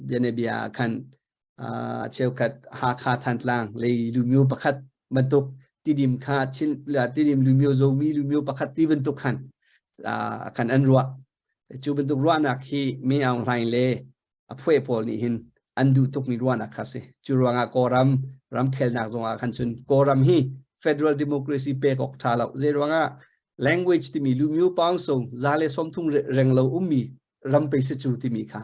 Bianabia ah khan cheukhat Hakha Thantlang lei lumio pakhat bantuk Tidim kha Chin Tidim lumio Zomi lumio pakhat ti bantuk khan khan an ruah. Cu bantuk ruahnak hi Mi Aung Hlaing le a phuai pawl nih hin an duh tukmi ruahnak kha si. Cu ruangah Kawlram ramkhelnak zongah khan cun Kawlram hi federal democracy pek awk tha lo. Zei ruangah language timi lumio paungsung 130 reng lo ummi ram pei si cu timi kha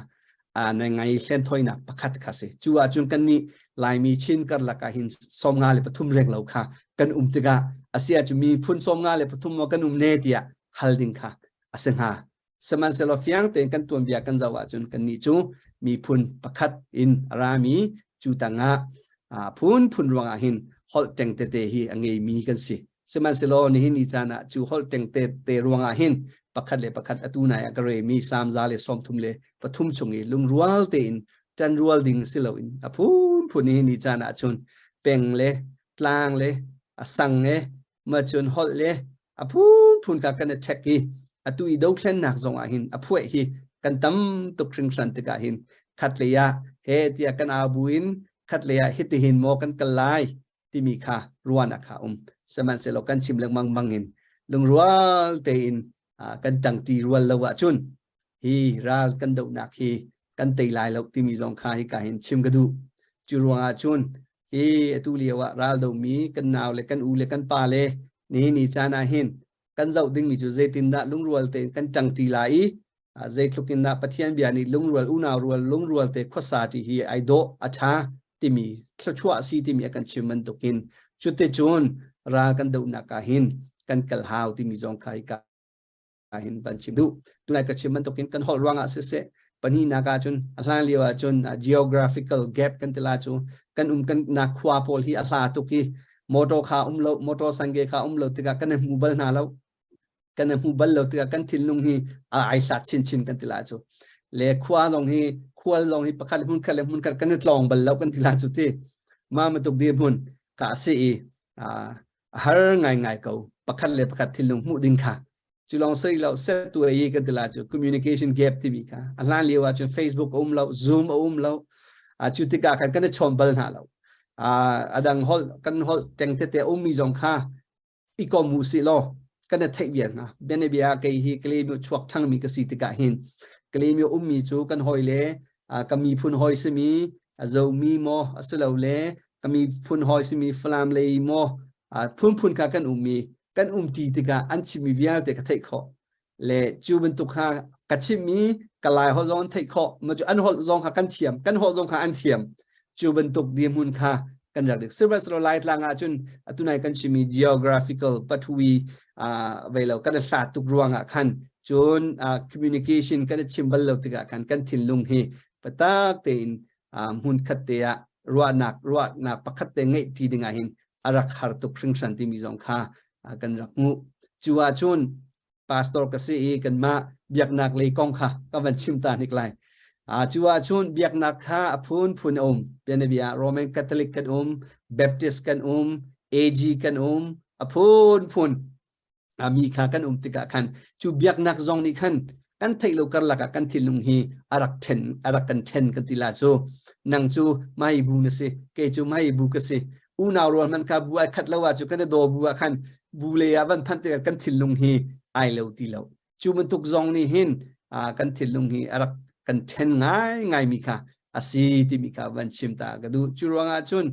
na ngai hlen thoinak pakhat kha si. Cu ahcun kan nih Laimi Chin karlak ah hin 53 reng lo kha kan um tikah a si ahcun miphun 53 maw kan um ne tiah hal ding kha a si hnga. Sihmanhsehlaw fiang tein kan tuanbia kan zoh ahcun kannih cu miphun pakhat in a rami cu tangah phunphun ruangah hin holh ṭeng tete hi a ngeimi kan si. Sihmanhsehlaw nihin ni caan ah cu holh ṭeng tete ruangah hin pakhat le pakhat atu nai ah ka remi Salm 133 chung i lungrual tein ṭanrual ding si loin a phunphun nihin ni caan ah cun peng le tlang le a sang le ma cun holh le a phunphun kha kan i ṭhek i atu i dothlennak zong ah hin a phuah hi kan tam tuk hringhran tikah hin khatlei ah he tiah kan au buin khatlei ah hitihin maw kan kal lai timi kha ruahnak kha um. Sihmanhsehlaw kan chim lengmang bang in lungrual tein kan ṭangṭi rual lo ahcun hi ral kan dohnak hi kan tei lai lo timi zong kha hika hin chim ka duh. Cu ruangah cun hi atu lio ah ral domi kan nau le kan u le kan pa le nihin ni caan ah hin kan zoh dingmi cu zeitindah lungrual tein kan ṭangṭi lai i zeitluk in dah Pathian bia nih lungrual unau rual lungrual te khuasa ti hi ai dawh a ṭha timi thluachuah si timi a kan chim bantukin cuticun ral kan dohnak ah hin kan kal hau timi zong kha hika hin van chim duh. Tunai ka chim bantukin kan holh ruangah siseh, pahnihnak ah cun a hlan lio ah cun geographical gap kan ti la cu kan um kan na khua pawl hi a hla tuk i motor kha um lo, motor sange kha um lo tikah kan i hmu bal hna lo, kan i hmu bal lo tikah kan thinlung hi a ai hlat chinchin kan ti la cu. Le khua zong hi khual zong hi pakhat hmun khat le hmun khat kan i tlawng bal lo kan ti la cu ti ma matuk dir hmun ka si i a har ngaingai ko pakhat le pakhat thinlung hmuh ding kha. Cu lawng sei lo set tu ei kan ti la cu communication gap timi kha a hlan lio ah cun Facebook a um lo, Zoom a um lo. Cu tikah khan kan i chawn bal hna lo. A dang holh kan holh teng tete ummi zong kha i kom u si law kan i theih viar hna. Bianabia kei hi Kalay chuak ṭhangmi ka si tikah hin Kalay ummi cu kan hawi le ka miphun hawi simi Zomi maw asilole ka miphun hawi simi Falam lei maw phunphun kha kan ummi kan umṭi tikah an chimmi vialte ka theih khawh le cu bantuk kha ka chimmi ka Lai holh zong an theih khawh ma cu an holh zong kha kan thiam, kan holh zong kha an thiam. Cu bantuk dirhmun kha kan rak dik. Sihmanhsehlaw Laitlang ah cun atu nai kan chimmi geographical pathui vei lo kan i hlat tuk ruangah khan cun communication kan i chim bal lo tikah khan kan thinlung hi patak tein hmun khat te ah ruahnak pakhat te ngeih ti ding ah hin a rak har tuk hringhran timi zong kha kan rak hmuh. Cu ah cun pastor ka si i kanmah biaknak lei kong kha ka van chim ta hnik lai. Cu ah cun biaknak kha a phunphun a um. Bianabia Roman Catholic kan um, Baptist kan um, AG kan um, a phunphun mi kha kan um tikah khan cu biaknak zong nih khan kan theih lo karlak ah kan thinlung hi a rak then, a rak kan then kan ti la cu. Nang cu mai bu na si, kei cu mai bu ka si. Unau rual man kha bu ai khat lo ah cu kan i daw bu ah khan bu le ah van phanh tikah kan thinlung hi ai lo ti lo. Cu bantuk zong nih hin kan thinlung hi a rak kan then ngai ngai mi kha a si timi kha van chim ta ka duh. Cu ruangah cun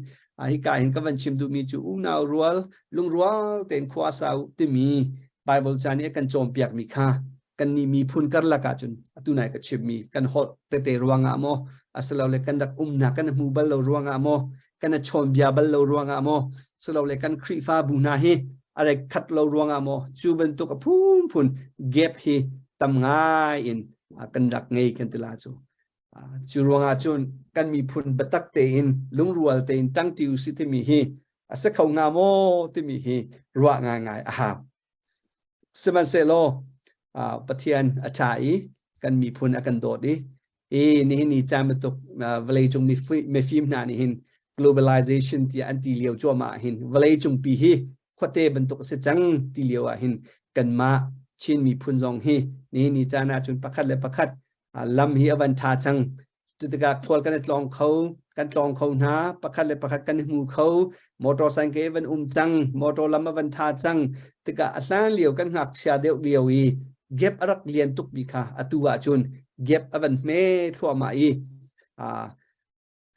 hika hin ka van chim duhmi cu unau rual lungrual tein khua sa u timi Bible ca nih a kan cawnpiak mi kha kan nih miphun karlak ah cun atu nai ka chimmi kan holh tete ruangah maw asilole kan rak umnak kan hmu bal lo ruangah maw kan i chawn bia bal lo ruangah maw silole kan Khrihfabu hna hi a rek khat lo ruangah maw cu bantuk a phunphun gap hi tam ngai in kan rak ngei kan ti la cu. Cu ruangah cun kan miphun biatak tein lungrual tein ṭangṭi usih timi hi a si kho hnga maw timi hi ruah ngaingai a hau. Sihmanhsehlaw Pathian a ṭha i kan miphun a kan dawt i i nihin ni caan bantuk vawleicung mifim hna nih hin globalization tiah an ti lio cuahmah ah hin vawleicung pi hi khuate bantuk a si cang ti lio ah hin kanmah Chin miphun zong hi nihin ni caan ah cun pakhat le pakhat lam hi a van ṭha cang. Cu tikah khual kan i tlawng kho, kan tlawng kho hna, pakhat le pakhat kan i hmu kho, motorcycle van um cang, motor lam a van tha cang. Tikah a hlan lio kan ngakchia deuh lio i gap a rak lian tuk mi kha atu ahcun gap a van hme thluahmah i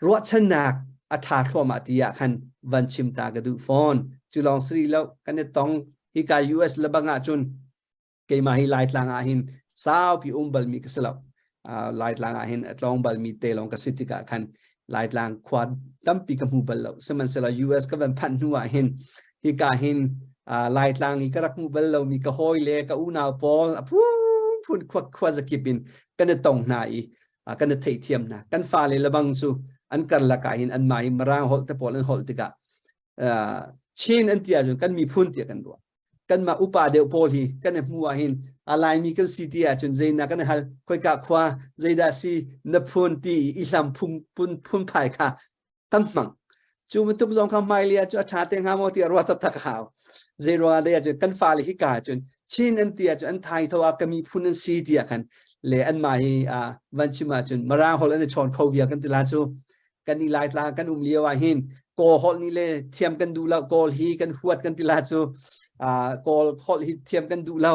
ruahchannak a ṭha thluahmah ti ah khan van chim ta ka duh fawn. Cu lawng si lo, kan i tong hika US lebang ahcun keimah hi Laitlang ah hin saupi um balmi ka si lo. Laitlang ah hin a tlawng balmi te lawng ka si tikah khan Laitlang khua tampi ka hmu bal lo. Sihmanhsehlaw US ka van phanh hnu ah hin hika hin Laitlang i ka rak hmuh bal lomi ka hawi le ka unau pawl a phunphun khua khua zakip in kan i tong hna i kan i theihthiam hna. Kan fale lebang cu an karlak ah hin anmah hi Mirang holh te pawl an holh tikah Chin an ti ahcun kan miphun tiah kan ruah. Kanmah upa deuh pawl hi kan i hmu ahhin a Laimi kan si ti ahcun zeinak kan i hal, khoika khua zeidah si na phun ti i hlam phung phun phunphai kha kan hmang. Cu bantuk zong kha hmailei ah cu a ṭha te hnga maw tiah ruah taktak a hau. Zei ruangah dei ahcun kan fale hi ka ahcun Chin an ti ahcun an thai tho ah ka miphun an si ti ah khan le anmah hi van chim ahcun Mirang holh an i chawn kho vial kan ti la cu. Kan i Laitlang kan um lio ah hin Kawl holh nih le thiam kan duh lo, Kawl hi kan huat kan ti la cu. Kawl holh hi thiam kan duh lo.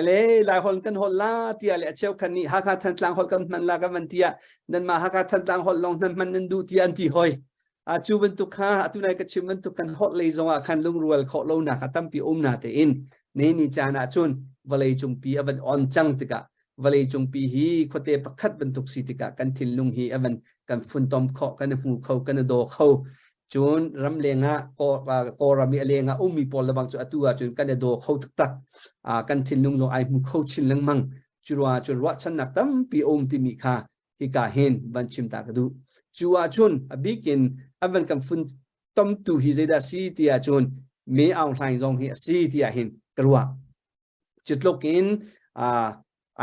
Le Lai holh kan holh la tiah le a cheukhat nih Hakha Thantlang holh kan hman la kan van tiah nanmah Hakha Thantlang holh lawng nan hman nan duh tiah an ti hoi. A cu bantuk kha atu nai ka chim bantuk kan holh lei zong ah khan lungrual khawh lonak a tampi um na tein ne ni caan ah cun vawlei cungpi a van on cang tikah vawlei cungpi hi khuate pakhat bantuk si tikah kan thinlung hi a van kan funtom khawh, kan i hmu kho, kan i daw kho. Cun ramleng ah Kawlram i a leng ah ummi pawl lebang cu atu ahcun kan i daw kho taktak. Kan thinlung zong ai hmu kho chin lengmang. Cu ruangah cun ruahchannak tampi a um timi kha hika hin van chim ta ka duh. Cu ahcun a bik in a van kan funtomtu hi zeidah si ti ahcun Me Aung Hlaing zong hi a si tiah hin ka ruah. Cu tluk in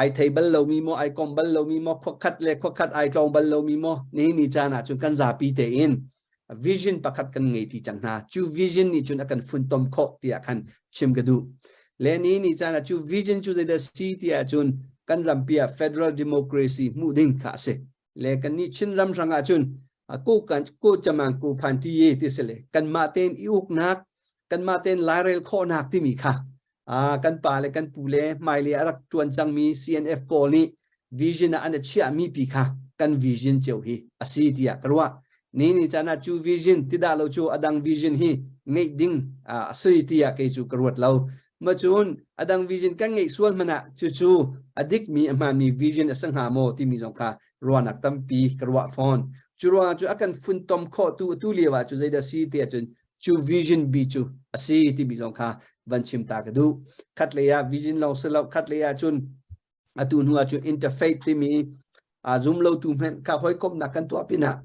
ai thei bal lomi maw, ai kom bal lomi maw, khuakhat le khuakhat ai tlawng bal lomi maw, nihin ni caan ahcun kan zapi tein vision pakhat kan ngei ti cang hna. Cu vision nih cun a kan funtom khawh tiah khan chim ka duh. Le ni ni caan ah cu vision cu zeidah si tiah cun kan rampi ah federal democracy hmuh ding kha a si. Le kan nih Chin ram hrang ah cun ku kan ku chamang ku phan ti ye ti si le kanmah tein i uknak kanmah tein lairel khawhnak timi kha kan pa le kan pu le hmailei a rak ṭuan cangmi CNF pawl nih vision ah an i chiahmi pi kha kan vision cio hi a si tiah ka ruah. Ni ni caan ah cu vision ti dah lo cu a dang vision hi ngeih ding a si tiah kei cu ka ruat lo. Ma cun a dang vision kan ngeih sual hmanh ah cucu a dikmi a hmaanmi vision a si hnga maw timi zong kha ruahnak tampi ka ruah fawn. Cu ruangah cu a kan funtom khawhtu atu lio ah cu zeidah si ti ahcun cu vision bi cu a si timi zong kha van chim ta ka duh. Khat lei ah vision lawng si lo, khat lei ah cun atu hnu ah cun interfaith timi a zum lo tu hmenh kha hawikomhnak kan tuah pinah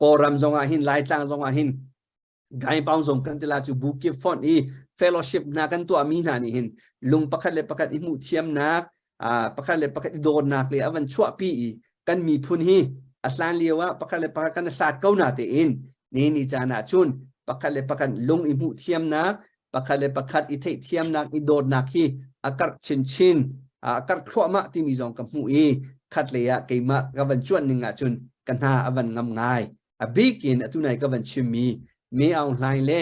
Kawlram zong ah hin Laitlang zong ah hin Gaipaung zong kan tila cu bu kip fonh i fellowship hna kan tuahmi hna nih hin lung pakhat le pakhat i hmuh thiamnak pakhat le pakhat i dawtnak le a van chuahpi i kan miphun hi a hlan lio ah pakhat le pakhat kan i hlat ko na tein ni ni caan ah cun pakhat le pakhat lung i hmuh thiamnak, pakhat le pakhat i theihthiamnak, i dawtnak hi a karh chinchin, a karh thluahmah timi zong ka hmuh i khat lei ah keimah ka van cuanh ning ah cun ka hna a van ngam ngai. A bik in atu nai ka van chimmi Me Aung Hlaing le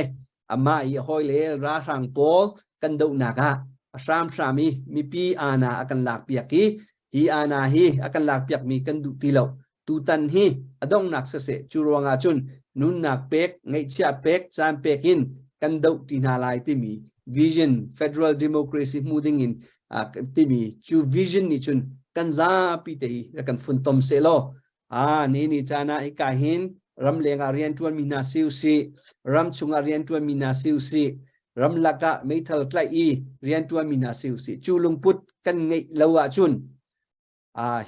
amah i a hawile ralhrang pawl kan dohnak ah a hramhram i mipi aana a kan lakpiak i hi aana hi a kan lakpiakmi kan duh ti lo. Tutan hi a donghnak siseh, cu ruangah cun nunnak pek, ngeihchiah pek, caan pek in kan doh ti hna lai timi vision federal democracy hmu ding in timi cu vision nih cun kan zapi te hi rak kan funtom seh law ni ni caan ah hika hin ramleng ah rianṭuanmi hna si usih, ramchung ah rianṭuanmi hna si usih, ramlak ah meithal tlaih i rianṭuanmi hna si usih, cu lungput kan ngeih lo ahcun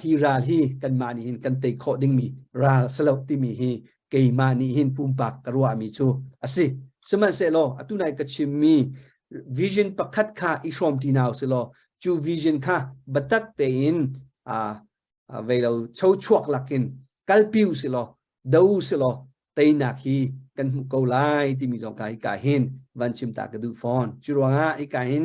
hi ral hi kanmah nih hin kan tei khawh dingmi ral si lo timi hi keimah nih hin pumpak ka ruahmi cu a si. Sihmanhsehlaw atu nai ka chimmi vision pakhat kha i hrawmṭi hna usih law cu vision kha biatak tein vei lo chochuak lakin kalpi usih law do usih law teinak hi kan hmuh ko lai timi zong ka hika hin van chim ta ka duh fawn. Cu ruangah hika hin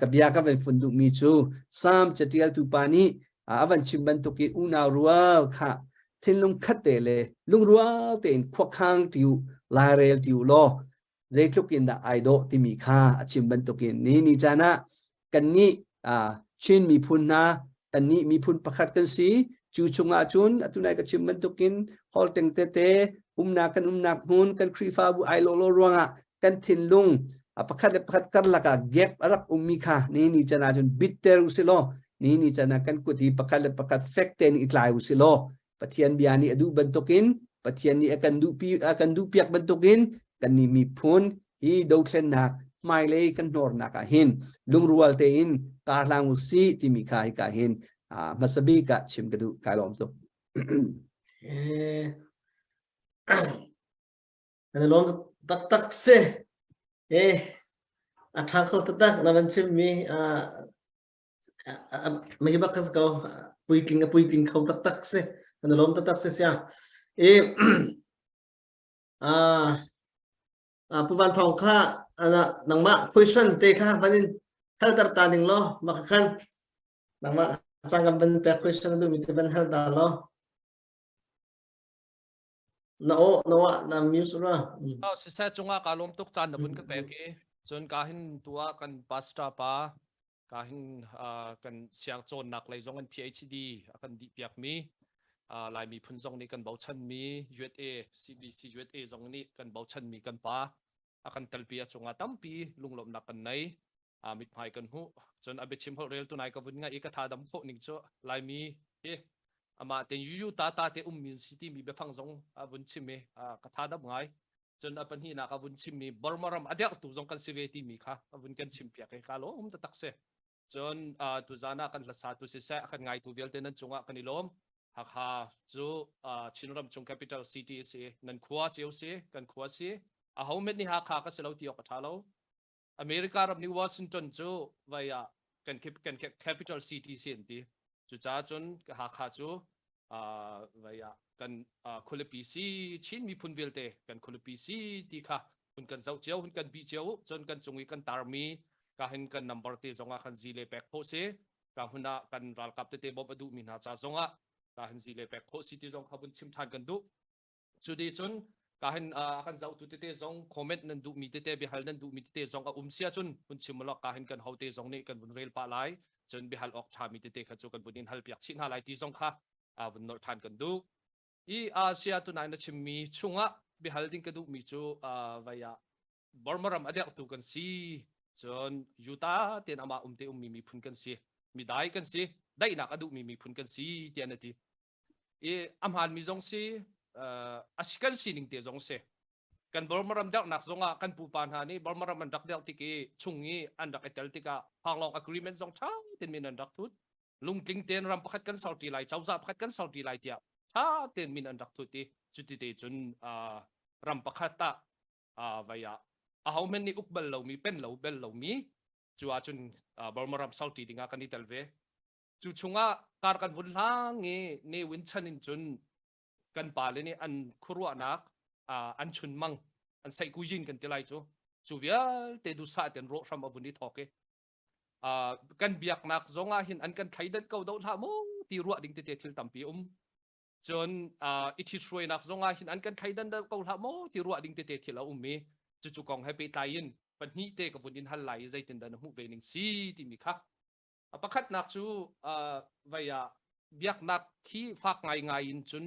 ka bia ka van fun duhmi cu Psalm catialtu pa nih a van chim bantuk in unau rual kha. Thinlung khat te le lungrual tein khuakhang ti u, lairel ti u law zeitluk in dah ai dawh timi kha a chim bantukin ni ni caan ah kannih Chin miphun hna kannih miphun pakhat kan si. Cu chungah cun atu nai ka chim bantukin hall teng tete umnak kan umnak hmun kan Khrihfabu ai lo lo ruangah kan thinlung pakhat le pakhat karlak ah gap a rak ummi kha ni ni chan ah cun bitter u si law ni ni chan ah kan kut hi pakhat le pakhat fek tein i tlai u si law Pathian bia nih a duh bantukin Pathian nih a kan duhpi a kan duhpiak bantukin kan nih miphun hi dothlennak hmailei kan hnornak ah hin lungrual tein karhlang u si timi kha hika hin hmasa bik ah chim ka duh. Kai lawm tuk. Kan lawm taktak si. Eh, a ṭha kho taktak na van chimmi. Mei bak ka ko. Puitling a puitling kho taktak si. Kan lawm taktak si sia. E Pu Van Thawng kha nangmah question te kha van in halter ta ning law maka khan nangmah cang kan van pek question na duhmi te van hal ta law. Na aw na wa na mute ra. Oh, siseh cungah ka lawm tuk caan na vun ka pek i cun ka hin tu ah kan pastor pa ka hin kan siang cawnnak lei zong in PhD a kan dih piak mi Lai miphun zong nih kan bochan mi USA CBC USA zong nih kan bochan mi kan pa a kan telpi a cungah tampi lunglawmhnak kan nei. Mithmai kan hmuh. Cun a biachim holh rel tunai ka vun ngaih i ka tha dam khawh ning cu Laimi hi amah ten yuyu ta ta te ummi si timi biafang zong a vun chim i ka tha dam ngai. Cun a pahnihnak a vun chimmi Burma ram a derhtu zong kan si ve timi kha a vun kan chim piak i ka lawm taktak si. Cun tuzan ah kan hlasatu siseh a kan ngaitu vialte nan cungah kan i lawm. Hakha cu Chinram chung capital city si, nan khua cio si, kan khua si. Aho hmet nih Hakha ka si lo ti awk a ṭha lo. America ram nih Washington cu vai ah kan kan capital city si an ti. Cucaah cun Hakha cu vai ah kan khualipi si, Chin miphun vialte kan khualipi si ti kha hun kan zoh cio, hun kan bih cio. Cun kan cung i kan tarmi ka hin kan number te zong ah khan zi le pek khawh si. Ka hmun ah kan ralkap tete bawmh a duhmi hna ca zong ah ka hin zi le pek khawh si ti zong kha vun chim ṭhan kan duh. Cu dih cun ka hin a kan zohtu tete zong comment nan duhmi tete biahal nan duhmi tete zong a um sia cun hun chim law ka hin kan hote zong nih kan vun rel pah lai. Cun biahal awk ṭhami tete kha cu kan vun in hal piak chih hna lai ti zong kha vun nolh ṭhan kan duh. I Asia tunai na chimmi chungah biahal ding ka duhmi cu vai ah Burma ram a derhtu kan si. Cun Utah tein amah um te ummi miphun kan si. Midai kan si. Daihnak a duhmi miphun kan si tiah na ti. I a hmaanmi zong si, a si kan sining te zong si. Kan Burma ram derhnak zong ah kan pupa hna nih Burma ram an rak derh tik i chung i an rak i tel tikah Panglong Agreement zong ṭha tein min an rak thut. Lungtling tein ram pakhat kan ser ṭi lai, cozah pakhat kan ser ṭi lai tiah ṭha tein min an rak thut i cuti te cun ram pakhat ah vai ah aho hmanh nih uk bal lomi, pen lo bel lomi cu ahcun Burma ram ser ṭi dingah kan i tel ve. Cu chungah kar kan vun hlang i Ne Win chan in cun kan pale nih an khuaruahnak an chunmang an saihkujin kan ti lai cu cu vialte duhsah ten rawh hram a vun i thawk i kan biaknak zong ah hin an kan thleidan ko doh hlah maw ti ruah ding tete thil tampi um. Cun i ṭhithruainak zong ah hin an kan thleidan ko hlah maw ti ruah ding tete thil a um i cucu kong he pehtlai in pahnih te ka vun in hal lai i zeitindah na hmuh ve ning si timi kha. A pakhatnak cu vai ah biaknak khi fak ngaingai in cun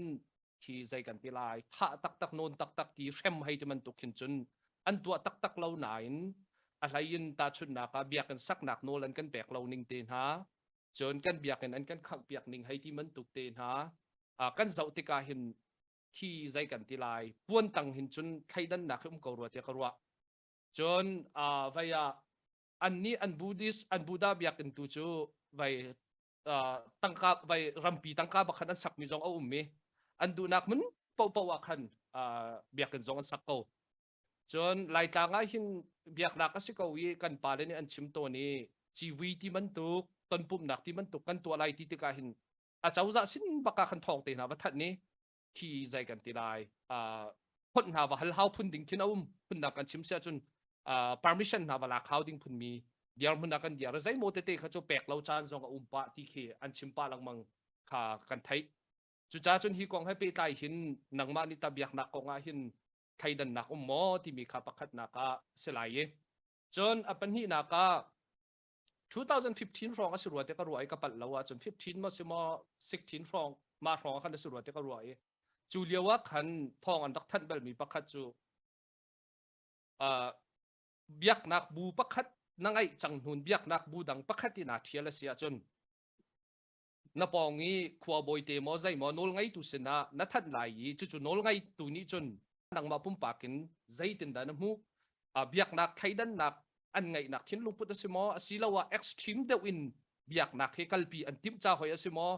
khi zei kan ti lai, thah taktak nawn taktak ti hrem hei ti bantuk khin cun an tuah taktak lo nain a hlei in tahchunhnak ah biakinn saknak nawl an kan pek lo ning te hna, cun kan biakinn an kan khanghpiak ning hei ti bantuk te hna kan zoh tikah hin khi zei kan ti lai, puan tang hin cun thleidannak hi um ko rua tiah ka ruah. Cun vai ah annih an Buddhist an Buddha biakinn tu cu vai tangka vai rampi tangka bak khan an sakmi zong a um i an duhnak hmun paohpaoh ah khan biakinn zong an sak ko. Cun Laitlang ah hin biaknak a si ko i kan pale nih an chim tawn i civui ti bantuk tonpumhnak ti bantuk kan tuah lai ti tikah hin a cozah sin bak ah khan thawng te hna va thanh ni khi zei kan ti lai, phont hna va hal hau phun ding khin a um phunnak kan chim sia cun permission hna va lak hau ding phun mi dirhmun ah kan diar. Zei maw tete kha cu pek lo caan zong a um pah ti khi an chim pah lengmang kha kan theih. Cucaah cun hi kong he pehtlai hin nangmah nih ta biaknak kong ah hin thleidannak um maw timi kha pakhatnak ah si lai i cun a pahnihnak ah 2015 hrawng a si rua te ka ruah i ka palh lo ahcun 15 maw si maw 16 hrawng mah hrawng ah khan a si rua te ka ruah i cu lio ah khan thawng an rak thanh balmi pakhat cu biaknak bu pakhat na ngeih cang hnun biaknak bu dang pakhat in aa ṭhial a si ahcun na pawng i khuabawi te maw zei maw nawl ngeitu sinah na thanh lai i cucu nawl ngeitu nih cun nangmah pumpak in zeitindah na hmuh? Biaknak thleidannak an ngeihnak thinlung put a si maw? Asiloah extreme deuh in biaknak hi kalpi an timh ca hoi a si maw?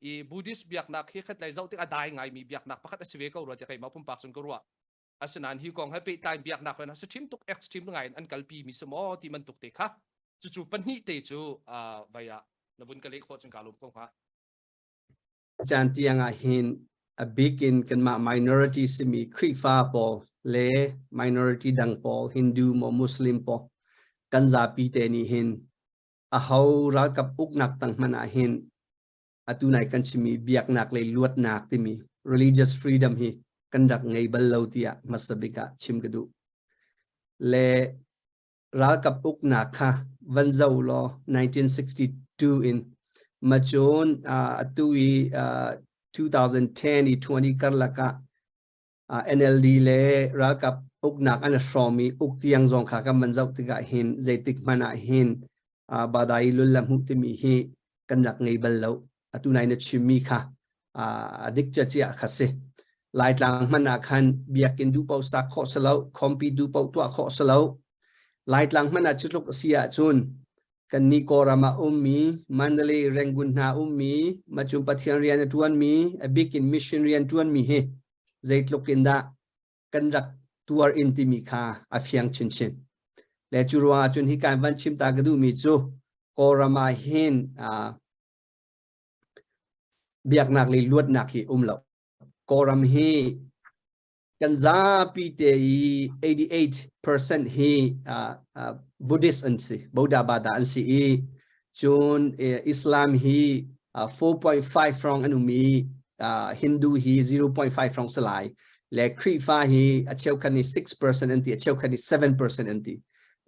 I Buddhist biaknak hi khatlei zoh tik a dai ngaimi biaknak pakhat a si ve ko rua tiah keimah pumpak cun ka ruah. Asinain hi kong he pehtlai biaknak hoi si ṭhim tuk extreme ngai in an kalpi mi si maw ti bantuk te kha cucu pahnih te cu vai ah na vun ka leh khawh cun ka lawm ko hnga. Caan tiang ah hin a bik in kanmah minority simi Khrihfa pawl le minority dang pawl Hindu maw Muslim pawl kan zapi te nih hin aho ralkap uknak tang hmanh ah hin atu nai kan chimmi biaknak le luatnak timi religious freedom hi kan rak ngei bal lo tiah hmasa bik ah chim ka duh. Le ralkap uknak kha van zo law 1962 in macun atu i 2010 i 20 karlak ah NLD le ralkap uknak an hrawm i uk tiang zong kha kan van zoh tikah hin zeitik hmanh ah hin badai lul la hmuh timi hi kan rak ngei bal lo. Atu nai na chimmi kha a dik cia kha si. Laitlang hmanh ah khan biakinn duh paoh sak khawh si lo, khawmpi duh paoh tuah khawh si lo. Laitlang hmanh ah cutluk a si ahcun kannih Kawlram ah ummi, Mandalay, Rangoon hna ummi, macun Pathian rian a ṭuanmi, a bik in mission rian ṭuanmi hi zeitluk in dah kan rak tuar in timi kha a fiang chinchin. Le cu ruangah cun hi kan van chim ta ka duhmi cu Kawlram ah hin biaknak le luatnak hi um lo. Kawlram hi kan zapi te i 88% hi Buddhist an si, Buddha Bada an si i cun Islam hi 4.5 frong an um i Hindu hi 0.5 frong si lai. Le Khrihfa hi a cheukhat nih 6% an ti, a cheukhat nih 7% an ti.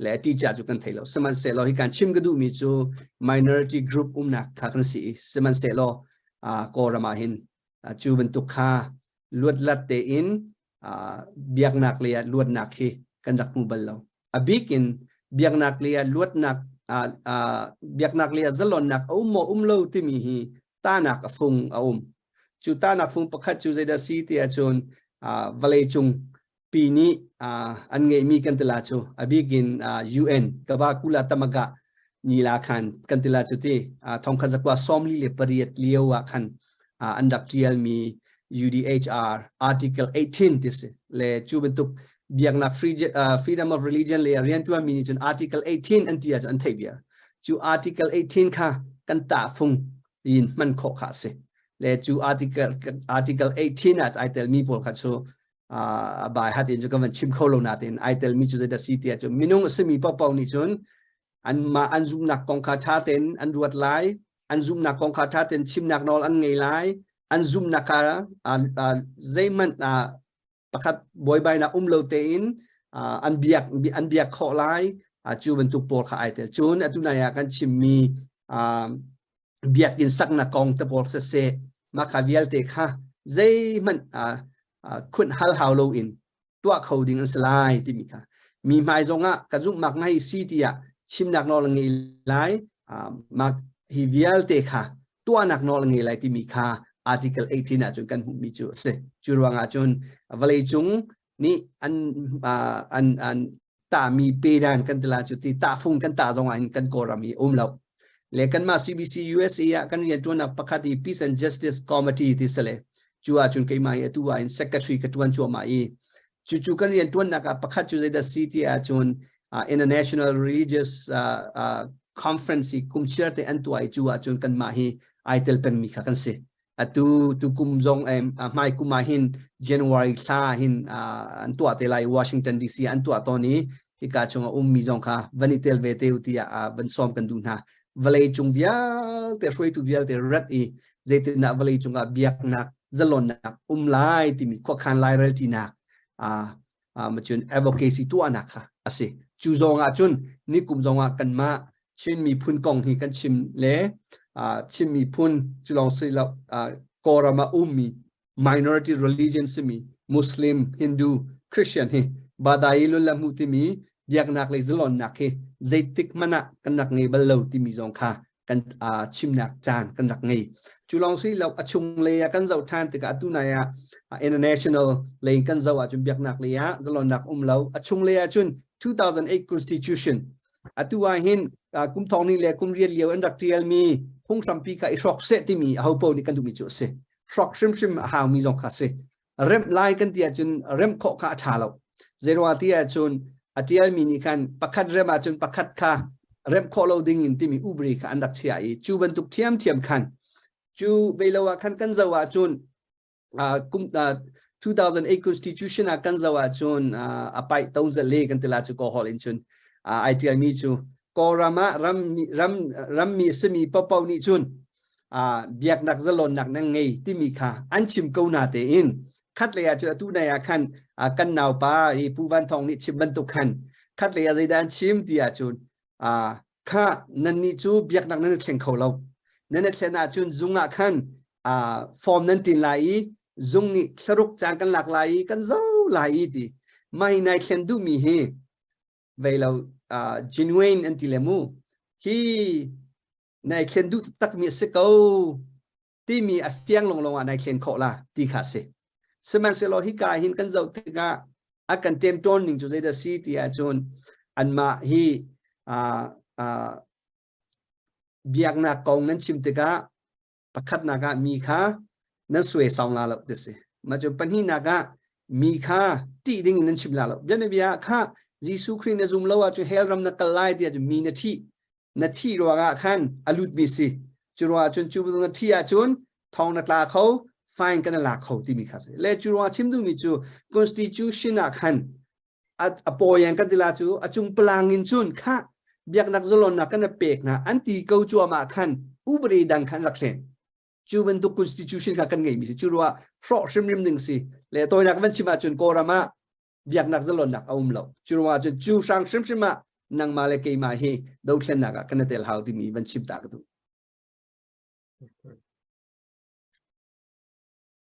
Le teacher cu kan thei lo. Sihmanhsehlaw hi kan chim ka duhmi cu minority group umnak kha kan si i sihmanhsehlaw Kawlram ah hin cu bantuk kha luatlat tein biaknak lei ah luatnak hi kan rak hmu bal lo. A bik in biaknak lei ah luatnak biaknak lei ah zalonnak a um maw um lo timi hi tahnak a fung a um. Cu tahnak fung pakhat cu zeidah si ti ahcun vawlei cung pi nih an ngeihmi kan tila cu a bik in UN kaba kula tamaga nila khan kan tila cu ti thongkhat zakua 48 lio ah khan an rak tialmi UDHR Article 18 ti si le cu bantuk biaknak freedom of religion le riantuan mi nih cun Article 18 an ti ahcun an theih viar. Cu Article 18 kha kan tahfung in hman khawh kha si le cu Article 18 ah ai telmi pawl kha cu a bai hat in cu kan van chim kho lo natin ai telmi cu zeidah si ti ahcun minung a simi paohpaoh nih cun anmah an zumhnak kong kha ṭha tein an ruat lai, an zumhnak kong kha ṭha tein chimnak nawl an ngei lai, an zumhnak kha zeihmanh pakhat buaibainak um lo tein an biak khawh lai. Cu bantuk pawl kha ai tel. Cun atu nai ah kan chimmi biakinn saknak kong te pawl siseh, mah kha vialte kha zeihmanh khunh hal hau loin tuah kho ding an si lai timi kha mi hmai zongah ka zumhmak ngai si tiah chimnak nawl ngei lai, mah hi vialte kha tuahnak nawl ngei lai timi kha Article 18 ahcun kan hmuhmi cu a si. Cu ruangah cun vawlei cung nih an tahmi pedan kan tila cu ti tahfung kan tah zongah hin kan Kawlram hi um lo. Le kanmah CBC USA ah kan rianṭuannak pakhat i Peace and Justice Committee ti si le cu ahcun keimah hi atu ah in secretary ka ṭuan cuahmah i cucu kan rianṭuannak ah pakhat cu zeidah si ti ahcun International Religious Conference i kum chiar te an tuah i cu ahcun kanmah hi ai tel pengmi kha kan si. Atu tu kum zong hmai kum ah hin January thla hin an tuah te lai, Washington DC an tuah tawn i hika chungah ummi zong kha van i tel ve te u tiah van sawm kan duh hna. Vawlei cung vialte hruaitu vialte rat i zeitindah vawlei cungah biaknak zalonnak um lai timi khuakhan lairelṭinak cun advocacy tuahnak kha a si. Cu zong ah cun nikum zong ah kanmah Chin miphun kong hi kan chim le Chin miphun cu lawng si lo, Kawlram ah ummi minority religion simi Muslim, Hindu, Christian hi badai lun le hmuh timi biaknak lei zalonnak hi zeitik hmanh ah kan rak ngei bal lo timi zong kha kan chimnak caan kan rak ngei. Cu lawng si lo, a chung lei ah kan zoh ṭhan tikah atu nai ah international lei kan zoh ahcun biaknak lei ah zalonnak um lo. A chung lei ah cun 2008 constitution atu ah hin kum thong ni le kum riat lio an rak ṭialmi phunghrampi kha i hrawk seh timi aho paoh nih kan duhmi cu a si. Hrawk hrimhrim a haumi zong kha a si. Remh lai kan ti ahcun remh khawh kha a ṭha lo. Zeiruang ti ahcun a ṭialmi nih khan pakhat remh ahcun pakhat kha remh khawh lo ding in timi ubri kha an rak chiah i cu bantuk ṭhiamṭhiam khan cu ve lo ah khan kan zoh ahcun kum 2008 constitution ah kan zoh ahcun a paih to zale kan ti la cu ko hol in cun ai ṭialmi cu Kawlram ah ram ram rammi a simi paohpaoh nih cun biaknak zalonnak nan ngei timi kha an chim ko na tein khat lei ah cun atu nai ah khan kan naupa i Pu Van Thawng nih chim bantuk khan khat lei ah zeidah an chim ti ahcun kha nannih cu biaknak nan i thleng kho lo, nan i thlen ahcun zung ah khan form nan tin lai i zung nih thlaruk caan kan lak lai i kan zo lai i ti mai nai thlen duhmi hi vei lo genuine an ti le mu hi nai thlen duh takmi a si ko timi a fiang longlong ah nai thlen khawh la ti kha si. Sihmanhsehlaw hika hin kan zoh tikah a kan ṭemṭawn ning cu zeidah si ti ahcun anmah hi biaknak kong nan chim tikah pakhatnak ah mi kha nan suai sau la lo ti si. Mah cu pahnihnak ah mi kha ṭih ding in nan chim la lo. Bianabia kha Jesuh Khrih na zum lo ahcun hell ram na kal lai ti ahcun mi na ṭhih na thih ruangah khan a lutmi si. Cu ruangah cun cu na thih ahcun thong na tla kho, fine kan la kho timi kha si. Le cu ruangah chim duhmi cu constitution ah khan a pawiang kan tila cu a cung palang in cun kha biaknak zalonnak kan pek hna an ti ko cuahmah khan upadi dang khan rak thlen. Cu bantuk constitution kha kan ngeimi si. Cu ruah hrawh hrimhrim ding si. Le tawinak van chim ahcun Kawlram ah biaknak zalonnak a um lo. Cu ruangah cun cu hrang hrimhrim ah nangmah le keimah hi dothlennak ah kan i tel hau timi van chim ta ka duh.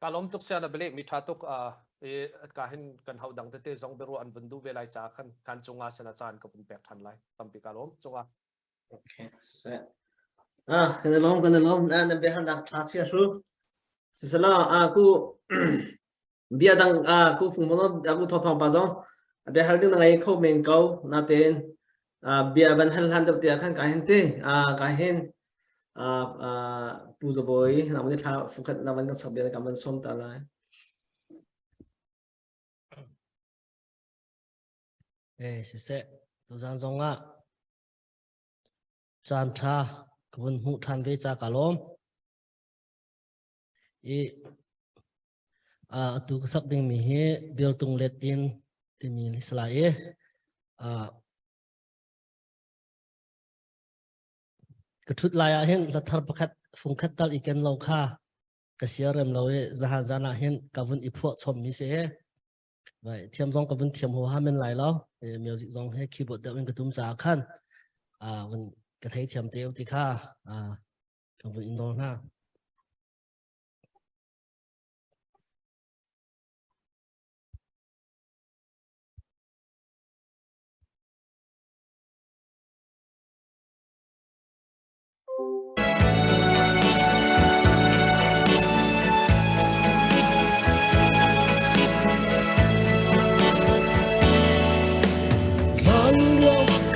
Ka lawm tuk sia na bele mi tha tuk e ka hin kan hau dang tete zong beru an vun du ve lai cha khan kan chunga sana caan ka vun pek than lai tampi ka lawm chunga. Okay se ah kan lawm kan lawm na na be han dak tha chia hru sisala a ku bia dang ku fung mo ku tho thong pa zong bia hal ding na ngai kho men ko na ten bia ban hal han deuh tia khan ka hin te ka hin pu zaboi na mun thla fukhat na van kan sak bia ka man som ta lai. Eh siseh tuzan zong ah caan tha ka vun hmuh than ve ca ka lawm i atu ka sak dingmi hi bialtung let in timi si lai i ka ṭhut lai ah hin hla thar pakhat fungkhat tal i ken lo kha ka sia rem lo i zahan zan ah hin ka vun i phuah chommi si i vai thiam zong ka vun thiam ho ha men lai lo. Music zong he keyboard deuh in ka tum caah khan vun ka thei thiam te ti kha ka vun in dor hna.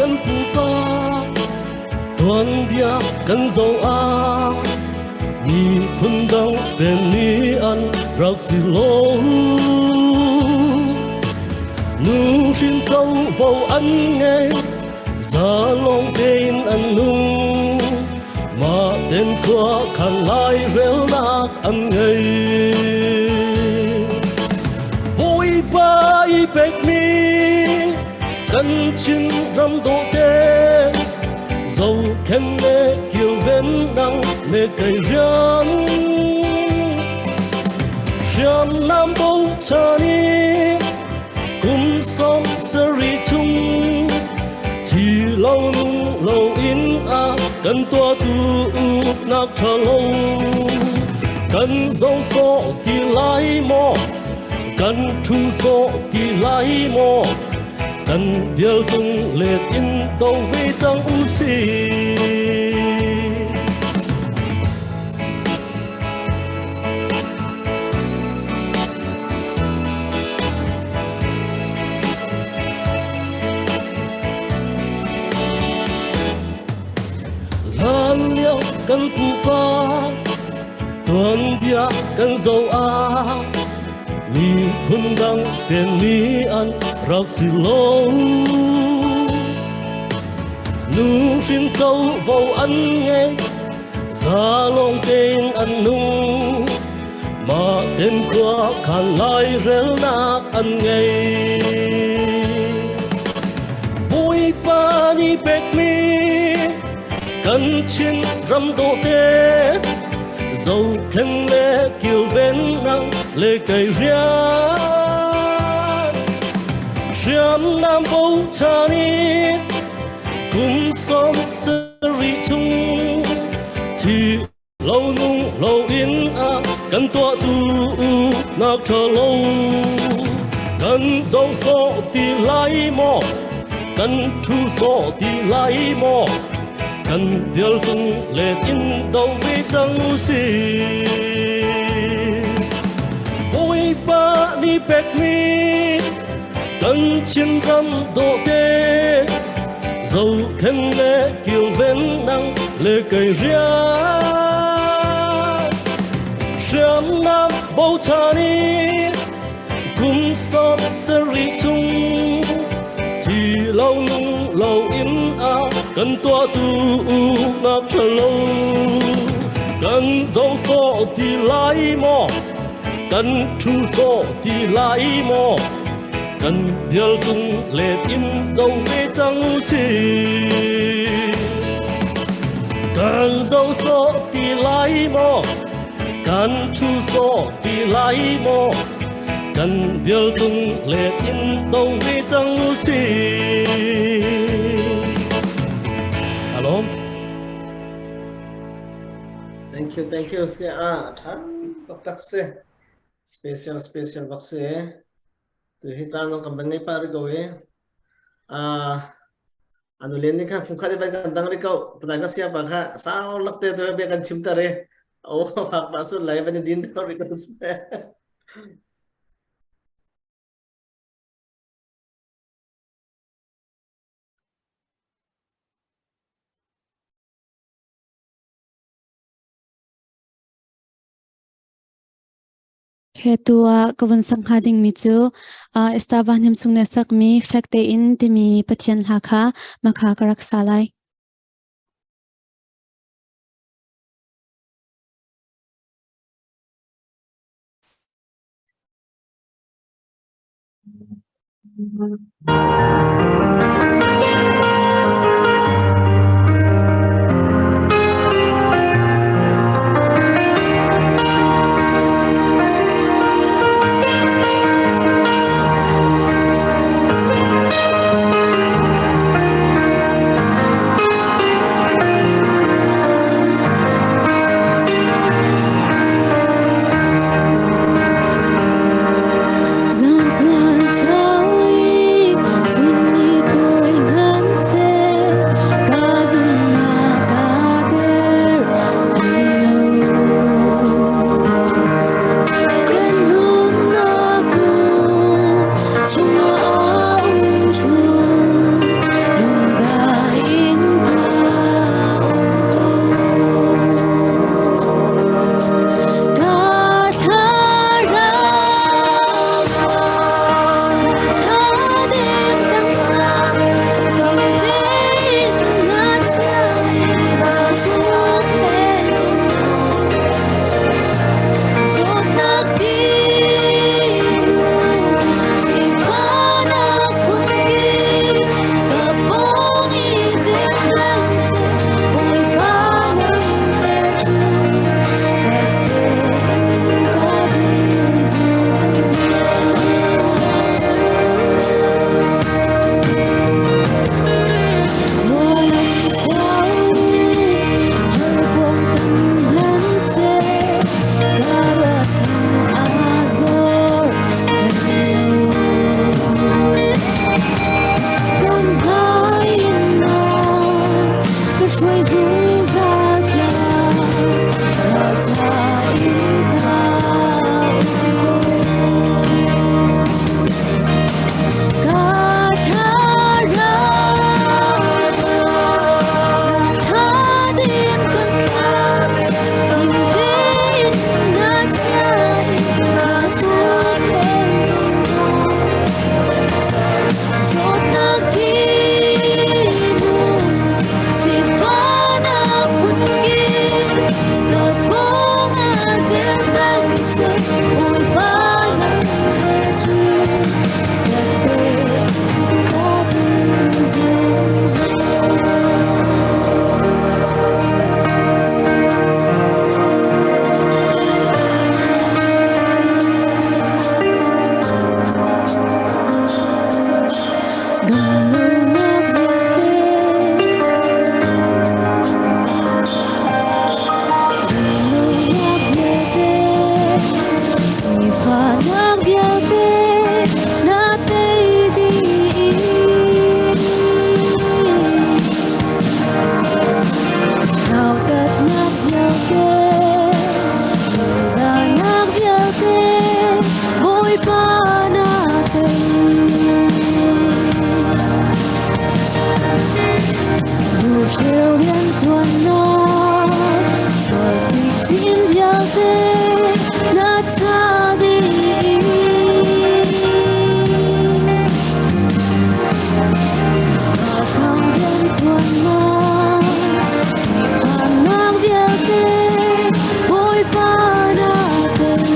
Kan pupa tuanbia kan zoh ah miphun dang pen ni an rak si lo, nu hrin covo an ngei, zalong tein an nung, mah ten khua khan lai relnak an ngei. Bawipa i pekmi kan Chin ram dawh te zohkhen le kilven nang le kei rian. Hriamnam bochan i kum 70 chung thi lo nung lo in a kan tuahtu uknak ṭha lo kan zo sawh ti lai maw, kan ṭhu sawh ti lai maw, kan bialtung let in do ve cang u sih. Hlan lio kan pupa tuanbia kan zoh ah miphun dang penmi an rak si lo. Nu hrin covo an ngei, zalong tein an nung, mah ten khua khan lairelnak an ngei. Bawipa nih pekmi kan Chin ram dawhte zohkhen le kilvennak le kei rian hriamnam bochan i kum 70 chung thi lo nung lo in a kan tuahtu nak ṭha lo kan zo sawh ti lai maw, kan ṭhu sawh ti lai maw, kan bialtung let in do ve cang sih. Bawipa nih pekmi kan Chin ram dawhte zohkhen le kilven nang le kei rian hriamnam bochan i kum 70 chung thi lo nung lo in a kan tuahtu nak ṭha lo kan zo sawh ti lai maw, kan ṭhu sawh ti lai maw, kan bialtung let in do ve cang sih. Kan zo sawh ti lai maw, kan ṭhu sawh ti lai maw, kan bialtung let in do ve cang sih. Hello. Thank you, thank you. Si a tha bak si. Special, special bak si. Tu hi caan zong kan van ngei pah rih ko i. Anu len ni kha fungkhat i van kan dang rih ko. Padang ka siapa kha sau lak te tu bia kan chim ta ri. O fak pa sul lai van din ta rih ko si. He tu ah ka vun sak hnga dingmi cu Esther Van Hnem Sung nih a sakmi Fek tein timi Pathian hla kha makha ka rak sa lai. na tei. Duhcheu rianṭuannak sual cikcin vialte na cha dih. Ralhrang rianṭuannak tihphannak vialte Bawipa na tei.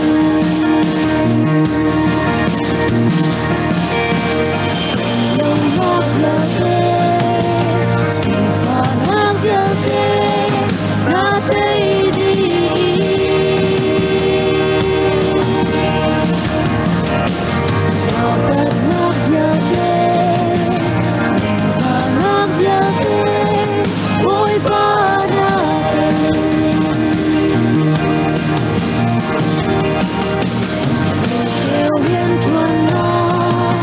Lonak vialte, sifahnak vialte na tei dih. Nautatnak vialte, ningzahnak vialte, Bawipa na tei. Cheu rianṭuannak,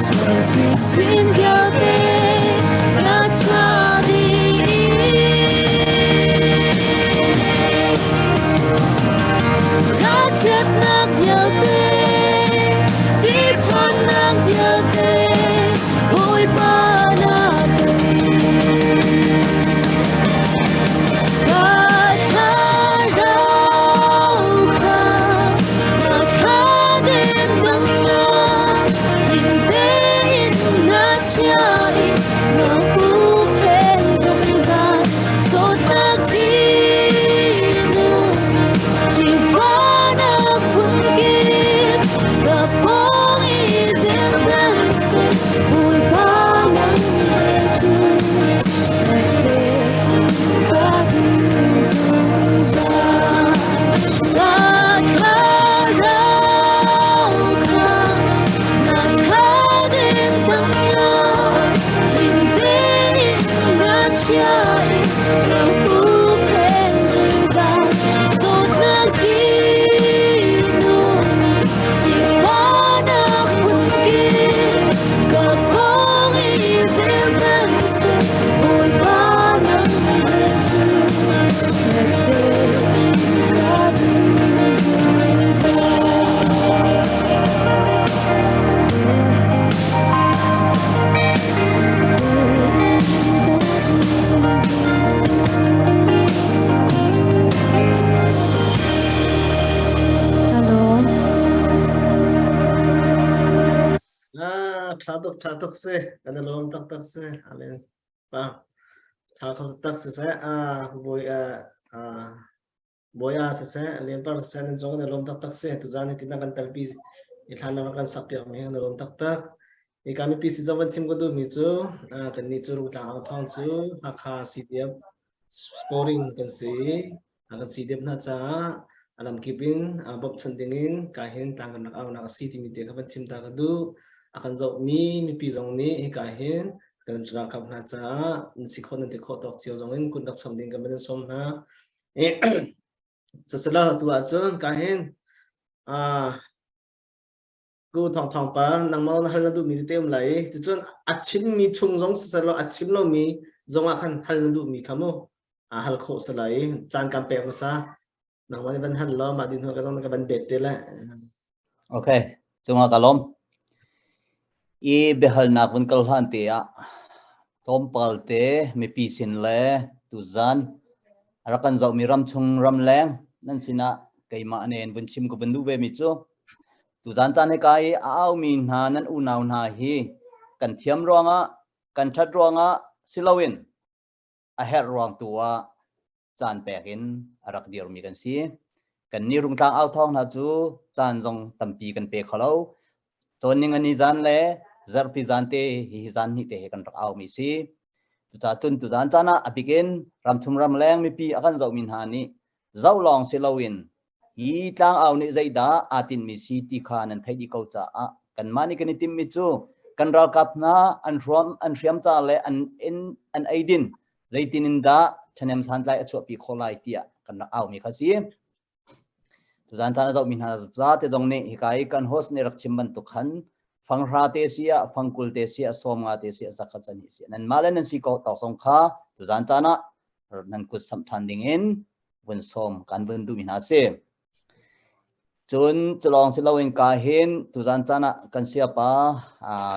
sual cikcin vialte na cha dih. Ralchiatnak vialte, ṭihphannak vialte, Bawipa na tei. Ka thlarau kha na thladem dangnak him tein na chia i na huhphenh zungzal. Zawtnak ṭihnung sifahnak phunkip ka pawng i zirhnan seh Bawipa nang he cun fekte ka din zungzal. Ka thlarau kha na thladem dangnak him tein na chia i na huhphenh zungzal. Zawtnak ṭihnung sifahnak phunkip ka pawng i zirhnan seh Bawipa nang he cun fekte ka din zungzal. Ka lawm. Ah, ṭha tuk, ṭha tuk si. Kan i lawm taktak si. Amen. Pa, ṭha kho taktak si seh. Ah, bawi, ah, ah, Bawi siseh, Lianpar siseh nan cung kan i lawm taktak si. Tuzaan hi tina kan telpi i hlan ah kan sak piak mi kan i lawm taktak. Hika mipi si zong van chim ka duhmi cu kannih cu Rungtlang Aung Thawng cu Hakha CDF sporing kan si. A kan CDF hna caah a lamkip in bawmhchanh dingin ka hin tlang kan rak aunak a si timi te kha van chim ta ka duh. A kan zohmi mipi zong nih hika hin kan ralkap hna caah nan si khawh nan ti khawh tawk cio zong in kut rak sam ding kan van in sawm hna. Cucula tu ahcun ka hin ku thong thong pa nangmah na hal na duhmi tete um lai i cucun a chimmi chung zong siseh law a chim lomi zong ah khan hal na duhmi kha mu a hal khawh si lai i caan kan pek hmasa nangmah nih van hal law mah din hnu ka zong ka van bet te le Okay, cungah ka lawm. I biahalnak vun kal hlan te ah tlawmpal te mipi sin le tuzan a rak kan zohmi ramchung ramleng nan sinah keimah nen vun chim ka vun duh ve mi cu tuzan caan hika i a aumi hna nan unau hna hi kan thiam ruangah kan ṭhat ruangah si loin a herh ruang tu ah caan pek in a rak dirmi kan si. Kan nih Rungtlang au thawng hna cu caan zong tampi kan pe kho lo. Cawnning ani zan le zarhpi zan te hi zan hnih te he kan rak aumi si. Cucaah cun tuzan caan ah a bikin ramchung ramleng mipi a kan zohmi hna nih zoh lawng si loin hi tlangau nih zeidah aa tinhmi si ti kha nan theih dih ko caah kanmah nih kan i timhmi cu kan ralkap hna an hruam an hriam ca le an in an eidin zeitin in dah ṭhahnem santlai a chuahpi khawh lai tiah kan rak aumi kha si. Tuzan caan a zohmi hna zate zong nih hika i kan host nih rak chim bantuk khan fanghra te si ah fangkul te si ah sawmnga te si ah zakhat zahnih si ah nanmah le nan si ko tawk zong kha tuzan caan ah nan kut samh ṭhan ding in vun sawm kan vun duhmi hna si. Cun culawng si loin ka hin tuzan caan ah kan siapa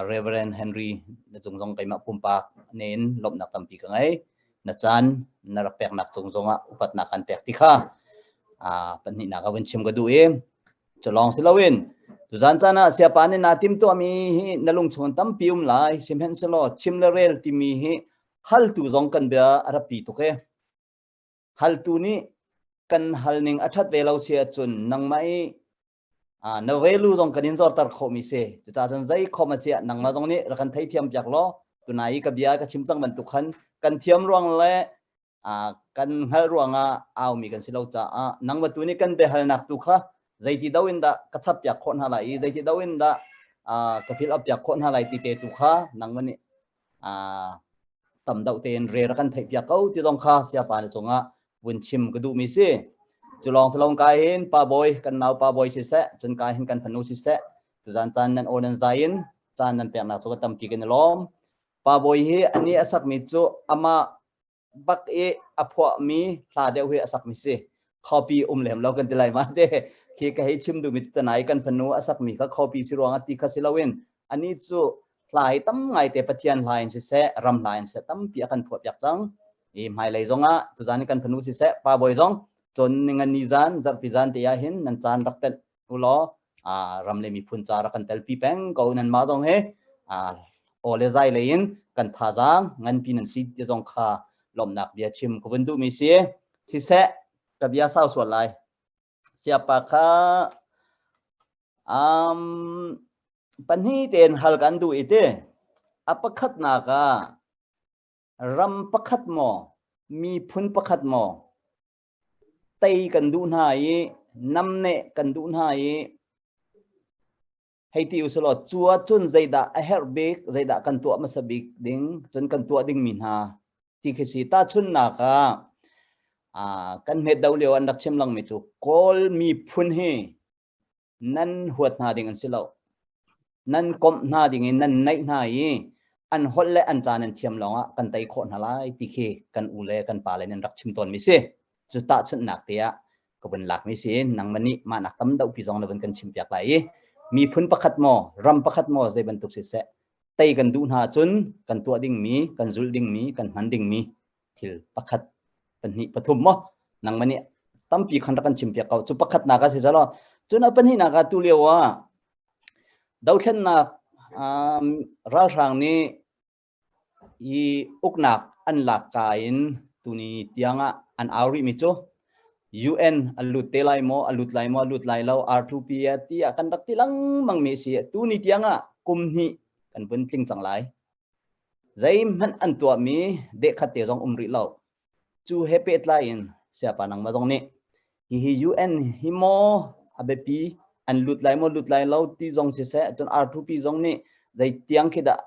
Reverend Henry na cung zong keimah pumpak nin lawmhnak tampi ka ngei. Na caan na rak peknak cung zongah upatnak kan pek ti kha pahnihnak a vun chim ka duh i culawng si loin tuzan caan ah siapa nih naa timtuahmi hi na lungchung tampi um lai sihmanhsehlaw chim le rel timi hi haltu zong kan bia a rak pi tuk e. Haltu nih kan halning a ṭhat ve lo si ahcun nangmah i na value zong kan in zorter khawhmi si. Cucaah cun zei khom a si ah nangmah zong nih rak kan theithiam piak law tunai i ka bia ka chim cang bantuk khan kan thiam ruang le kan hngalh ruangah aumi kan si lo caah nangmah tu nih kan biahalnak tu kha zeiti do in dah ka chap piak khawh hna lai i zeiti do in dah ka fill up piak khawh hna lai ti te tu kha nangmah nih tam deuh tein re rak kan theih piak ko ti zong kha siapa na cungah vun chim ka duhmi si. Cu lawng salong kai hin pa bawi kan nau pa bawi siseh cun kai hin kan fanu siseh tuzan caan nan aw nan zai in caan nan peknak cu ka tampi kan i lawm. Pa bawi hi ani a sakmi cu amah bak i a phuahmi hla deuh hi a sakmi si. Copy um lem lo kan ti lai ma te. Khi ka hei chim duhmi tanai kan fanu a sakmi kha copy si ruangah ti kha si loin ani cu hla hi tam ngai te Pathian hla in siseh ram hla in siseh tampi a kan phuah piak cang. I hmailei zongah tuzan kan fanu siseh pa bawi zong cun ningan ni zan zarhpi zan te ah hin nan caan rak telh ulaw ram le miphun ca rak kan telpi peng ko nan mah zong he aw le zai lei in kan thazaang nganpi nan si ti zong kha lawmhnak bia chim ka vun duhmi si. Siseh ka bia sau sual lai. Siapa kha um, pahnih tein hal kan duh i ti. A pakhatnak ah ram pakhat maw miphun pakhat maw tei kan duh hna i namneh kan duh hna i hei ti usulaw cu ahcun zeidah a herh bik zeidah kan tuah hmasa bik ding cun kan tuah dingmi hna ti khi si tahchunhnak ah kan hmet do lio an rak chim langmi cu Kawl miphun hi nan huat hna ding an si lo nan komh hna ding in nan naih hna i an holh le an ca nan thiam lawngah kan tei khawh hna lai ti khi kan u le kan pa le nan rak chim tawnmi si cu tahchunhnak te ah ka vun lakmi si nangmah nih mah nak tam deuh pi zong na vun kan chim piak lai i miphun pakhat maw ram pakhat maw zei bantuk siseh tei kan duh hna cun kan tuah dingmi kan zulh dingmi kan hman dingmi thil pakhat pahnih pathum maw nangmah nih tampi khan rak kan chim piak ko cu pakhat nak a si zalo cun a pahnih nak ah tu lio ah dothlennak ralhrang nih i uknak an lak ka in tuni tiang ah an au rih mi cu UN a lut te lai maw a lut lai maw a lut lai lo R2P ti ah kan rak ti lengmang mi si tuni tiang ah kum hnih kan vun tling cang lai zeihmanh an tuahmi dehkhat te zong um rih lo cu he pehtlai in siapa nangmah zong nih hihi UN hi maw a biapi an lut lai maw lut lai lo ti zong siseh cun R2P zong nih zei tiang khi dah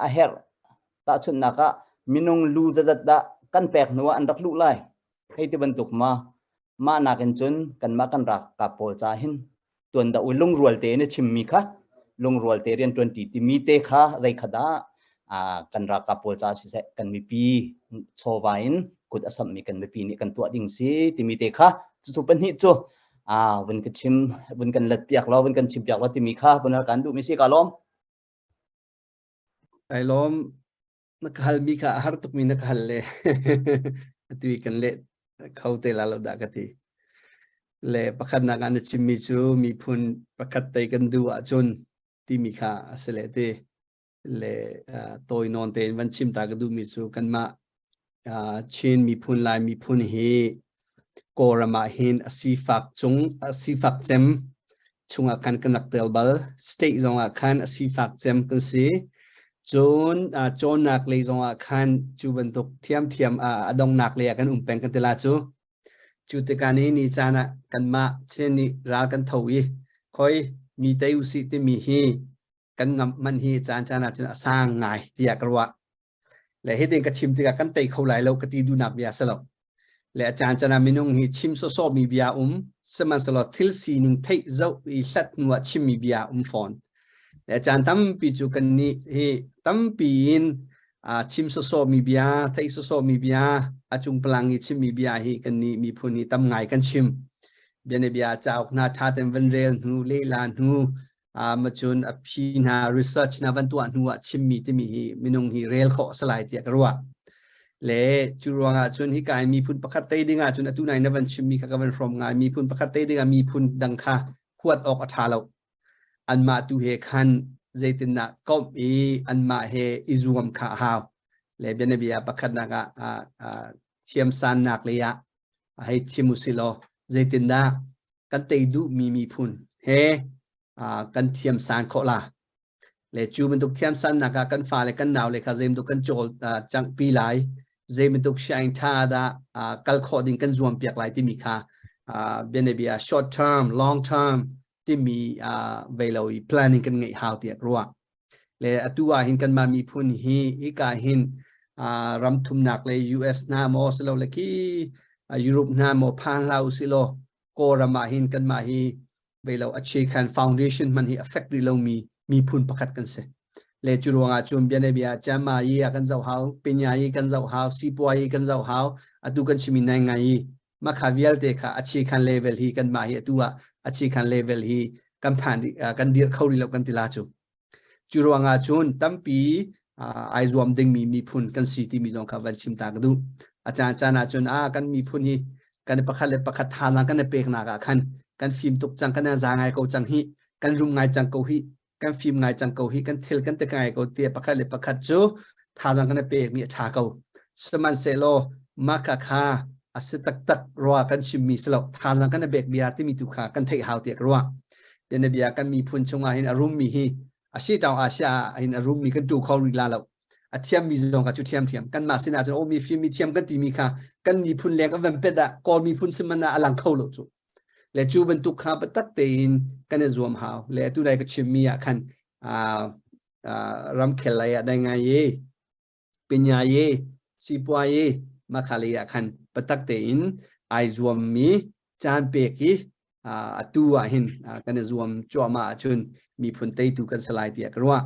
a herh tahchunhnak ah minung lu zazat dah kan pek hnu ah an rak luh lai hei ti bantuk ma mah nakin cun kanmah kan ralkap pawl ca hin tuan dah u lungrual te in a chimmi kha lungrual te rian tuan ti timi te kha zei kha dah kan ralkap pawl ca siseh kan mipi chawva in kut a sammi kan mipi nih kan tuah ding si timi te kha cucu pahnih cu vun ka chim vun kan let piak law vun kan chim piak law timi kha vun kan duh mi si ka lawm. Ai lawm na ka halmi kha a har tukmi na ka hal le atu i kan leh kho te la lo dah ka ti. Le pakhatnak ah na chimmi cu miphun pakhat tei kan duh ahcun timi kha a si le ti. Le tawi nawn tein van chim ta ka duhmi cu kanmah Chin miphun Lai miphun hi Kawlram ah hin a sifak cung a sifak cem chungah khan kan rak tel bal. State zongah khan a sifak cem kan si. Cun cawnnak lei zongah khan cu bantuk thiamthiam a donghnak lei ah kan um peng kan ti la cu. Cu tikah ni ni caan ah kanmah Chin nih ral kan tho i khoi mi tei usih timi hi kan ngamh man hi caan caan ah cun a sang ngai tiah ka ruah. Le hitin ka chim tikah kan tei kho lai lo ka ti duhnak bia si lo. Le a caan caan ah minung hi chim sawsawh mi bia um, sihmanhsehlaw thil sining theih zoh i hlat hnu ah chimmi bia um fawn. Le a caan tampi cu kan nih hi tampi in chim sawsawh mi bia, theih sawsawh mi bia, a cung palang i chimmi bia hi kan nih miphun hi tam ngai kan chim. Bianabia cauk hna ṭha ten van rel hnu lehla hnu ma cun a phi hna research hna van tuah hnu ah chimmi timi hi minung hi rel khawh a si lai tiah ka ruah. Le cu ruangah cun hika hi miphun pakhat tei ding ah cun atu nai na van chimmi kha ka van hrawm ngai. Miphun pakhat tei ding ah miphun dang kha huat awk a ṭha lo. Anmah tu he khan zeitindah komh i anmah he i zuam kha a hau. Le bianabia pakhatnak ah thiamsannak lei ah hei chim usih law zeitindah kan tei duhmi miphun he kan thiamsan khawh la. Le cu bantuk thiamsannak ah kan fale kan naule kha zei bantuk kan cawl cangpi lai, zei bantuk sianginn ṭha dah kal khawh ding kan zuam piak lai timi kha bianabia short term, long term timi vei lo i planning kan ngeih hau tiah ka ruah. Le atu ah hin kanmah miphun hi hika hin ram thumnak le US hna maw silole khi Europe hna maw phan hlah usih law Kawlram ah hin kanmah hi vei lo Achekhan foundation hman hi affect rih lomi miphun pakhat kan si. Le cu ruangah cun bianabia Chama yi ah kan zoh hau, Pinya yi kan zoh hau, Sipua yi kan zoh hau, atu kan chimi nai ngai yi makha vialte kha achikhan level hi kanmah hi atu ah achikhan level hi kan phan kan dir kho rih lo kan ti la cu. Cu ruangah cun tampi ai zuam dingmi miphun kan si timi zong kha van chim ta ka duh. A caan caan ah cun a kan miphun hi kan pakhat le pakhat thazaang kan i peknak ah khan kan fim tuk cang, kan za ngai ko cang hi, kan rum ngai cang ko hi, kan fim ngai cang ko hi, kan thil kan ti ngai ko tiah pakhat le pakhat cu thazaang kan i pekmi a ṭha ko. Sihmanhsehlaw mah kha kha a si taktak rua kan chimmi si lo, thazaang kan i pek bia timi tu kha kan theih hau tiah ka ruah. Bianabia kan miphun chungah hin a rummi hi a si taung Asia ah hin a rummi kan tu kho rih la lo. A thiammi zong kha cu thiamthiam. Kanmah sinah cun aw mi fim mi thiam kan timi kha kan miphun leng a van pet ah Kawl miphun siman ah a lang kho lo cu. Le cu bantuk kha biatak tein kan i zuam hau. Le atu dai ka chimmi ah khan ramkhel lei ah dai ngai i pinya i sipua i makhali ah khan biatak tein ai zuammi caan pek i atu ah hin kan i zuam cuahmah ahcun miphun teitu kan si lai tiah ka ruah.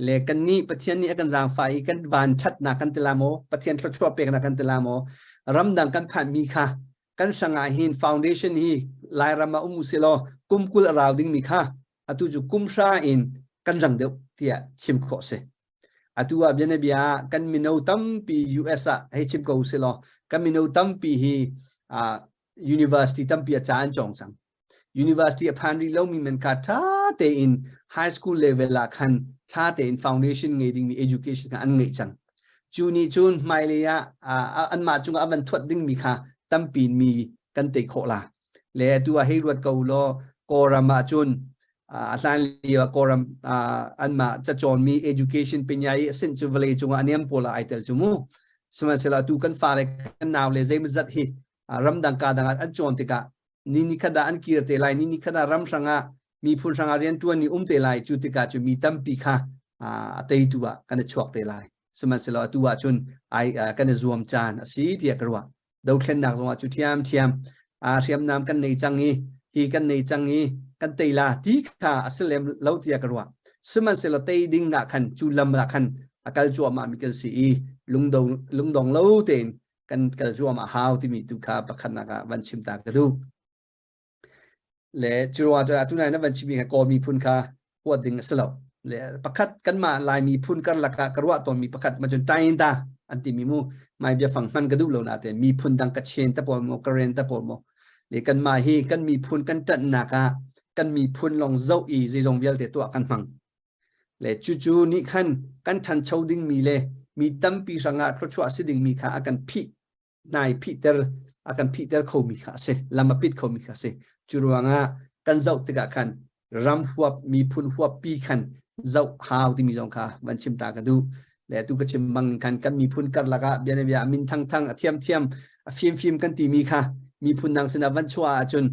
Le kan nih Pathian nih a kan zaangfah i kan van ṭhatnak kan ti la maw, Pathian thluachuah peknak kan ti la maw, ramdang kan phanhmi kha kan hrangah hin foundation hi Lairam ah um usih law kum 20 a rau dingmi kha atu cu kum 30 in kan rang deuh tiah chim khawh si. Atu ah bianabia ah kan mino tampi US ah hei chim ko usih law kan mino tampi hi university tampi ah ca an cawng cang. University a phan rih lomi men kha ṭha tein high school level ah khan ṭha tein foundation ngei dingmi education kha an ngeih cang. Cu nih cun hmailei ah anmah cungah a van thuat dingmi kha tampi mi kan tei khawh la. Le atu ah hei ruat ko law Kawlram ah cun a hlan lio ah Kawlram anmah cacawnmi education pinya i a sinh cu vawlei cungah a niam pawl ah ai tel cu mu. Sihmanhsehlaw atu kan fale kan naule zeimawzat hi ramdang ka dang ah an cawn tikah ni ni khat ah an kir te lai, ni ni khat ah ram hrangah miphun hrangah rianṭuan ni um te lai. Cu tikah cu mi tampi kha a teitu ah kan i chuak te lai. Sihmanhsehlaw atu ah cun ai kan i zuam caan a si tiah ka ruah. Dothlennak zongah cu ṭhiamṭhiam hriamnam kan nei cang i hi kan nei cang i kan tei la ti kha a si lem lo tiah ka ruah. Sihmanhsehlaw tei ding ah khan cu lam ah khan a kal cuahmah mi kan si i lungdong lungdong lo tein kan kal cuahmah hau timi tu kha pakhatnak ah van chim ta ka duh. Le cu ruangah cun atu nai na van chimmi kha Kawl miphun kha huat ding a si lo. Le pakhat kanmah Lai miphun karlak ah ka ruah tawnmi pakhat ma cun tain ta an timi mu mai biafang hman ka duh lo natein miphun dang ka chen ta pawl maw ka ren ta pawl maw le kanmah hi kan miphun kan ṭanhnak ah kan miphun lawng zoh i zeizong vialte tuah kan hmang. Le cucu nih khan kan ṭhancho dingmi le mi tampi hrangah thluachuah si dingmi kha a kan phih nai phihter a kan phihter khomi kha a si, lam a pit khomi kha a si. Cu ruangah kan zoh tikah khan ram huap miphun huap pi khan zoh hau timi zong kha van chim ta ka duh. Le tu ka chim bang khan kan miphun karlak ah bianabia a min thangthang a thiamthiam a fimfim kan timi kha miphun dang sinah van chuah ahcun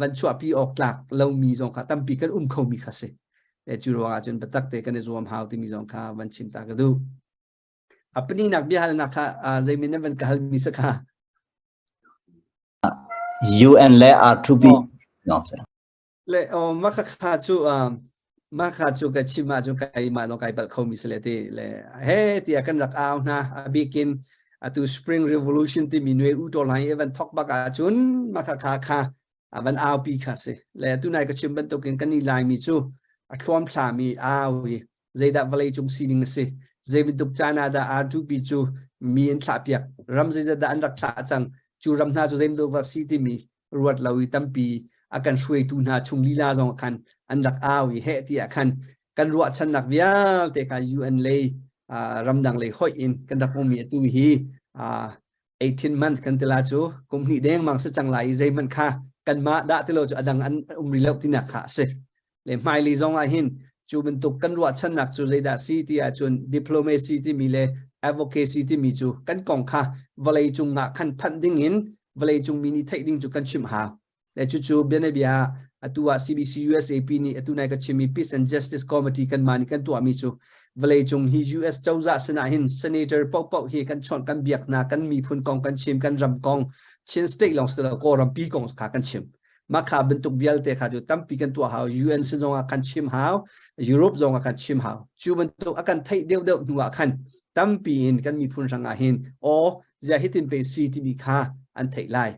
van chuahpi awk tlak lomi zong kha tampi kan um khomi kha si. Le cu ruangah cun biatak te kan i zuam hau timi zong kha van chim ta ka duh. A paninak biahalnak kha zeimin nan van ka halmi sa kha? UN le R2P. Le o ma kha kha cu ma kha cu ka chim ah cun kai ma lawng kai bal kho mi sile ti le he tiah kan rak au hna. A bikin atu Spring Revolution timi nue u to lai even thok bak ah cun ma kha kha kha. Van aupi kha si. Le tunai ka chim bantukin kan i Laimi cu a thluamthlami au i zeidah vawlei cung sining a si zei bantuk caan ah dah R2P cu mi an thlah piak ram zeizat dah an rak thlah cang cu ram hna cu zei bantuk si timi ruat lo i tampi a kan hruaitu hna chung lila zong khan an rak au i heh ti ah khan kan ruahchannak vialte kha UN lei ramdang lei hoih in kan rak ummi atu hi 18 month kan tila cu kum hnih deng mang si cang lai i zeihmanh kha kanmah dah tilo cu adang an um rih lo tinak kha a si le hmailei zong ah hin cu bantuk kan ruahchannak cu zeidah si ti ahcun diplomacy timi le advocacy timi cu kan kong kha vawlei cung ah khan phanh ding in vawlei cung mi nih theih ding cu kan chimh hau le cucu bianabia atu ah CBC USAP nih atu nai ka chimmi Peace and Justice Committee kan mah nih kan tuahmi cu vawlei cung hi US cozah sinah hin senator paohpaoh hi kan chawnh kan biak hna kan miphun kong kan chim kan ram kong Chin state lawng si lo Kawlram pi kong kha kan chim Makha bantuk vialte kha cu tampi kan tuah hau. UN sin zong ah kan chim hau. Europe zong ah kan chim hau. Cu bantuk a kan theih deuhdeuh hnu ah khan tampi in kan miphun hrang ah hin aw zia hitin pe si timi kha an theih lai.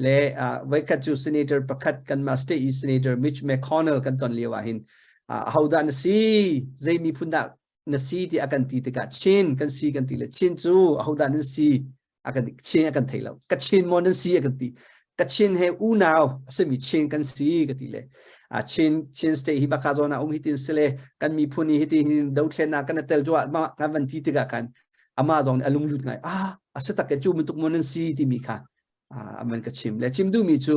Le uh, voikhat cu senator pakhat kanmah state i senator Mitch McConnell kan ton lio ah hin uh, ahodah na si zei miphun dah na si ti a kan ti tikah Chin kan si kan ti le Chin cu ahodah nan si a kan Chin a kan thei lo ka Chin maw nan si a kan ti ka Chin he unau a simi Chin kan si ka ti le a Chin Chin state hi baka zawn ah um hitin sile kan miphun hi hitin hin dothlennak kan tel zuah ma kan van ti tikah khan ama zong nih a lunglut ngai ah a si tak ke cu bantuk maw nan si timi kha aman ka chim le chim duhmi cu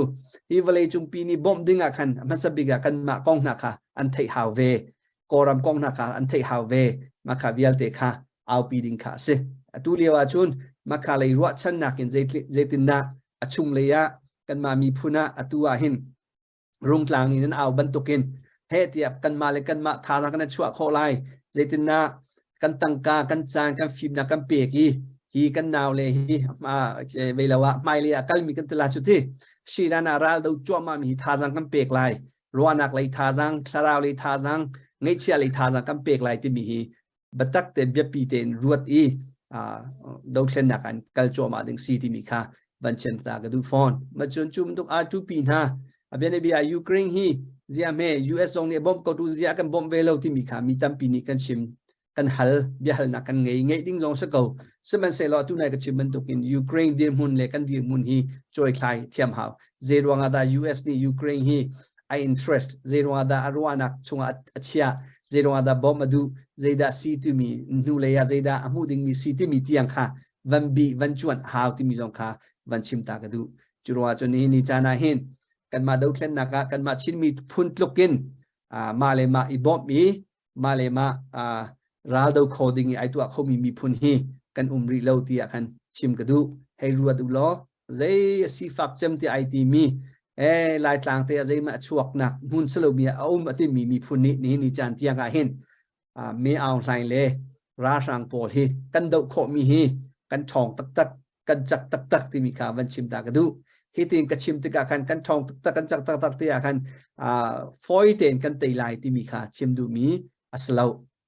hi vawlei cungpi nih bawmh ding ah khan hmasa bik ah kanmah kong hna kha an theih hau ve Kawlram kong hna kha an theih hau ve mah kha vialte kha aupi ding kha a si atu lio ah cun mah kha lei ruahchannak in zeitindah a chung lei ah kanmah miphun ah atu ah hin rungtlang nih nan au bantukin heh tiah kanmah le kanmah thazaang kan chuah khawh lai zeitindah kan tangka kan caan kan fimnak kan pek i hi kan nau le hi vei lo ah hmailei ah kalmi kan tila cu ti Shiran ah ral do cuahmah mi hi thazaang kan pek lai ruahnak lei thazaang thlarau lei thazaang ngeihchia lei thazaang kan pek lai timi hi biatak te biapi tein ruat i dothlennak an kal cuahmah ding si timi kha van chen ta ka duh fawn ma cun cu bantuk R2P hna a bianabia Ukraine hi zia me US zong nih bawmh ko tu zia kan bawmh ve lo timi kha mi tampi nih kan chim kan hal biahalnak kan ngei ngeih ding zong si ko sihmanhsehlaw atu nai ka chim bantukin Ukraine dirhmun le kan dirhmun hi cawithlai thiam hau zei ruangah dah US nih Ukraine hi a interest zei ruangah dah a ruahnak chungah a chiah zei ruangah dah bawmh a duh zeidah si timi hnu lei ah zeidah a hmuh dingmi si timi tiang kha van bi van cuan hau timi zong kha van chim ta ka duh cu ruangah cun nihin ni caan ah hin kanmah dothlennak ah kanmah Chinmi phun tluk in mah le mah i bawmh i mah le mah ral do kho ding i ai tuah khomi miphun hi kan um rih lo tiah khan chim ka duh hei ruat u law zei a sifak cem ti ai timi eh laitlang te a zeimah chuak nak hmun salomi a um a timi miphun nih nihin ni caan tiang ah hin me aung hlaing le ralhrang pawl hi kan doh khawhmi hi kan ṭhawng taktak kan cak taktak timi kha van chim ta ka duh hi tin ka chim tikah khan kan ṭhawng taktak kan cak taktak ti ah khan fawi tein kan tei lai timi kha chim duhmi a si lo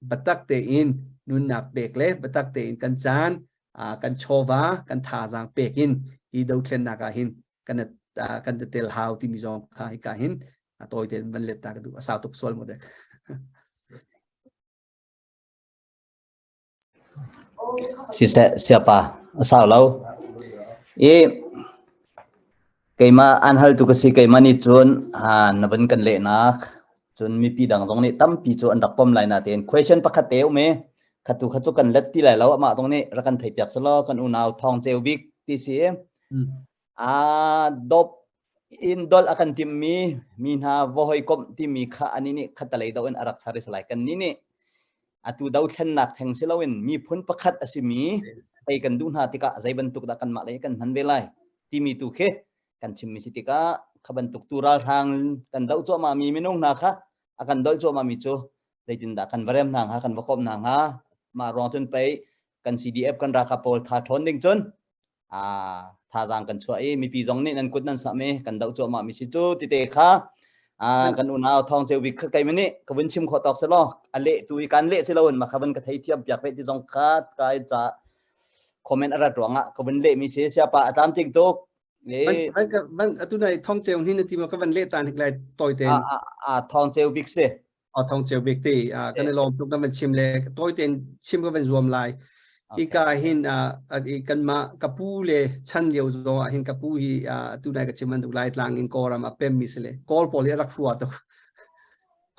biatak tein nunnak pek le biatak tein kan caan kan chawva kan thazaang pek in hi dothlennak ah hin kan kan tel hau timi zong kha hika hin a tawi tein van let ta ka duh a sau tuk sual mu dek Siseh siapa a sau lo. I keimah an haltu ka si keimah nih cun na van kan lehnak cun mipi dang zong nih tampi cu an rak pom lai natein question pakhat te um i khatu kha cu kan let ti lai lo amah zong nih rak kan theih piak selaw kan unau thawng ceu bik ti si a dop in dol a kan timmi mi hna va hawikomh timi kha ani nih khatalei do in a rak char i salai kan ni nih atu dothlennak theng si loin miphun pakhat a simi tei kan duh hna tikah zei bantuk dah kanmah lei kan hman ve lai timi tu khi kan chimmi si tikah kha bantuk tu ralhrang kan doh cuahmah mi minung hna kha a kan dolh cuahmah mi cu zeitindah kan va rem hna hnga kan va komh hna hnga mah ruang cun pei kan CDF kan ralkap pawl tha ṭhawn ding cun thazaang kan chuah i mipi zong nih nan kut nan samh i kan doh cuahmah mi si cu tite kha kan unau thawng ceu bik kha keimah nih ka vun chim khawh tawk si law a leh tu i kan leh si loin ma kha van ka thei thiam piak ve ti zong kha kai ca comment a rat ruangah ka vun leh mi si siapa a tlamtling tuk. Van van van atu nai thong cheu hin na ti ma ka van le tan hik lai toi ten. A a thong cheu bik si. A thong cheu bik ti. Kan i lawm tuk na van chim le toi ten chim ka van zuam lai. Ika hin kan ma ka pu le chan lio zo ah hin ka pu hi tu nai ka chim man tuk lai tlang in kawram a pem mi si le kawl pawl i rak hua tuk.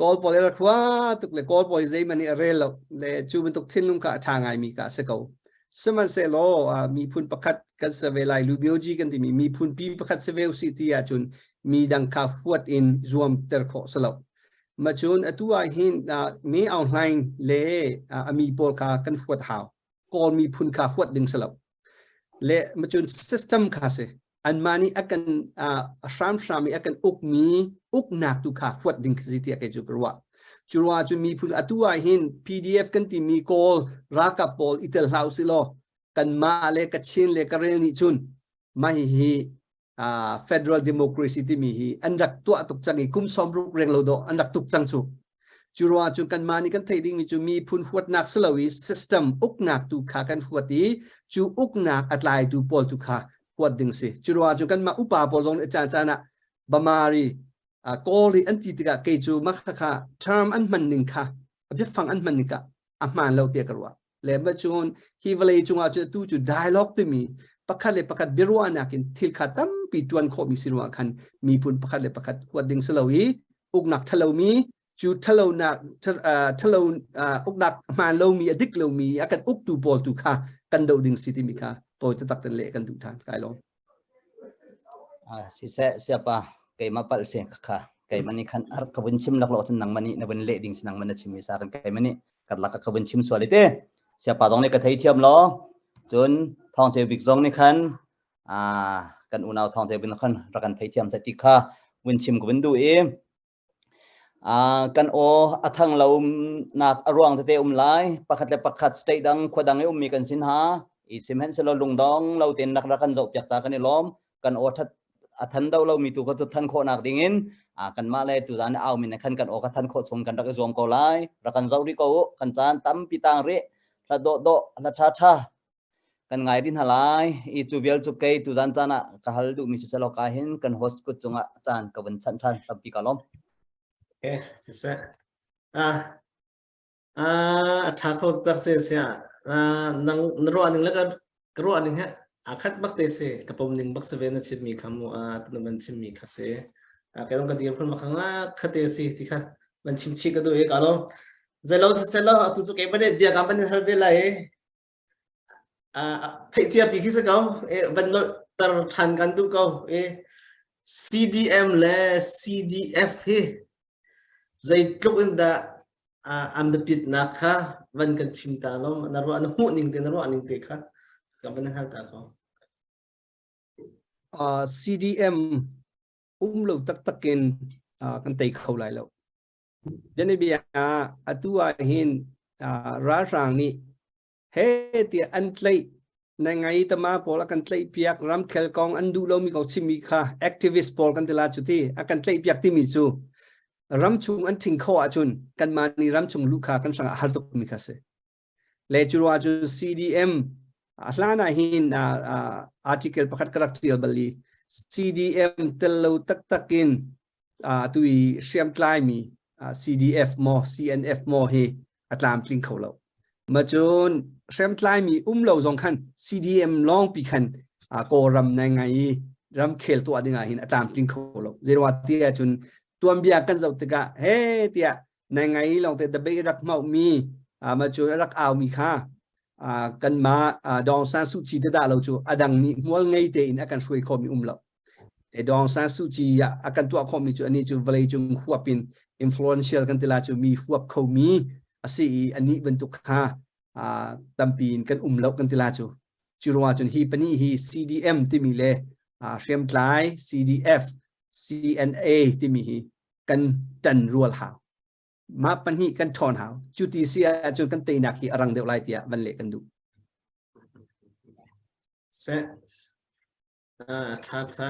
Kawl pawl i rak hua tuk le kawl pawl zeihmanh i a rel lo le cu bantuk thinlung kha a ṭha ngaimi ka si ko. Sihmanhsehlaw miphun pakhat kan si ve lai Lubioji kan timi miphun pi pakhat si ve usih ti ahcun mi dang kha huat in zuamter khawh si lo. Macun atu ah hin Me Aung Hlaing le a mi pawl kha kan huat hau. Kawl miphun kha huat ding si lo. Le macun system kha si. Anmah nih a kan hramhram i a kan ukmi uknak tu kha huat ding si tiah kei cu ka ruah. Cu ruangah cun miphun atu ah hin PDF kan timi Kawl ralkap pawl i tel hlah usih law kanmah le Kachin le Karel nih cun mah hihi federal democracy timi hi an rak tuah tuk cang i kum 60 reng lo dawh an rak tuk cang cu. Cu ruangah cun kanmah nih kan theih dingmi cu miphun huatnak si lo i system uknak tu kha kan huat i cu uknak a tlaitu pawl tu kha huat ding si. Cu ruangah cun kanmah upa pawl zong nih caan caan ah Bamari Kawl i an ti tikah kei cu mah kha term an hman ning kha a biafang an hman ning kha a hmaan lo tiah ka ruah. Le ma cun hi vawlei cungah cu tu cu dialogue timi pakhat le pakhat biaruahnak in thil kha tampi tuan khawhmi si ruangah khan miphun pakhat le pakhat huat ding si lo i uknak ṭhalomi cu ṭhalonak ṭhalo uknak hmaan lomi a dik lomi a kan uktu pawl tu kha kan doh ding si timi kha tawi taktak ten leh kan duh ṭhan kai lawm. Siseh siapa keimah palh se kha keimah nih khan ar ka vun chim lak lo cun nangmah nih na vun leh ding si nangmah na chim mi sa kan keimah nih kan lak ka vun chim sual te siapa zong nih ka thei thiam lo cun thawng cheu bik zong nih khan kan unau thawng cheu bik khan rak kan thei thiam ti kha vun chim ka vun duh i Kan aw a thang lo nak a ruang tete um lai. Pakhat le pakhat state dang khua dang i ummi kan sin ha. I sihmanhsehlaw lungdong lo tein rak rak kan zoh piak ca kan i lawm. Kan aw that a than do lomi tu kha cu than khawhnak ding in kanmah le tuzan i au min khan kan aw kha than khawh chung kan rak i zuam ko lai. Rak kan zoh rih ko u. Kan caan tampi tang rih. Hla dawh dawh, hla tha tha kan ngai rih hna lai. I cu vial cu kei tuzan caan ah ka hal duhmi si selaw ka hin kan host kut cungah caan ka vun chanh ṭhan tampi ka lawm. Okay, siseh. Ah, ah, a ṭha kho tak se sia. Ah, nang na ruah ning le ka ka ruah ning he a khat bak te si ka pom ning bak se ve na chim mi kha mu a tu na chim mi kha se. A ke dong ka dir phun makha nga khate si ti kha man chim chi ka du e ka lo. Zelo siselo atu cu ke bane bia ka ban hal ve lai theih cia pi khi si ko van tar than kan duh ko CDM le CDF hi zeitluk in dah an biapitnak kha van kan chim ta lo na ruah na hmuh ning te na ruah ning te kha ka van hal ta ko CDM um lo taktak in kan tei kho lai lo Bianabia atu ah hin ralhrang nih he tiah an tlaih na ngai tama pawl a kan tlaih piak ramkhel kong an duh lomi kong chimmi kha activist pawl kan ti la cu ti a kan tlaih piak timi cu ramchung an thing kho ahcun kanmah nih ramchung luh kha kan hrangah har tuk mi kha si. Le cu ruah cu CDM a hlan ah hin article pakhat ka rak tial bal i CDM tel lo taktak in tu i hriamtlai mi CDF maw CNF maw hi a tlamtling kho lo. Ma cun hriamtlai mi um lo zong khan CDM lawng pi khan Kawlram nai ngai i ramkhel tuah ding ah hin a tlamtling kho lo. Zeiruah ti ahcun tuanbia kan zoh tikah he tiah nai ngai lawng te debate rak hmauh mi ma cu rak au mi kha kanmah Daw Aung San Suu Kyi te dah lo cu adang nih hmual ngei tein a kan hruai khawh mi um lo. Daw Aung San Suu Kyi a kan tuah khawh mi cu ani cu vawlei cung huap in influential kan ti la cu mi huap kho mi a si i anih bantuk kha tampi in kan um lo kan ti la cu. Cu ruangah cun hi pahnih hi CDM timi le hriamtlai CDF CNA timi hi kan ṭan rual hau. Mah pahnih kan ṭhawn hau. Cu ti si ahcun kan teinak hi a rang deuh lai tiah van leh kan duh. Seh. Ah, ṭha ṭha.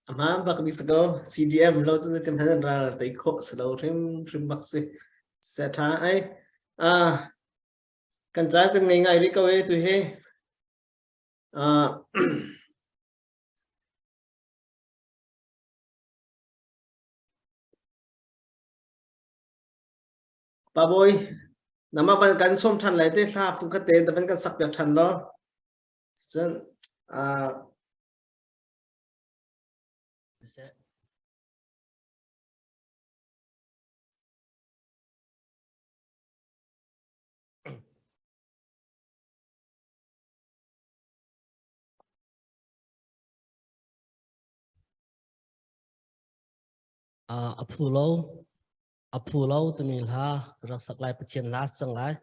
A hmaan bak mi si ko. CDM lo cu zeitin hmanh an ral tei khawh si lo hrim hrim bak si. Seh ṭha ai. Ah, kan caan kan ngei ngai rih ko e tu hi. Ah, Pa Bawi nama ban kan som than lai te hla fung khat te ban kan sak piak than lo. Cun A phu lo a phu lo timi hla rak sak lai Pathian hla cang lai.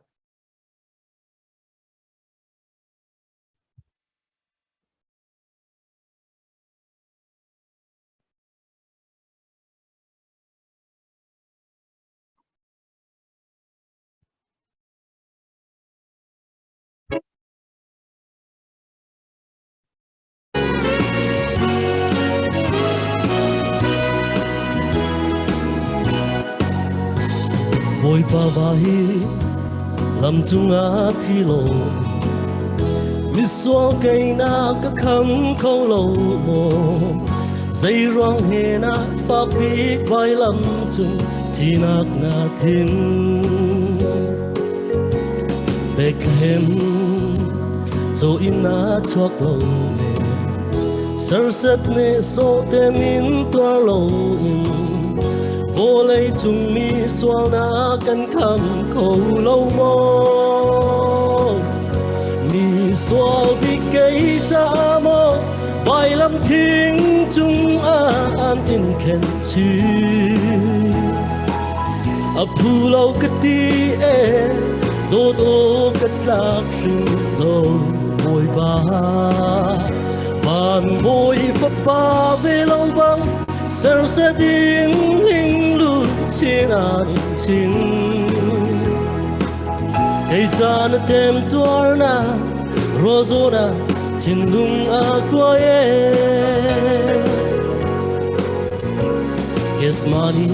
Bawipa va hi lam cungah thi lo misual kei na ka kham kho lo maw zei ruang he na fak bik vailam cung thinak na thin Bethlehem cho in na chuak lo le serset ne so te min tuar lo in vawlei cung mi sual na kan kham kho lo maw mi sual bik kei ca maw vailam thing cung ah an in khen chi A phu lo ka ti e dawt aw ka tlak hrim lo Bawipa van bawi fapa ve lo bang serset in hling lu chin an in chin kei ca na tem tuar na rozona thinlung a kuai e Gethsemane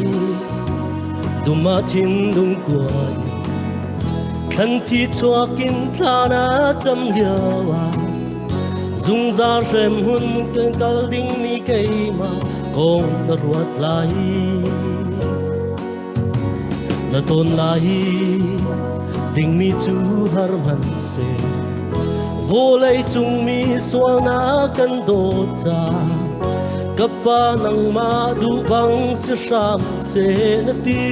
duma thinlung kuai thlan thi chuakin thla na cam lio ah zungzal hrem hun kan kal ding mi keimah kong na ruat lai na ton lai dingmi cu har hmanh seh vawlei cung mi sualnak kan dawt ca ka pa nangmah duh bang si hram seh na ti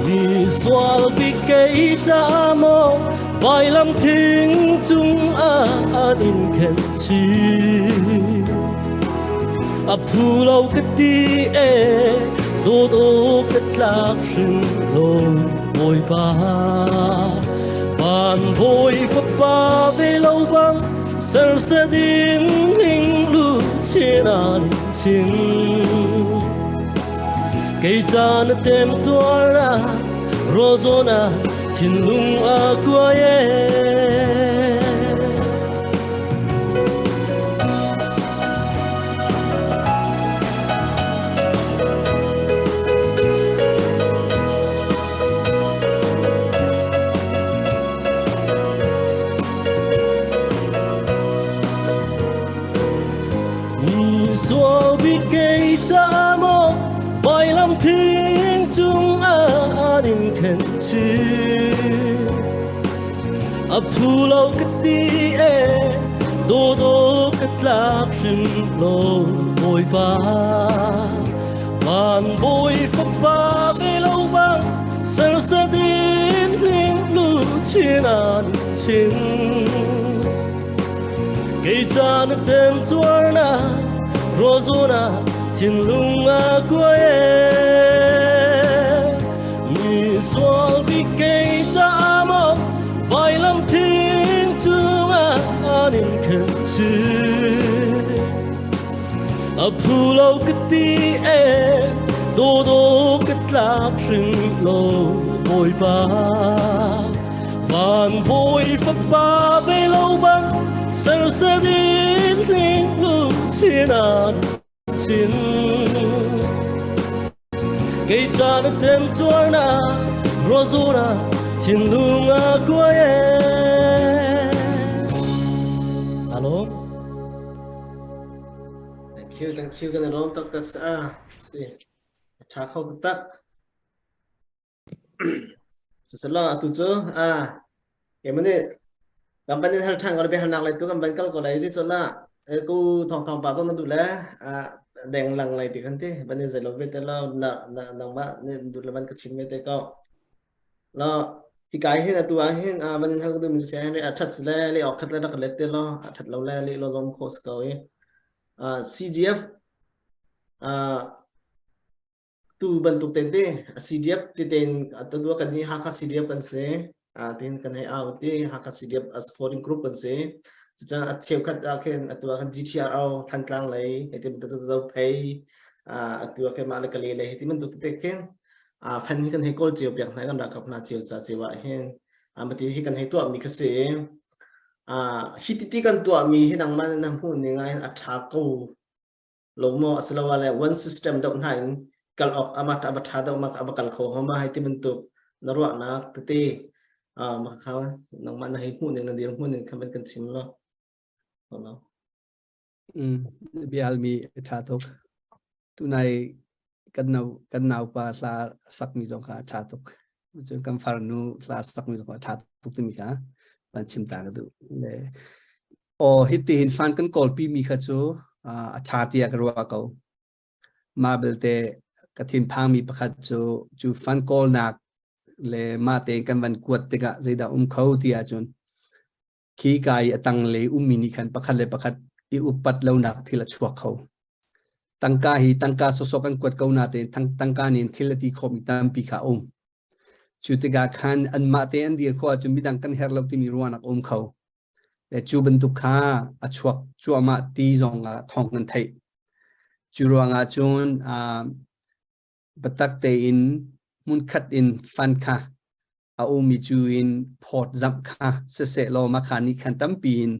mi sual bik kei ca maw vailam thing cung ah an in khenh chih A phu lo ka ti e dawt aw ka tlak hrim lo Bawipa van bawi fapa ve lo bang serset in hling lu chin an chin kei ca na tem tuar a rozona thinlung a kuai e. Sual bik kei ca maw vailam thing cung ah in khen chi A phu lo ka ti e dawt aw ka tlak hrim lo Bawipa van bawi fapa ve lo bang serset in hling lu chin an chin kei cha na tem tuar na rozona thinlung a kuai e Mi sual bik kei ca maw vailam thing cungah an in khen chih. A phu lo ka ti e dawt aw ka tlak hrim lo Bawipa van bawi fapa ve lo bang serset in hling lu chin an chin Kei ca na tem tuar na ruazuna thinlung a kuai e. Alo. Thank you, thank you. Kan i lawm taktak sa. Si. Tha kho tak. Siselaw atu cu a keimah nih kan ban in hal ṭhan ko le biahalnak lei tu kan ban kal ko lai ti cun ah ku thong thong pa zong na duh le deng lang lai ti kan ti ban in zeilo ve te lo na na nangmah nih duh le ban ka chim ve te ko lo hika hin atu ah hin ban in hal ka duh mi si a ṭhat le le ok khat le rak let te lo a ṭhat lo le le lo lom kho si ko i CDF Tu bantuk tete CDF titen atu kan nih Hakha CDF kan si. Tin kan hei au ti Hakha CDF a supporting group kan si. Cucaah a cheukhat ah khin atu ah khan GTRO Thantlang lei hei ti bantuk do phei atu ah khin mah le Kale lei hei ti bantuk tete khin fan hi kan hei kawl cio piak hna kan ralkap hna cio ca cio ah hin mati hi kan hei tuahmi kha si. Hi titi kan tuahmi hi nangmah na hmuh ning ah hin a ṭha ko lo maw asiloah le one system doh hna in kal awk ama ta va tha deuh ma ka va kal kho homa hei ti bantuk na ruahnak tete ma kha nangmah na hei hmuh ning na dir hmuh ning kha ban kan chim lo lo. Bial mi tha tuk. Tunai kan nau kan naupa hla sakmi zong kha tha tuk. Cun kan farnu hla sakmi zong kha tha tuk timi kha van chim ta ka duh. Le Aw, hitihin fan kan kawlpi mi kha cu a ṭha tiah ka ruah ko. Mah belte ka thinphangmi pakhat cu cu fan kawlnak le mah tein kan van kuat tikah zeidah um kho ti ahcun khi ka i a tanglei ummi nih khan pakhat le pakhat i upat lonak thil a chuak kho. Tangka hi tangka sawsawh kan kuat ko natein tangka nih thil a ti khawhmi tampi kha a um. Cu tikah khan anmah te an dir khawh ahcun midang kan herh lo timi ruahnak a um kho. Le cu bantuk kha a chuak cuahmah ti zong ah thawng kan theih. Cu ruangah cun biatak tein hmunkhat in fund kha a ummi cu in phawt zamh kha siseh law mah kha nih khan tampi in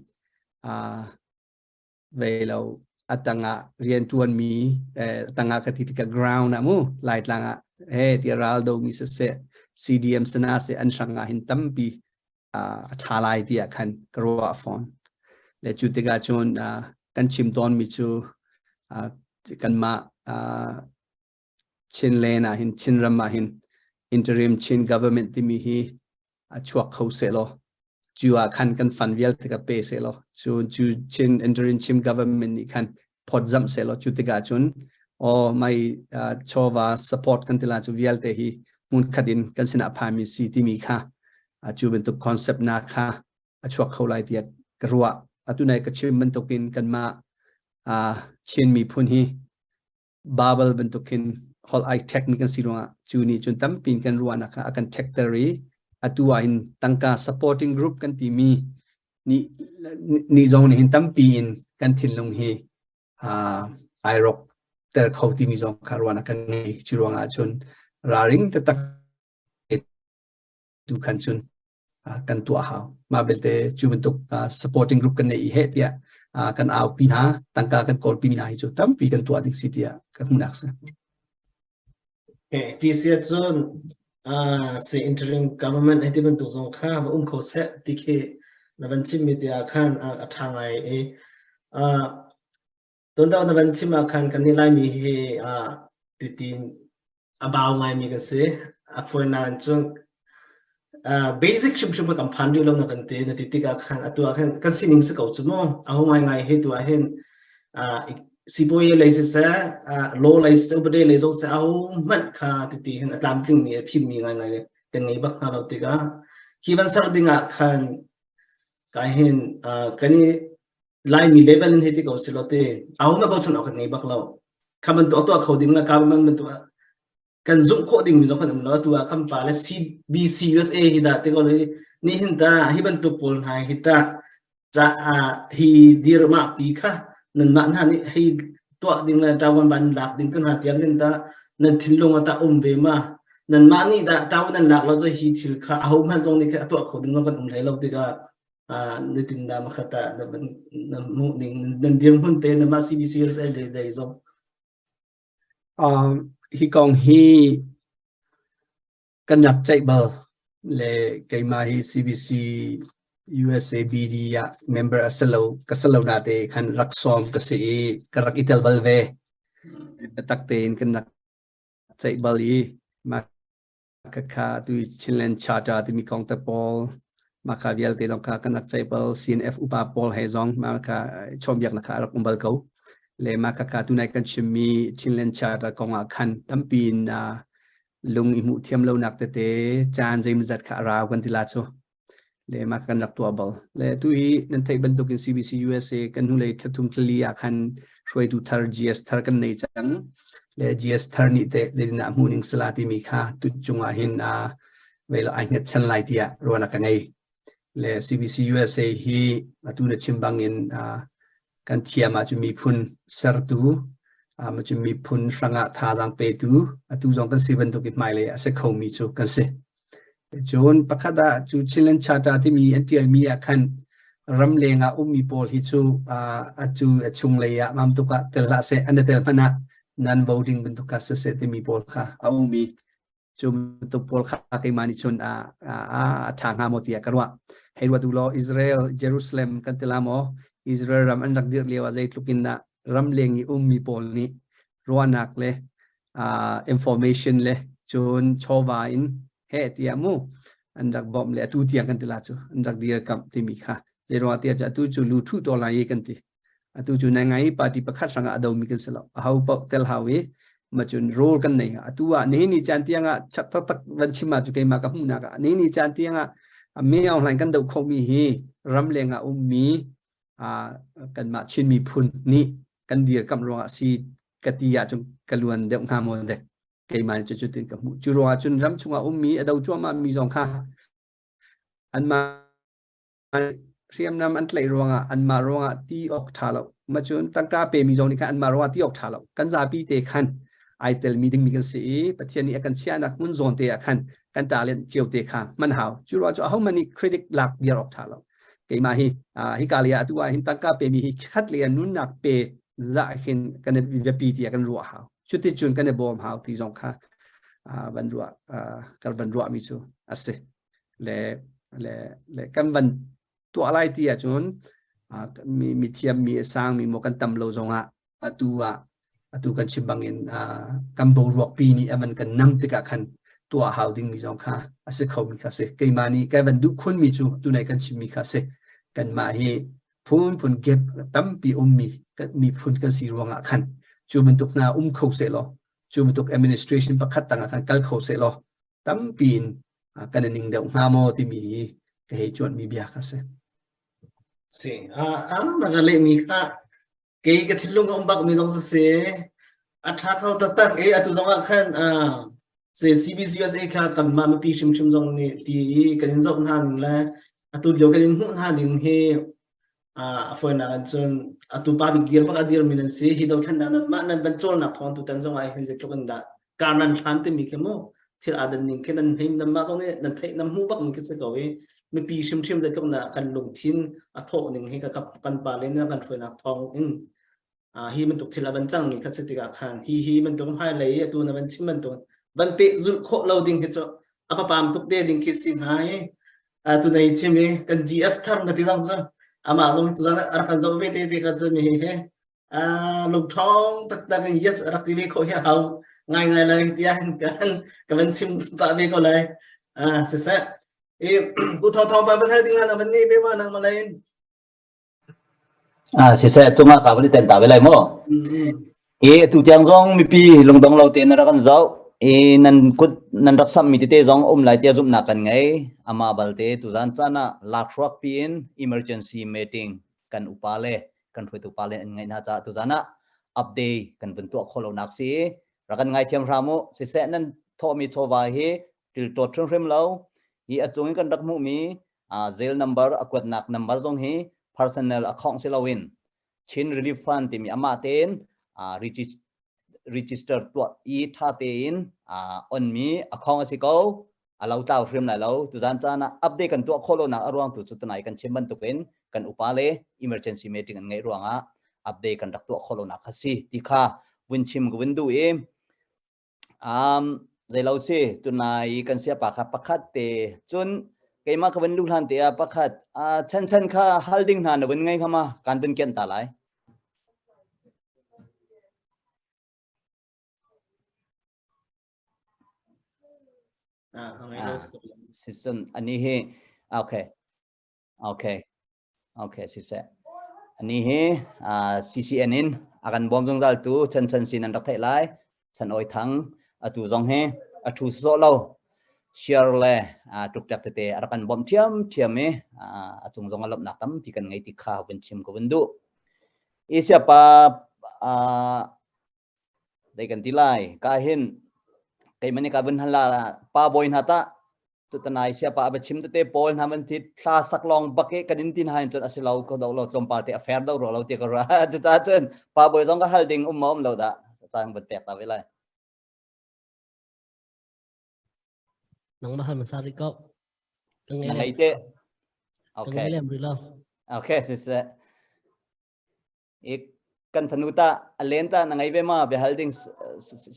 ve lo a tangah rianṭuanmi tangah ka ti tikah ground ah mu Laitlang ah he ti ral domi siseh CDM sana se an hrang ah hin tampi a ṭha lai tiah khan ka ruah fawn. Le cu tikah cun kan chim tawnmi cu kanmah Chinland ah hin Chinram ah hin interim Chin government timi hi a chuak kho seh law cu ah khan kan fund vialte ka pe seh law cu cu Chin interim Chin government nih khan phawtzamh seh law cu tikah cun aw mai chawva support kan tila cu vialte hi hmunkhat in kan sinah phami si timi kha cu bantuk concept na kha a chuak kho lai tiah ka ruah. Atu nai ka chim bantukin kanmah Chin miphun hi Babel bantukin holh ai ṭhekmi kan si ruangah cu nih cun tampi in kan ruahnak kha a kan ṭhekter i atu ah hin tangka supporting group kan timi nih nih zong nih hin tampi in kan thinlung hi ai rawk ter kho timi zong kha ruahnak kan ngei. Cu ruangah cun ralring taktak tu khan cun kan tuah hau. Mah belte cu bantuk supporting group kan nei i heh tiah kan aupi hna, tangka kan kawlpi hna hi cu tampi kan tuah ding si tiah ka hmuhnak si. Ti si cun se interim government hei ti bantuk zong kha va um kho seh ti khi na van chimmi ti ah khan a ṭha ngai i Tuan na van chim ah khan kan nih Laimi hi titin a bau ngaimi kan si. A fawinak in cun basic hrimhrim kan phan rih lo na kan ti na ti tikah khan atu ah khan kan sining si ko cu mu. A ho ngaingai hi tu ah hin sibawi lei siseh, law lei siseh, upade lei zong siseh, aho hmanh kha titi hin a tlamtlingmi a fimmi ngaingai kan ngei bak hna lo tikah hi van ser ding ah khan ka hin kan i Laimi level in hei ti ko si lo te aho ma bochan awk kan ngei bak lo. Kha bantuk a tuah kho ding le ka man bantuk kan zumh khawh ding mi zong kan um lo. Atu ah kan pa le CBC USA hi dah ti ko le ni hin ta hi bantuk pawl hna hi ta ca hi dirmah pi kha nan mah hna nih hei tuah ding le ṭawan ban lak ding te hna tiang hin ta nan thinlung ah ta um ve ma? Nan mah nih dah ṭawan nan lak lo cu hi thil kha aho hmanh zong nih kha a tuah kho ding kan um hlei lo tikah nitin da makhat ah na hmuh ning nan dirhmun te na mah CBCUSA le dei zong. Hi kong hi kan rak ceih bal le keimah hi CBC USA BD ah member a si lo ka si lo na te khan rak sawm ka si i ka rak i tel bal ve. Biatak tein kan rak ceih bal i mah. Khakha tu Chinland Charter timi kong te pawl maka vialte zong kha kan rak ceih bal CNF upa pawl he zong maka chawnhbiaknak kha a rak um bal ko. Le maka kha tunai kan chimmi Chinland Charter kong ah khan tampi in lung i hmuh thiam lonak tete caan zeimazat kha a rau kan ti la cu. Le mah kan rak tuah bal. Le tu hi nan theih bantuk in CBC USA kan hnulei thlathum thlali ah khan hruaitu thar GS thar kan nei cang. Le GS thar nih teh zeitindah hmuh ning sala timi kha tu cungah hin a velo ai hnget chan lai tiah ruahnak ka ngei. Le CBC USA hi atu na chim bangin kan thiam ahcun miphun sertu cun miphun hrangah thazaang petu atu zong kan si bantuk in hmailei a si khomi cu kan si. Cun pakhat ah cu Chinland Charter timi an ṭialmi ah khan ramleng ah ummi pawl hi cu atu a chunglei ah mam tuk ah tel hlah seh an i tel hmanh ah nan voting bantuk kha siseh timi pawl kha a um i cu bantuk pawl kha keimah nih cun a a ṭha hnga maw tiah ka ruah. Hei ruat u law Israel Jerusalem kan ti la maw Israel ram an rak dirh lio ah zeitluk in dah ramleng i ummi pawl nih ruahnak le uh, information le cun chawva in he tiah mu an rak bawmh le atu tiang kan ti la cu an rak dirkamh timi kha zeiruang tiah atu cu lu thu to lai kan ti atu cu nai ngai party pakhat hrangah a domi kan si lo a ho paoh tel hau i ma cun role kan nei atu ah ni ni caan tiangah chak taktak van chim ah cu keimah ka hmuhnak ah ni ni caan tiangah me online kan do khomi hi ram leng ah ummi kanmah Chin miphun nih kan dirkamh ruangah si ka ti ahcun ka luan deuh hnga maw dek keimah nih cu cutin ka hmuh cu ruangah cun ram chungah ummi a do cuahmah mi zong kha anmah hriamnam an tlaih ruangah anmah ruangah ti awk ṭha lo ma cun tangka pe mi zong nih khan anmah ruangah ti awk ṭha lo kan zapi te khan ai telmi dingmi kan si i Pathian nih a kan chiahnak hmun zawn te ah khan kan talent cio te kha hman hau cu ruangah cu ahohmanh nih critic lak biar awk ṭha lo keimah hi hi ka lei ah atu ah hin tangka pe mi hi khat lei ah nunnak pe za hin kan i biapi tiah kan ruah hau cuti cun kan i bawm hau ti zong kha van ruah kan van ruah mi cu a si le le le kan van tuah lai ti ahcun mi mi thiam mi a sang mi maw kan tam lo zongah atu ah atu kan chim bangin kan boruak pi nih a van kan nam tikah khan tuah hau ding mi zong kha a si kho mi kha si keimah nih kai van duh khun mi cu tunai kan chim mi kha si kanmah hi phun phun gap tampi um mi miphun kan si ruangah khan cu bantuk hna um kho seh law cu bantuk administration pakhat tangah khan kal kho seh law tampi in kan i ning deuh hnga maw timi hi ka hei cuanh mi bia kha si. Si, a a na ka leh mi kha kei ka thinlung a um bak mi zong si a ṭha kho taktak e atu zong ah khan se CBCUSA kha kanmah mipi hrimhrim zong nih ti i kan in zoh hna ning le atu lio kan in hmuh hna ning hi a fawinak in cun atu pa bik dir bak a dirmi nan si hi dothlennak nan mah nan van cawlnak thawng tu tan zong ah hin zeitluk in dah kar nan hlan timi khi mu thil aa dan ning khi nan hei nan mah zong nih nan theih nan hmuh bak mi khi si ko i mipi hrimhrim zeitluk na kan lungthin a thawh ning hi ka kan pa le na kan hruainak thawng in hi bantuk thil a van cang mi kha si tikah khan hi hi bantuk hmailei atu na van chim bantuk van peh zulh khawh lo ding hi cu a papam tuk te ding khi si hnga i tu nei chim i kan GS thar na ti zong cu amah zong tu a rak kan zoh ve te te ka cu mi hi lungṭhawng taktak in yes a rak ti ve khawh hi a hau ngai ngai lai tiah kan ka van chim pah ve ko lai siseh i ku thaw thaw pa van hal ding na van ngei ve ma nang malai Ah siseh cungah ka van i ten ta ve lai maw? I tu tiang zong mipi lungdong lo tein na rak kan zoh i nan kut nan rak samhmi tete zong um lai tiah zumhnak kan ngei. Amah balte tuzan caan ah lakhruak piin emergency meeting kan upa le kan hruaitu pa le an ngeih hna caah tuzan ah update kan vun tuah khawh lonak si rak kan ngaithiam hram u. Siseh nan thawhmi chawva hi tilṭawt hrimhrim lo. Hi a cung in kan rak hmuhmi jail number a kuatnak number zong hi personnel account si loin Chin Relief Fund timi amah tein register tuah i ṭha tein onmi account a si ko. A lo tlau hrim lai lo. Tuzan caan ah update kan tuah khawh lonak a ruang tu cu tunai kan chim bantukin kan upa le emergency meeting an ngeih ruangah update kan rak tuah khawh lonak kha si ti kha vun chim ka vun duh i Um, zeilo si tunai kan siapa kha pakhat te cun keimah ka van lu hlan te ah pakhat uh, chan chan kha hal ding hna na vun ngei kha ma kan vun kian ta lai. Ah, ngai lo si ko. Siscun ani hi okay. Okay. Okay, siseh. Ani hi CCN in a kan bawm zungzal tu Chan Chan sin an rak theih lai. Chan Oi Thang atu zong hi a thu sawh lo. Share le tuk tek tete a rak kan bawmh thiam thiam i a cung zong a lawmhnak tampi kan ngei ti kha vun chim ko vun duh. Asia pa Zei kan ti lai? Ka hin keimah nih ka vun hal la pa bawi hna tah tutanai siapa a va chim tete pawl hna van thi thla sak lawng bak i kan in tin hain cun a si lo ko do lo tlawmpal te a fair do ro lo ti ka ra cucaah cun pa bawi zong ka hal ding um ma um lo dah caan van pek ta ve lai. Nangmah hal hmasa rih ko. Ka ngei ngei te. Okay. Ka ngei lem rih lo. Okay, siseh. I kan fanu ta a len ta na ngei ve ma biahal ding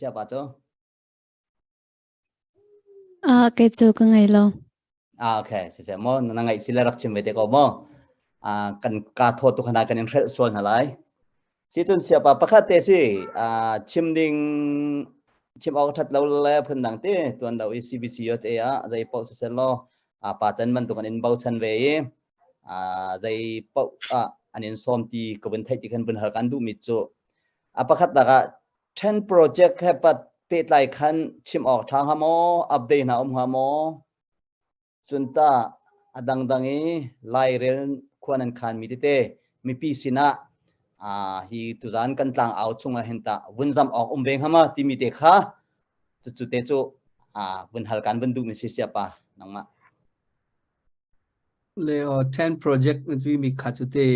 siapa cu? Ah, kei cu ka ngei lo. Ah, okay, siseh mo na ngeih si le rak chim ve te ko mo. Ah, kan ka thaw tu khana kan in hrelh sual hna lai. Si cun siapa pakhat te si ah chim ding chim awk that lo le phun dang te tuan do i CBC te ah zei paoh siseh law a pa chan bantuk an in bochan ve i zei paoh ah an in sawm ti ka vun theih ti khan vun hal kan duhmi cu a pakhat nak ah ten project he pat pehtlai khan chim awk ṭha hnga maw update hna um hnga maw cun ta a dangdang i lairel khua nan khan mi tete mipi sinah hi tuzan kan tlang au chungah hin ta vun zam awk um ve hnga ma timi te kha cucu te cu vun hal kan vun duh mi si sia pa nangmah Le 10 project na tui mi kha cu te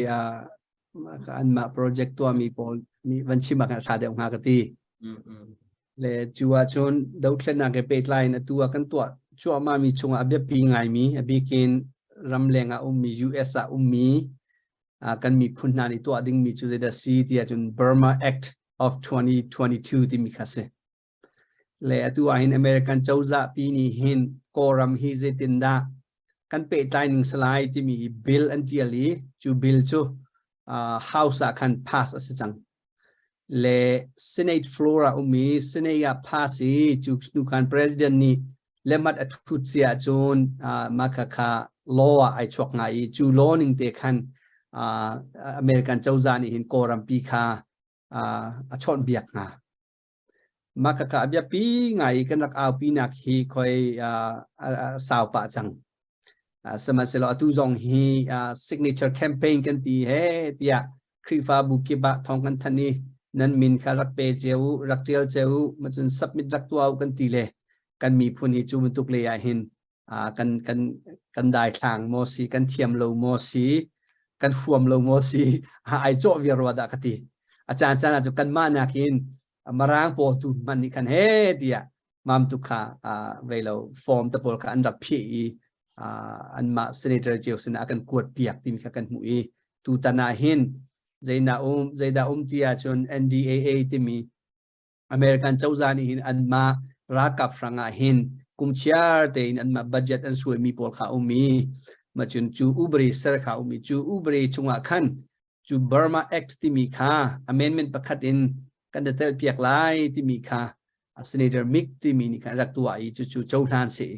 anmah project tuahmi pawl nih van chim ah khan a ṭha deuh hnga ka ti. Le cu ahcun dothlennak he pehtlai in atu ah kan tuah cuahmah mi chungah a biapi ngaimi a bikin ramleng ah ummi US ah ummi kan miphun hna nih tuah dingmi cu zeidah si ti ahcun Burma Act of 2022 timi kha si. Le atu ahhin American cozah pi nih hin Kawlram hi zeitindah kan pehtlai ning salai timi bill an tial i cu bill cu House ah khan pass a si cang. Le Senate floor ah um i Senate ah pass i cu hnu khan President nih lemat a thut si ahcun mah kha kha law ah ai chuak ngai i cu law ning te khan American cozah nih hin Kawlram pi kha a chawnhbiak hna. Mah khakha a biapi ngai i kan rak aupinak hi khoi sau pah cang. Sihmanhsehlaw atu zong hi signature campaign kan ti he tiah Khrihfabu kip ah thawng kan thanh i nan min kha rak pe cio u, rak ṭial cio u, macun submit rak tuah u kan ti le kan miphun hi cu bantuk lei ah hin kan kan kan daithlang maw si kan thiam lo maw si kan huam lo maw si ai cawh viar rua dah ka ti a caan caan ah cu kanmah nakin marang pawl tu hman nih khan he tiah mam tu kha vei lo form te pawl kha an rak phih i anmah senator cio sinah a kan kuat piak timi kha kan hmuh i tutan ah hin zeidah um zeidah um ti ahcun NDAA timi American cozah nih hin anmah ralkap hrangah hin kum chiar tein anmah budget an suaimi pawl kha um i macun cu ubari ser kha um i cu ubari chungah khan cu Burma Act timi kha amendment pakhat in kan tel piak lai timi kha Senator Mick timi nih khan rak tuah i cucu cohlan si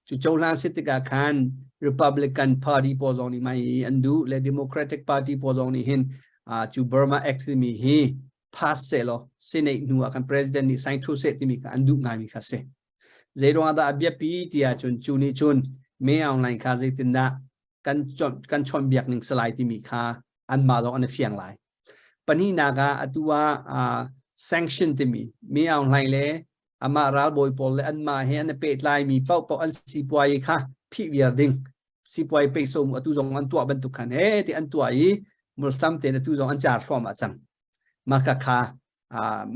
cu cohlan si tikah khan Republican Party pawl zong nih mai an duh le Democratic Party pawl zong nih hin cu Burma Act timi hi pass seh law Senate hnu ah kan president nih sign thu seh timi kha an duh ngaimi kha si. Zeiruang dah a biapi ti ahcun cu nih cun May Aung Hlaing kha zeitindah kan kan chawnhbiak ning salai timi kha anmah lawng an i fiang lai. Pahnihnak ah atu ah sanction timi May Aung Hlaing le amah ralbawi pawl le anmah he an i pehtlaimi paohpaoh an sipuai kha phih viar ding sipuai peiso mu atu zong an tuah bantuk khan he ti an tuah i mulsam tein atu zong an car thluahmah cang mah kha kha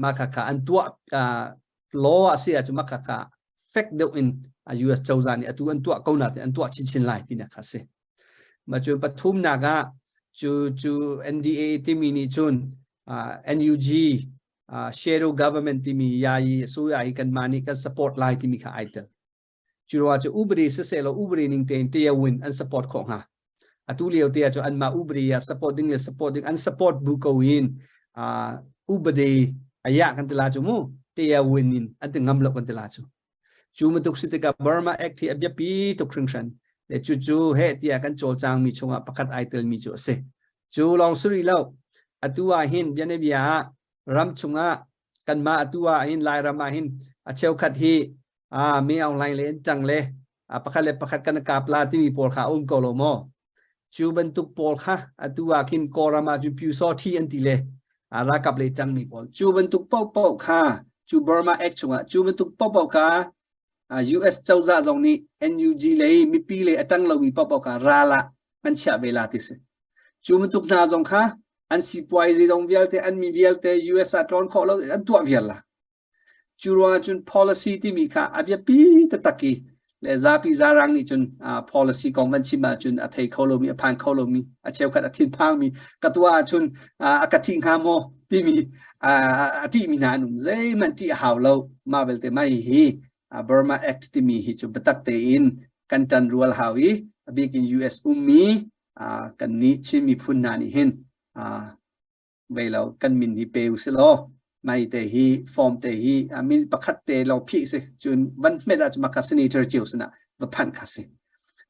mah kha kha an tuah law a si ahcun mah kha kha fek deuh in US cozah nih atu an tuah ko na an tuah chinchin lai ti na kha si ma cu pathumnak ah cu cu NDA timi nih cun NUG shadow government timi yayi suya i kan mah nih kan support lai timi kha ai tel Cu ruangah cu upadi siseh law upadi ning tein tiawin an support khawh hnga. Atu lio te ah cu anmah upadi ah support ding le support ding an support bu ko in upadi aya kan ti la cu mu tiawin in an ti ngam lo kan ti la cu. Cu bantuk si tikah Burma Act hi a biapi tuk hringhran. Le cucu heh tiah kan cawlcangmi chungah pakhat ai telmi cu a si. Cu lawng si rih lo. Atu ah hin bianabia ah ram chungah kanmah atu ah hin Lairam ah hin a cheukhat hi a mi Aung Hlaing le an ṭang le pakhat le pakhat kan kap la timi pawl kha a um ko lo maw? Cu bantuk pawl kha atu ah khin Kawlram ah cun Pyusawthi an ti le ralkap lei ṭangmi pawl cu bantuk paohpaoh kha cu Burma Act chungah cu bantuk paohpaoh kha US cozah zong nih NUG lei mipi lei a ṭang lomi paohpaoh kha ral ah an chiah ve la ti si. Cu bantuk hna zong kha an sipuai zeizong vialte an mi vialte US ah tlawn khawh lo an tuah vial la. Cu ruangah cun policy timi kha a biapi taktak i le zapi zarang nih cun policy kong van chim ahcun a thei kho lomi a phan kho lomi a cheukhat a thinphangmi ka tuah ahcun a ka ṭih hnga maw timi a ṭihmi hna an um. Zeihmanh ṭih a hau lo. Mah belte mah hihi Burma Act timi hi cu biatak tein kan ṭan rual hau i a bik in US ummi kan nih Chin miphun hna nih hin vei lo kan min hi pe u si law mai te hi form te hi min pakhat te lo phih si cun van hmet ah maka senator cio sinah va phanh kha si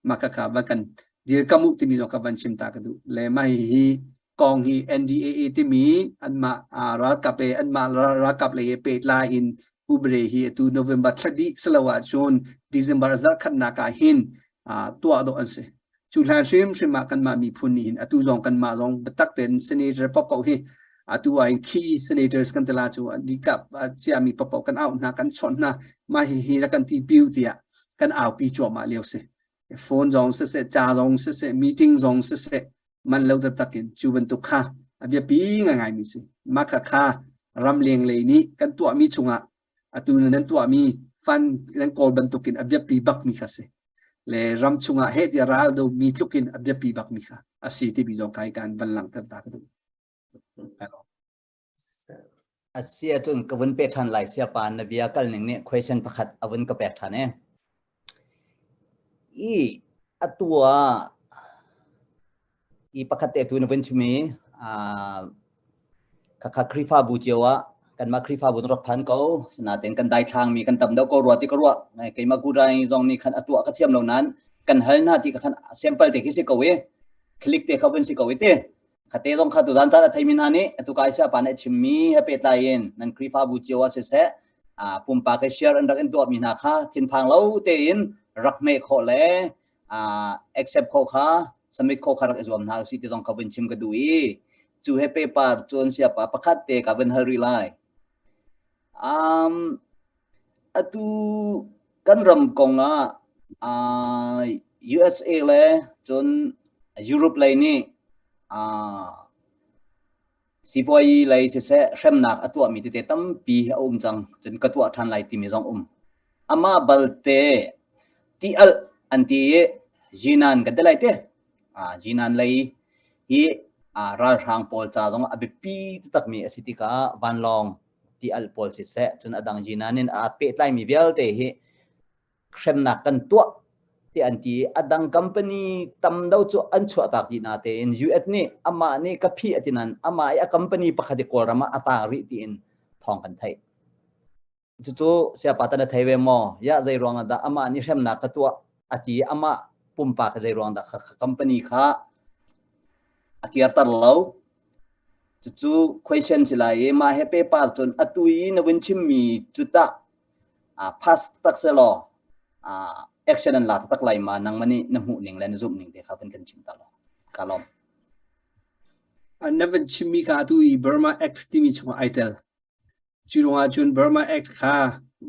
maka kha va kan dirkamu timi zong ka van chim ta ka duh le mai hi kong hi NDAA timi anmah ralkap e anmah ralkap lei he pehtlai in ubre hi atu November thla dih silo ahcun December zarkhatnak ah hin tuah dawh an si. Cu hlan hrimhrim ah kanmah miphun nih hin atu zong kanmah zong biatak tein senator paohpaoh hi atu ah hin key senators kan tila cu dikap ciami paohpaoh kan auh hna kan chawnh hna mah hi hi rak kan ti piu tiah kan aupi cuahmah lio si. Phone zong siseh, ca zong siseh, meeting zong siseh, man lo taktak in cu bantuk kha a biapi ngaingai mi si. Mah kha kha ramleng lei nih kan tuahmi chungah atu nan tuahmi fund nan kawl bantukin a biapi bakmi kha si. Le ram chungah he ti ral do mi tluk in a biapi bakmi kha a si timi zong kai kan van langhter ta ka duh. Asi ahcun ka vun pe ṭhan lai siapa na bia kal ning nih question pakhat a vun ka pek ṭhan e. I atu ah i pakhat te tu na vun chim i khakha Khrihfabu cio ah kanmah Khrihfabu rak phan ko sinain kan daithlang mi kan tam deuh ko rua ti ka ruah keimah kurai zong nih khan a tuah ka thiam lo nain kan hal hna ti ka khan sample te khi si ko i click te kha vun si ko i ti Khate zong kha tuzan caan a theimi hna nih atu kai sia pa nih a chimmi he pehtlai in nan Khrihfabu cio ah siseh pumpak he share an rak in tuahmi hna kha thinphang lo tein rak hmeh khawh le accept khawh kha submit khawh kha rak i zuam hna usih ti zong kha vun chim ka duh i cu he paper cun siapa pakhat te ka vun hal rih lai. Um, atu kan ram kong ah uh, USA le cun Europe lei nih uh, sipuayi lei siseh hremnak a tuahmi tete tampi a um cang cun ka tuah ṭhan lai timi zong um amah balte ti alh an ti i Jinan kan ti lai te Jinan lei hi ralhrang pawl ca zong a biapi taktakmi a si tikah vanlawng ti al pawl siseh cun a dang Jinan in aa pehtlaimi vialte hi hremnak kan tuah ti an ti a dang company tam do cu an chuah tak dih na tein US nih amah nih ka phih ati nan amah i a company pakhat i Kawlram ah a tang rih tiin thawng kan theih cucu siapa ta na thei ve maw ya zei ruang ah dah amah nih hremnak ka tuah ati amah pumpak zei ruang dah kha company kha a kirter lo cucu question si lai i mah he paper cun atu i na vun chimmi cu tah pass tak se law action an la tak lai ma nangmah nih na hmuh ning le na zumh ning te kha van kan chim ta law ka lawm. Na van chimmi kha atu i Burma Act timi chungah ai tel. Cu ruangah cun Burma Act kha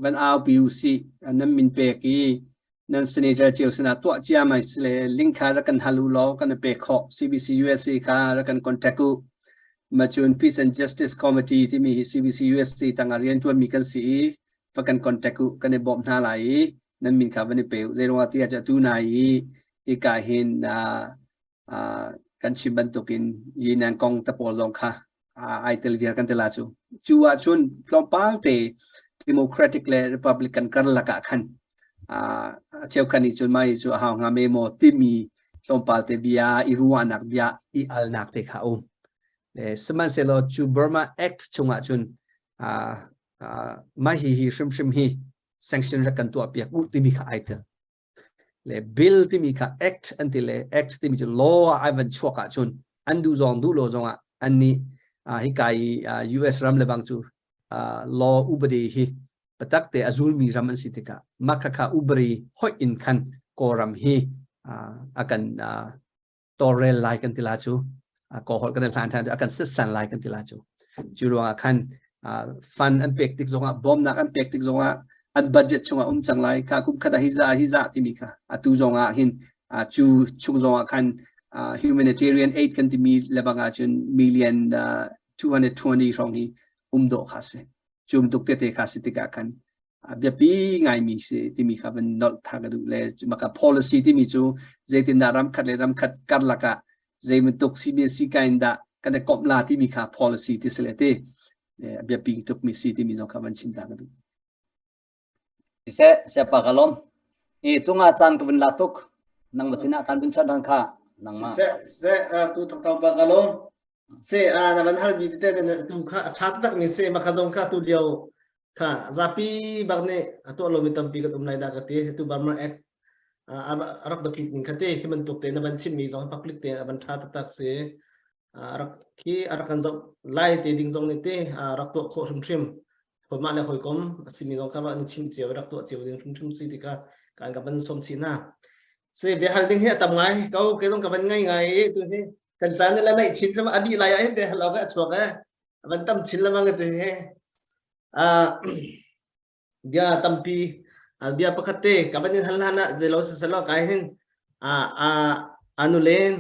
van aupi u sih nan min pek i nan senator cio sinah tuah cia mai si le link kha rak kan hal u law kan i pek khawh CBC USA kha rak kan contact u macun Peace and Justice Committee timi hi CBC USA tangah riantuanmi kan si i va kan contact u kan i bawmh hna lai i nan min kha van i pe u zeiruangah ti ah atu nai i hika hin kan chim bantukin yinan kong te pawl zong kha ai tel viar kan tela cu cu ah cun tlawmpal te Democratic le Republican karlak ah khan cheukhat nih cun mai cu a hau hnga me maw timi tlawmpal te bia i ruahnak bia i alnak te kha um sihmanhsehlaw cu Burma Act chungah cun mah hi hi hrimhrim hi sanction rak kan tuah piak u timi kha ai tel. Le bill timi kha act an ti le act timi cu law ah ai van chuak ahcun an duh zong duh lo zong ah an nih hika i US ram le bang cu law upadi hi patak te a zulmi ram an si tikah mah khakha upadi hoih in khan Kawlram hi a kan tawlrel lai kan ti la cu kawhol kan hlan than a kan sitsan lai kan ti la cu cu ruangah khan fund an pek tik zongah bawmnak an pek tik zongah an budget chungah um cang lai kha kum khat ah hi za hi za timi kha atu zongah hin cu chung zongah khan humanitarian aid kan timi lebang ah cun million 220 hrawng hi um dawh kha si cu tuk tete kha si tikah khan biapi ngaimi si timi kha van nolh tha ka duh le maka policy timi cu zeitindah ram khat le ram khat karlak ah zei bantuk CBC ka in dah kan i komh la timi kha policy ti si le ti biapi tuk mi si timi zong kha van chim ta ka duh. Siseh, siapa ka lom. I cungah caan ka vun la tuk. Nang ma sinah kan vun chan rang kha. Nang ma. Siseh, siseh, tu thak thang pa ka lom. Se na van hal mi tete na tu kha a tha tak mi se ma kha zong kha tu lio kha zapi bak nih a tuah lomi tampi kan um lai dah ka ti tu Burma Act a rak biapit ning kha te hi bantuk te na van chim mi zong public te a van tha taktak si rak khi a rak kan zoh lai te ding zong nih te rak tuah khawh hrimhrim mah le hawikom a simi zong kha an chim cio rak tuah cio ding hrimhrim si tikah kan ka van som chih hna si biahal ding hi a tam ngai ko ke zong ka van ngai ngai i tu hi kan caan le naih chin tlama a dih lai ah hin biahal awk a chuak e a van tam chin lamang tu hi bia tampi bia pakhat te ka van in hal hlan ah zeilo siselaw kai hin a a anu len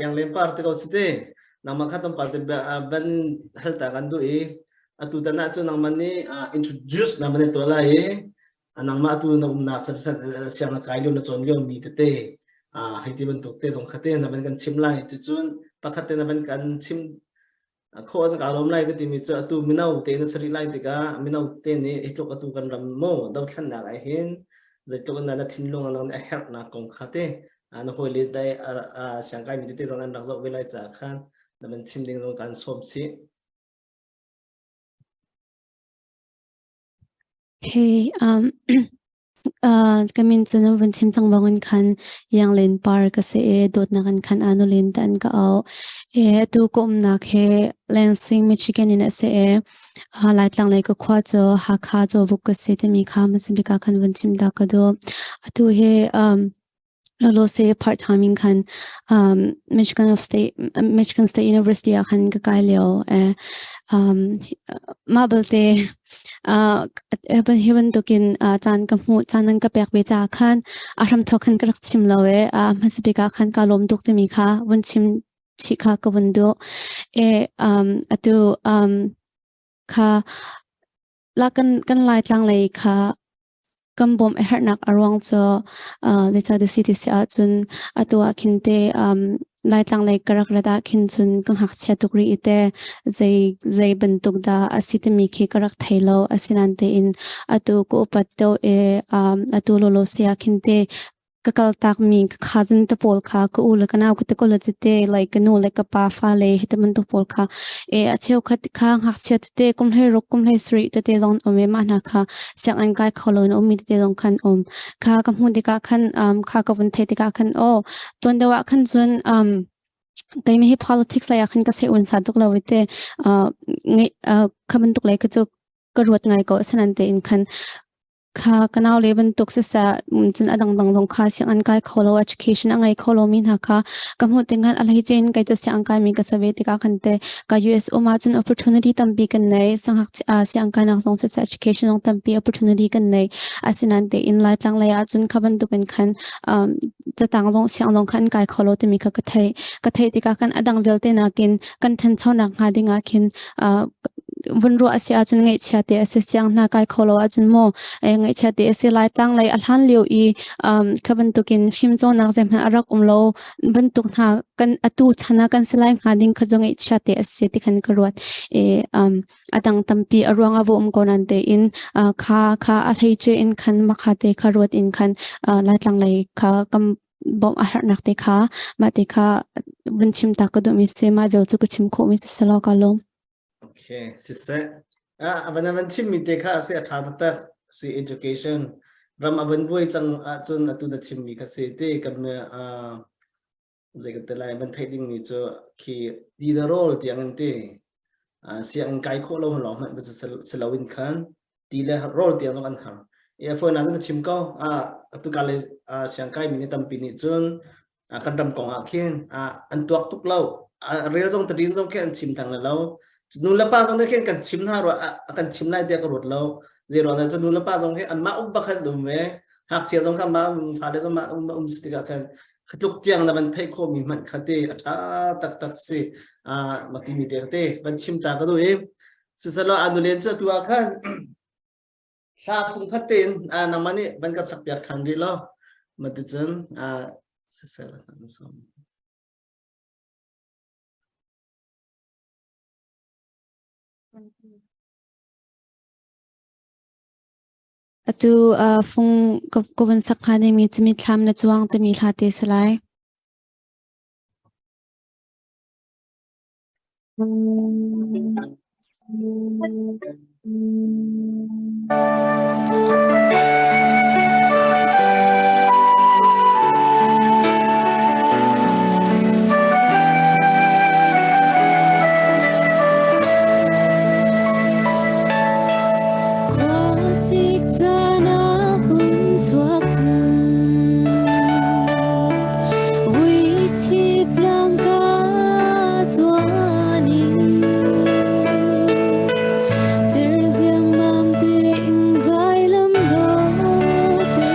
yang len par te ko si te nangmah kha tlawmpal te van hal ta kan duh i atu tan ah cu nangmah nih introduce na van tuah lai i nangmah atu na umnak siang na kai lio na cawn lio mi tete hei ti bantuk te zong kha te na van kan chim lai cucun pakhat te na van kan chim khawh cu kaa lawm lai ka timi cu atu mino te na sari lai tikah mino te nih hi tluk atu kan ram mu dothlennak ah hin zeitluk in na thinlung nang nih a herhnak kong kha te na hawile dai siangkai mi tete zong an rak zoh ve lai caah khan na van chim ding zong kan sawm chih. Okay, ka min cu na vun chim cang bangin khan Ianglen Par ka si i dawtnak in khan Anulin te an ka auh. I atu ka umnak hi Lansing, Michigan in a si i Laitlang lei ka khua cu Hakha Cawbuk ka si timi kha hmasa bik ah khan vun chim ta ka duh. Atu hi Lolo se part time in khan Michigan of State Michigan State University ah khan ka kai lio. Um, mah balte hi bantukin caan ka hmuh caan an ka pek ve caah khan a hramthawk khan ka rak chim lo e hmasa bik ah khan ka lawm tuk timi kha vun chim chih kha ka vun duh e atu kha la kan kan Laitlang lei kha Kan bawmh a herhnak a ruang cu zeicah si ti si ahcun atu ah khin te Laitlang lei ka rak rat ah khin cun ka ngakchia tuk rih i te zei zei bantuk dah a si timi khi ka rak thei lo. Asinain tein atu ka upat deuh i atu lawlaw si ah khin te ka kaltakmi ka cousin te pawl kha ka u le ka nau ka te le tete like ka nu le ka pa fale hi te bantuk pawl kha e a cheukhat kha ngakchia tete kum hlei ruk kum hlei sarih tete zong um i mah hna kha sianginn kai kho lo in ummi tete zong khan um kha ka hmuh tikah khan um, kha ka vun theih tikah khan aw tuan deuh ah khan cun um, keimah hi politics lei ah khan ka sei un sa tuk lo i te uh, ngai uh, kha bantuk lei ka cu ka ruat ngai ko sanan te in khan Kha ka naule bantuk siseh cun a dangdang zong kha sianginn kai kho lo education a ngei kho lomi hna kha ka hmuh tik khan a hleice in kei cu sianginn kaimi ka si ve tikah khan teh ka US um ahcun opportunity tampi kan nei. Sianginn kainak zong siseh education zong tampi opportunity kan nei. Asinain tein Laitlang lei ahcun kha bantukin khan um, catang zong siang zong khan kai kho lo timi kha ka theih. Ka theih tikah khan a dang vialte nakin kan ṭhanchonak hnga ding ah khin uh, vun ruah a si ahcun ngaihchia te a si siang hna kai kho lo ahcun maw ngaihchia te a si lai tlang lei a hlan lio i um, kha bantukin fimcawnnak zeihmanh a rak um lo bantuk hna kan atu chan ah kan si lai hnga ding kha cu ngaihchia te a si ti khan ka ruat e um, a dang tampi a ruang a um ko nan te in uh, kha kha a hlei che in khan makha te kha ruat in khan uh, laitlang lei kha kam bawmh a herhnak te kha mah te kha vun chim ta ka duhmi si mah vial cu ka chim khawhmi si selaw ka lawm. Okay, siseh. Ah, van van chimmi te kha a si a ṭha taktak. si education ram a van buai cang ahcun atu na chimmi kha si ti kan zei kan ti lai van theih dingmi cu khi ti le rawl tiang an ti sianginn kai khawh lo lawng hmanh si lo in khan ti le rawl tiang zong an har i fawi na chim ko atu ka le siangkai mi tampi nih cun kan ram kong ah khin an tuak tuk lo rel zong tadin zong khi an chim thang lo nu le pa zong khin kan chim hna ro kan chim lai tiah ka ruat lo zei ruang cu nu le pa zong khi anmah um bak khan um ve ngakchia zong kha mah fale zong mah um um si tikah khan khatluk tiang na van theih khawh mi hmanh kha te a ṭha taktak si a ma ti mi te te van chim ta ka du i siselo anulen cu tu ah khan hla phung khat tein nangmah nih van ka sak piak ṭhan rih lo ma ti cun siselo kan som. Atu fung ka van sak hnga dingmi cu mitthlam na cuang timi hla te si lai. Khuasik caan ah hun chuak cun vuichip tlang ka chuan i cerziangmam tein vailam dawte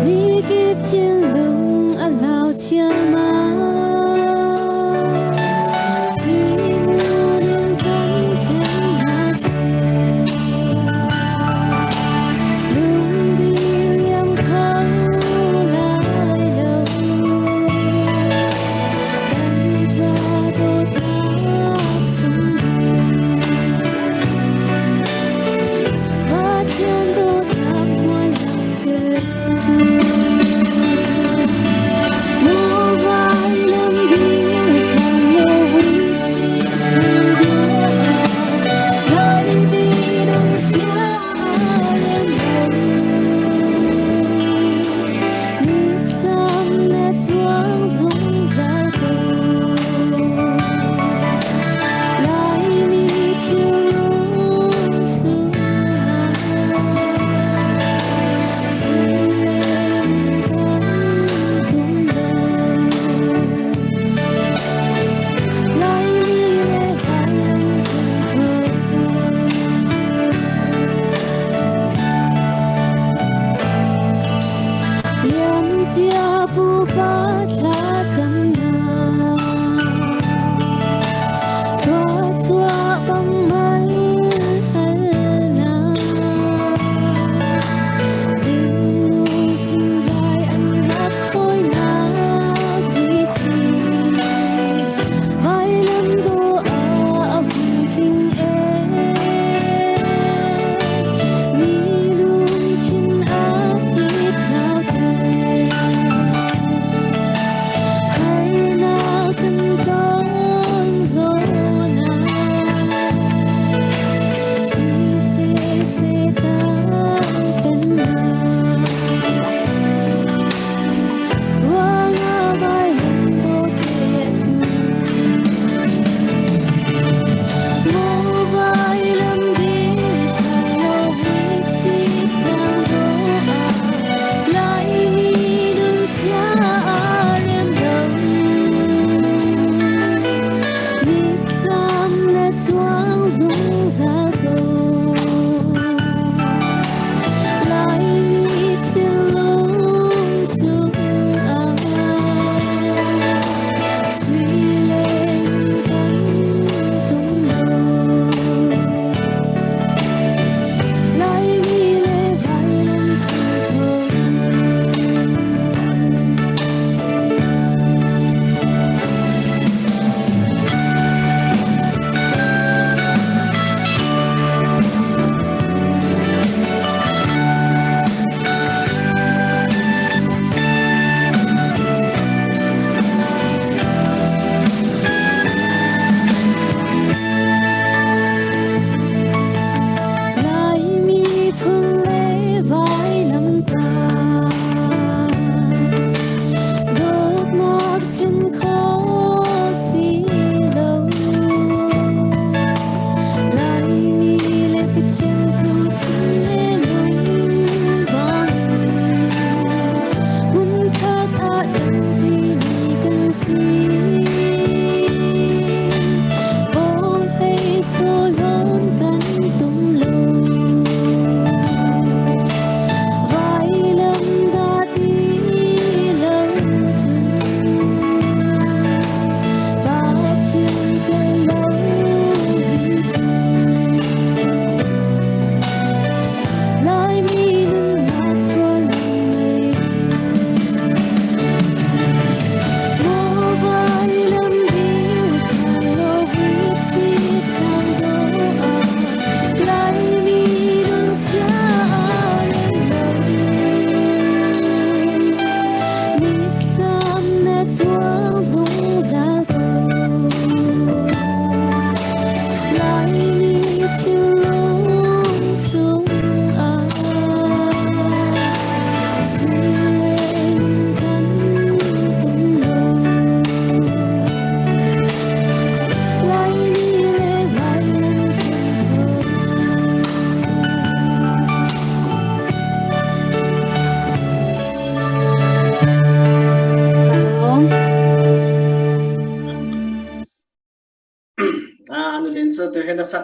mikip thinlung a hlau chialmal. Sui in kan khen hna seh. Lungdi liam kho lai lo. Kan ca dawtnak sung Pathian dawtnak mual langhter. Chuang zungzal ko Laimi thinlung chungah sullam kan tum lo. Laimi le vailam thinthur Liamcia pupa thlacamnak Thluachuah bang mal halnak Zingnu singrai an rak thawinak ni cu Vailam dawh ah a hung tling ee Mi lungthin a hip hlau te.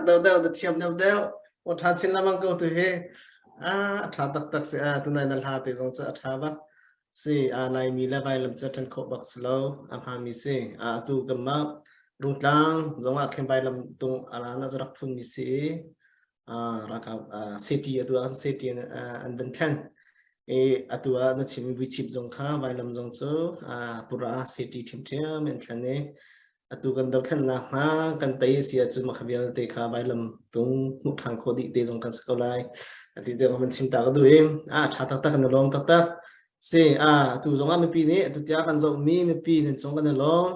sak deuh deuh na thiam deuh deuh o tha chin lamang ko tu hi a tha tak tak si a tunai na hla te zong cu a tha bak si a Laimi le vailam cu ṭhen khawh bak si lo a hmaami si a atu kanmah Rungtlang zongah khin vailam tung ala na rak phunmi si i ralkap city atu ah city an van thlen i atu ah na chim vuichip zong kha vailam zong cu pura city ṭhiamṭhiam an thlen i atu kan dothlennak hna kan tei si ahcun mah kha vialte kha vailam tung hmuh ṭhan khawh dih te zong kan si ko lai ati te kan chim ta ka duh i a ṭha taktak kan i lawm taktak si a atu zong ah mipi nih atu tiah kan zohmi mipi nan cung kan i lawm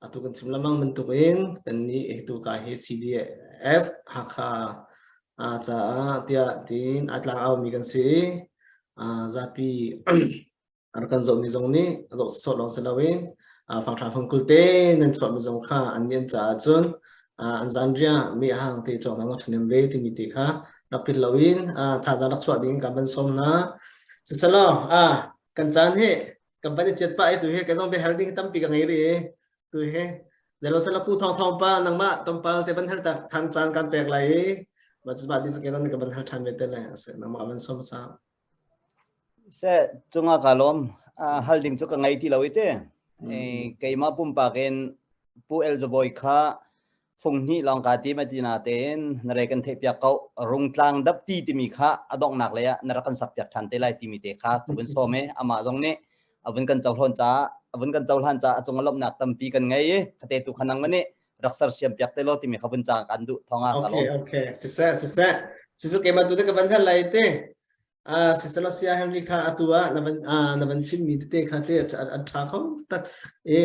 atu kan chim lamang bantuk in kan nih hitu ka hi CDF Hakha caah tiah tiin a tlang aumi kan si zapi a rak kan zohmi zong nih a zoh sawsawh lawng si loin fanghra fangkul te nan chuahmi zong kha an nih an caah cun an zanriah mi a hang te cawknak rak ṭhahnem ve timi te kha rak philh loin thazaang rak chuah ding kan van sawm hna. Siselaw kan caan hi kan van i ciat pah i tu hi kan zong biahal ding tampi ka ngei rih i tu hi Jerusalem ku thong thong pa nangmah tompal te ban hal tak than caan kan pek lai i ma chu ba din ke non ka ban hal than ve te le ase nangmah ban som sa Seh cungah kaa lawm. Hal ding cu ka ngei ti lo i te. Keimah pumpak in Pu Elzabawi kha fung hnih lawng kaa tim a ti natein na re kan theihpiak ko. Rungtlang dapti timi kha a donghnak lei ah na rak kan sakpiak ṭhan te lai timi te kha ka vun sawm i amah zong nih a vun kan cohlan caah a vun kan cohlan caah a cung a lawmhnak tampi kan ngei i khate tu kha nangmah nih rak sersiam piak te law timi kha vun ca kan duh thawng ah ka lawm. Okay, okay. Siseh, siseh. Sisu keimah tu te ka van hal lai te. Ah, siselo sia Henry kha atu ah na van ah na van chim mi tete kha te an tha kho tak. E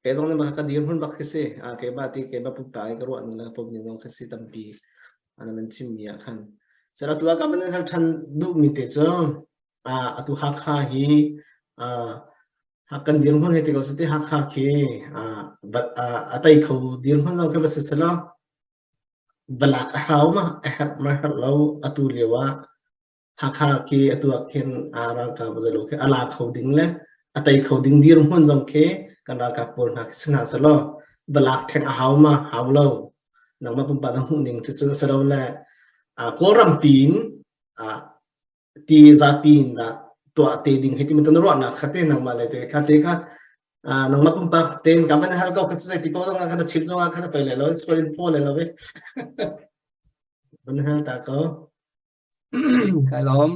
ke zong ne bak ka dir hun bak khi si. Ah ke ba ti ke ba pu ta ka ruah ning la pom ni zong khi si tampi. Na van chim mi ah khan. Sera tu ah ka van hal than duh mi te cu ah atu Hakha hi ah kan dirhmun hei ti ko siti Hakha khi a tei kho dirhmun zong khi va si selaw balak a hau ma a herh ma herh lo atu lio ah Hakha khi atu ah khin a ralkap zalo khi a la kho ding le a tei kho ding dirhmun zong khi kan ralkap pawl hna khi si hna selaw balak theng a hau ma hau lo nangmah pumpak na hmuh ning cu cun a si lo le Kawlram piin ti zapi in dah tuah te ding hi ti mun ruahnak kha te nangmah le te kha te kha nangmah pumpak tein ka van hal ko kha sai ti ko zong kha na chim zong kha na pai le lo spell in pho le lo ve van hal ta ko kai lom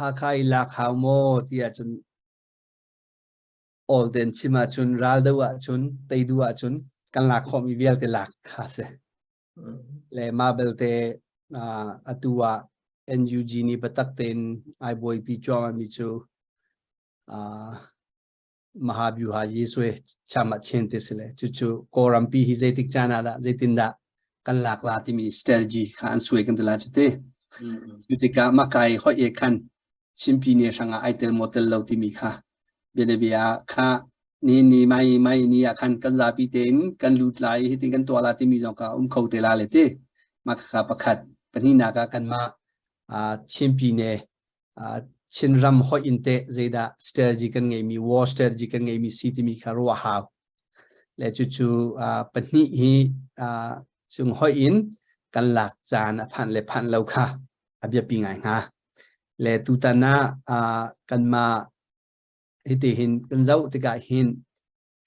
Hakha i lak hau maw ti ahcun all ten chim ahcun ral do ahcun tei duh ahcun kan lak khawhmi vialte lak kha si. Le mah belte atu ah NUG nih biatak tein ai buaipi cuahmahmi cu Mahabyuha Yisue chama chen te si le cucu Kawlrampi hi zeitik caan ah dah zeitindah kan lak la timi strategy kha an suai kan ti la cu te. Cu tikah makai hoih e khan Chinpi ne hrangah ai tel maw tel lo timi kha bianabia kha ni ni mai mai ni ah khan kan zapi tein kan lut lai hitin kan tuah la timi zong kha um kho te la le ti mah kha pakhat pahnihnak ah kanmah Chinpi ne Chinram hoih in teh zeidah strategy kan ngeimi war strategy kan ngeimi si timi kha ruah hau le cucu pahnih hi cung hoih in kan lak caan a phanh le phanh lo kha a biapi ngai hnga. Le tutan ah kanmah hiti hin kan zoh tikah hin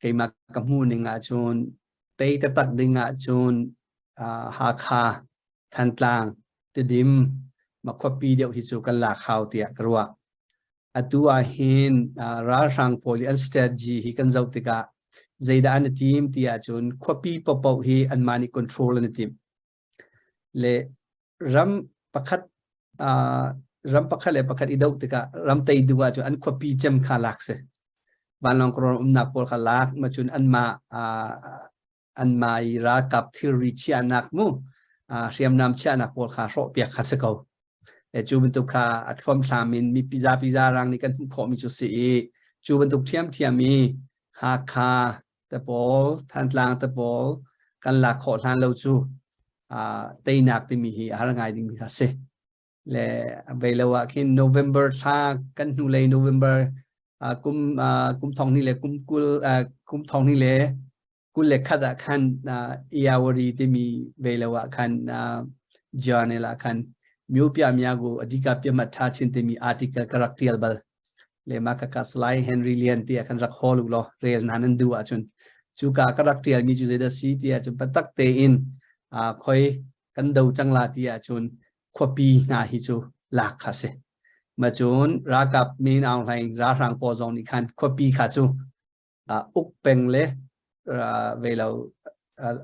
keimah ka hmuh ning ahcun tei taktak ding ahcun Hakha, Thantlang, Tidim, ma khuapi deuh hi cu kan lak hau tiah ka ruah. Atu ah hin ralhrang pawl i an strategy hi kan zoh tikah zeidah an i tim ti ahcun khuapi paohpaoh hi anmah nih control an i tim. Le ram pakhat ram pakhat le pakhat i doh tikah ram tei duh ahcun an khuapi cem kha lak si. Vanlawng kawrawn umnak pawl kha lak ma cun anmah anmah i ralkap thilri chiahnak mu hriamnam chiahnak pawl kha hrawhpiak kha si ko. E cu bantuk kha a thluamthlam in mipi zapi zarang nih kan hmuh khawhmi cu si i cu bantuk ṭhiamṭhiam i Hakha te pawl Thantlang te pawl kan lak khawh hlan lo cu teinak timi hi a har ngai dingmi kha si. Le bei lo ah khin November thla kan hnulei November kum kum thong ni le kum kul kum thong ni le kum 21 ah khan Iyawari timi ve lo ah khan journal ah khan Myopia Myago adika piamat tha chin timi article ka rak tial bal. Le ma ka ka Salai Henry Lian ti ah khan rak hol u law rel na nan du ahcun cu ka ka rak tial mi cu zeidah si ti ahcun patak tein khoi kan do cang la ti ahcun khuapi hna hi cu lak kha si. Ma cun ralkap Min Aung Hlaing ralhrang pawl zong nih khan khuapi kha cu uk peng le ve lo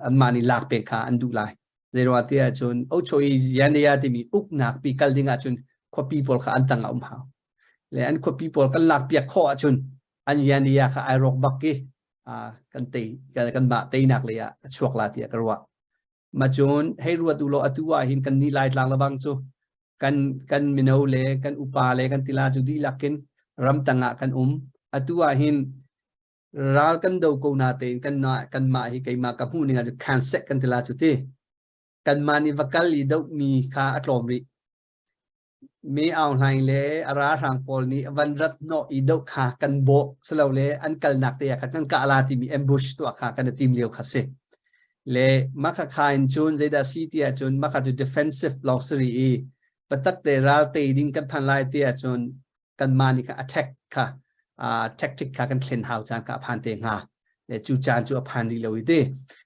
anmah nih lak peng kha an duh lai. Zeiruang ti ahcun Ochoi Yanaya timi uknak pi kal ding ahcun khuapi pawl kha an tang ah um hau. Le an khuapi pawl kan lak piak khawh ahcun an Yanaya kha ai rawk bak i kan tei kan mah teinak lei ah a chuak la tiah ka ruah. Ma cun hei ruat u law atu ah hin kan nih Laitlang lebang cu kan kan mino le kan upa le kan tila cu dihlak in ramtang ah kan um. Atu ah hin ral kan do ko na tein kan na kanmah hi keimah ka hmuh ning ah khansek kan tila cu ti. Kanmah nih va kal i doh mi kha a tlawm rih. Me Aung Hlaing le a ralhrang pawl nih van rat hnawh i doh kha kan bawh silole an kalnak te ah khan kan kah la timi ambush tuah kha kan i tim lio kha si. Le mah kha in cun zeidah si ti ahcun mah kha cu defensive lawng si rih i patak te ral tei ding kan phan lai ti ahcun kanmah nih kha attack kha tactic kha kan thlen hau caan kha a phan te hnga. Le cu caan cu a phan rih lo i ti.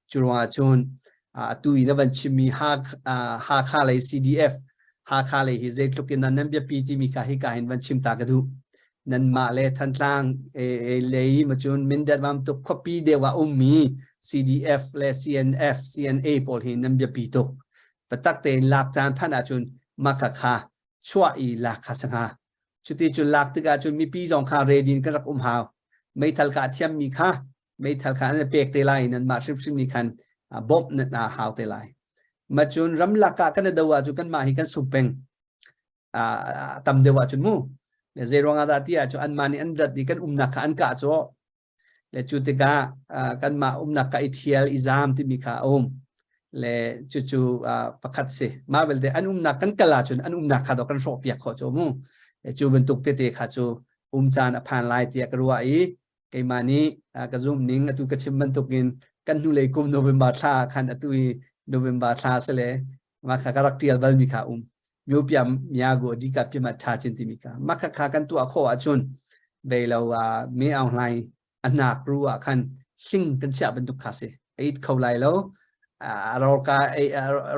Cu ruangah cun atu i na van chimmi Hakha lei CDF Hakha lei hi zeitluk in nan biapi timi kha hika hin van chim ta ka duh. Nanmah le Thantlang lei ma cun Mindat vam tuk khuapi deuh ah ummi CDF le CNF CNA pawl hi nan biapi tuk. Patak tein lak caan phanh ahcun maka kha chuah i lak kha sanga. Cuti cun lak tikah cun mipi zong kha ready in kan rak um hau. Meithal kah thiammi kha meithal kha an pek te lai nan mah hrimhrim nih khan bawmh na hau te lai. Ma cun ramlak ah kan do ah cu kan mah hi kan sung peng tam deuh ah cun mu. Le zei ruang ah dah ti ah cu an mah nih an rat i kan umnak kha an kah cu le cu tikah kanmah umnak ka i thial i zaam timi kha a um le cucu pakhat si mah belte an umnak kan kal ahcun an umnak kha dawh kan hrawh piak khawh cu mu le cu bantuk tete kha cu um caan a phan lai tiah ka ruah i keimah nih ka zumh ning atu ka chim bantukin kan hnulei kum November thla khan atu i November thla sile mah kha ka rak tial balmi kha um Myopia miago dika pima tha chin timi kha mah kha kha kan tuah khawh ahcun vei lo me aung hlai a hnak ru ah khan hling kan chiah bantuk kha si eit kho lai lo rawl ka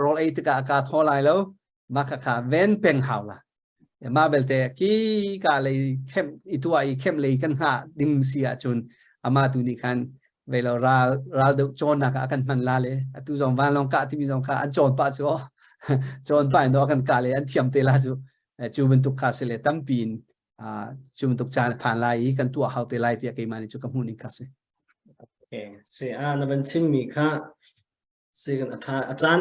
rawl ei tikah ka thaw lai lo mah kha kha ven peng hau la mah belte ki ka lei khem i tuah i khem lei kan hngah ding si ahcun ama tu nih khan vei lo ral ral deuh cawnnak ah kan hman la le atu zong vanlawng kah timi zong kha an cawn pah cu cawn pah in kan kah le an thiam te la cu cu bantuk kha si le tampi in cu bantuk caan phan lai i kan tuah hau te lai tiah keimah nih cu ka hmuh ning kha si. Okay, si a na van chim mi kha si kan a a caan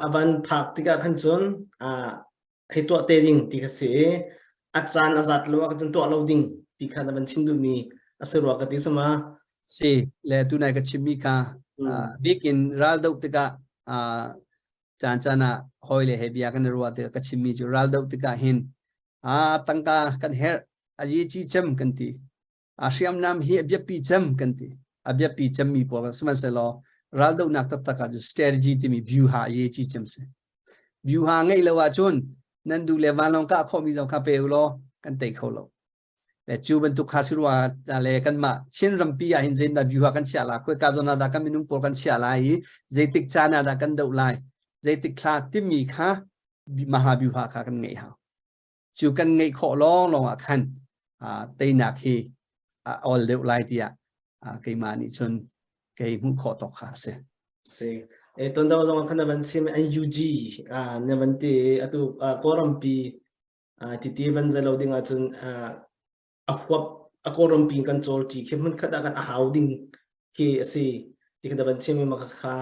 a van phak tikah khan cun a hei tuah te ding ti kha si i a caan a zat lo ah cun tuah lo ding ti kha na van chim duhmi a si rua ka ti sama. Si le tunai ka chimmi kha bikin ral doh tikah caan caan ah hawi le he bia kan i ruah tikah ka chimmi cu ral doh tikah hin a tangka kan herh a yi chi cem kan ti. A hriamnam hi a biapi cem kan ti. A biapi cemmi pawl sihmanhsehlaw raldohnak taktak ah cu strategy timi vyuha ye chi cem si. Vyuha ngeih lo ahcun nan duh le vanlawng kah khawhmi zong kha pe u law kan tei kho lo. Le cu bantuk kha si rua le kanmah Chin rampi ah hin zeidah vyuha kan chiah la, khoi ka zawn ah dah kan minung pawl kan chiah lai i zeitik caan ah dah kan doh lai, zeitik thla timi kha maha vyuha kha kan ngeih hau. Cu kan ngeih khawh lawnglawng ah khan teinak hi a awl deuh lai tiah keimah nih cun kei hmuh khawh tawk kha a si. Si. E ton do zong khan na van chim NUG na van ti atu Kawlrampi titi van zalo ding ahcun a huap a Kawlrampi kan cawl ṭi khi hmun khat ah kan a hau ding khi a si ti kha na van chim i mah kha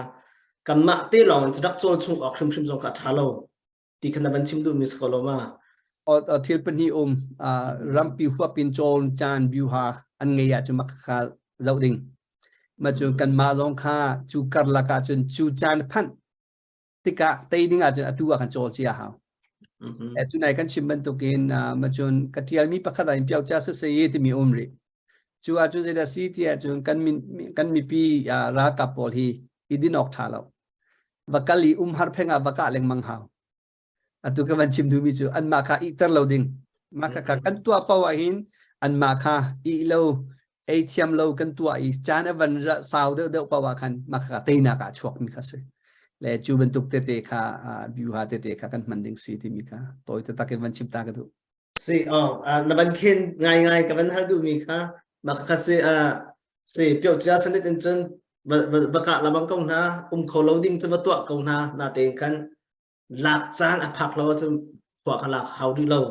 kanmah te lawng in rak cawl chung awk hrimhrim zong kha a ṭha lo. Ti kha na van chim duhmi si ko lo ma? Thil pahnih um rampi huapin cawn caan vyuha an ngei ahcun mak kha zoh ding. Ma cu kanmah zong kha cu karlak ahcun cu caan phanh tikah tei ding ahcun atu ah kan cawl cia hau. Tu nai kan chim bantukin ma cun ka tialmi pakhat ah in piau cha sasai timi um rih. Cu ahcun zeidah si ti ahcun kan min kan mipi ralkap pawl hi i din awk ṭha lo. Va kal i umhar pheng ah va kah lengmang hau. Atu ka van chim duhmi cu anmah kha ihter lo ding. Mah kha kan tuah paoh ahhin anmah kha ih lo ei thiam lo kan tuah i caan a van sau deuh deuh paoh ah khan mah kha teinak ah chuakmi kha si. Le cu bantuk tete kha view ha tete kha kan hman ding si timi kha tawi taktak in van chim ta ka duh. Si oh na van khen ngai ngai ka van hal duhmi kha mah kha si si pio cia sanit in cun va kah lamang ko hna um kho lo ding cu va tuah ko hna na tein khan lak caan a phak lo ahcun khua kha lak hau rih lo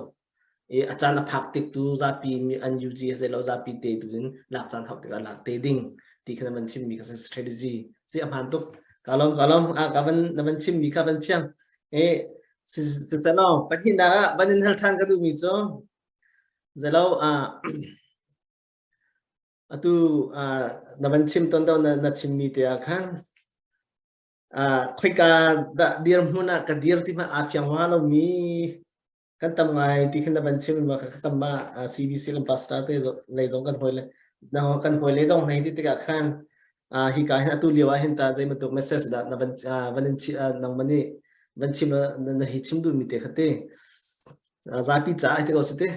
i a caan a phak tik tu zapi mi an UG he lo zapi te tu in lak caan hau tikah lak te ding ti kha na van chim mi kha strategy si a hmaan tuk ka lom ka lom a ka van na van chim mi kha van fiang e si cu cano pahnihnak ah van in hal than ka duh mi cu zelo a atu na van chim ton do na na chim mi te ah khan khoika dah dirhmun ah ka dir ti hmanh aa fiang hua lomi kan tam ngai ti khin na van chim ma kha kan mah CBC kan pastor te lei zong kan hoi le na kan hoi le dong nei ti tikah khan hi ka hin atu lio ah hin ta zei bantuk message dah na van van in nang mani van chim na hi chim duh mi te kha te zapi ca ai te ko si te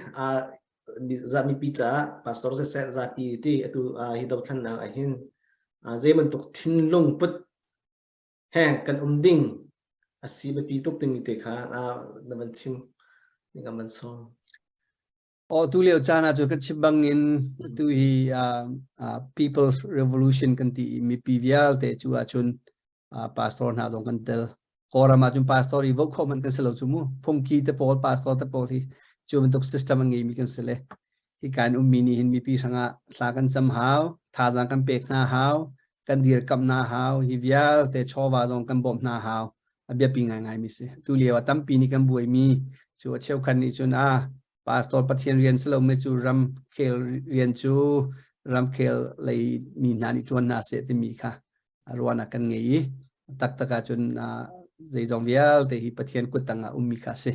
mipi caah pastor siseh zapi ti atu hi dothlennak ah hin zei bantuk thinlung put he kan um ding a si biapi tuk timi te kha na van chim ning kan van sawm. Aw tu lio caan ah cu ka chim bang in tu hi People's Revolution kan ti i mipi vialte cu ahcun pastor hna zong kan tel. Kawlram ah cun pastor i vote khawh hmanh kan si lo cu mu. Phungki te pawl, pastor te pawl hi cu bantuk system a ngeimi kan si le. Hi kan ummi nih hin mipi hrangah thla kan cam hau, thazaang kan pek hna hau, kan dirkamh hna hau, hi vialte chawva zong kan bawmh hna hau. A biapi ngaingai mi si. Tu lio ah tampi nih kan buaimi cu a cheukhat nih cun a pastor Pathian rian si lomi cu ramkhel rian cu ramkhel lei mi hna nih ṭuan hna seh timi kha ruahnak kan ngei i taktak ahcun zeizong vialte hi Pathian kut tangah ummi kha a si.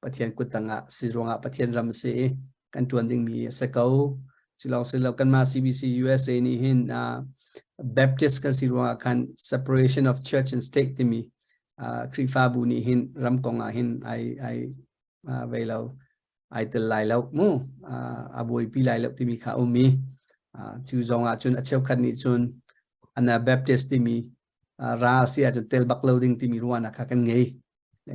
Pathian kut tangah si ruangah Pathian ram a si i kan ṭuan dingmi a si ko. Cu lawng si lo kanmah CBC USA nih hin Baptist kan si ruangah khan separation of church and state timi Khrihfabu nih hin ram kong ah hin ai ai vei lo ai tel lai lo mu a buaipi lai lo timi kha um i cu zong ah cun a cheukhat nih cun Anabaptist timi ral si ahcun tel bak lo ding timi ruahnak kha kan ngei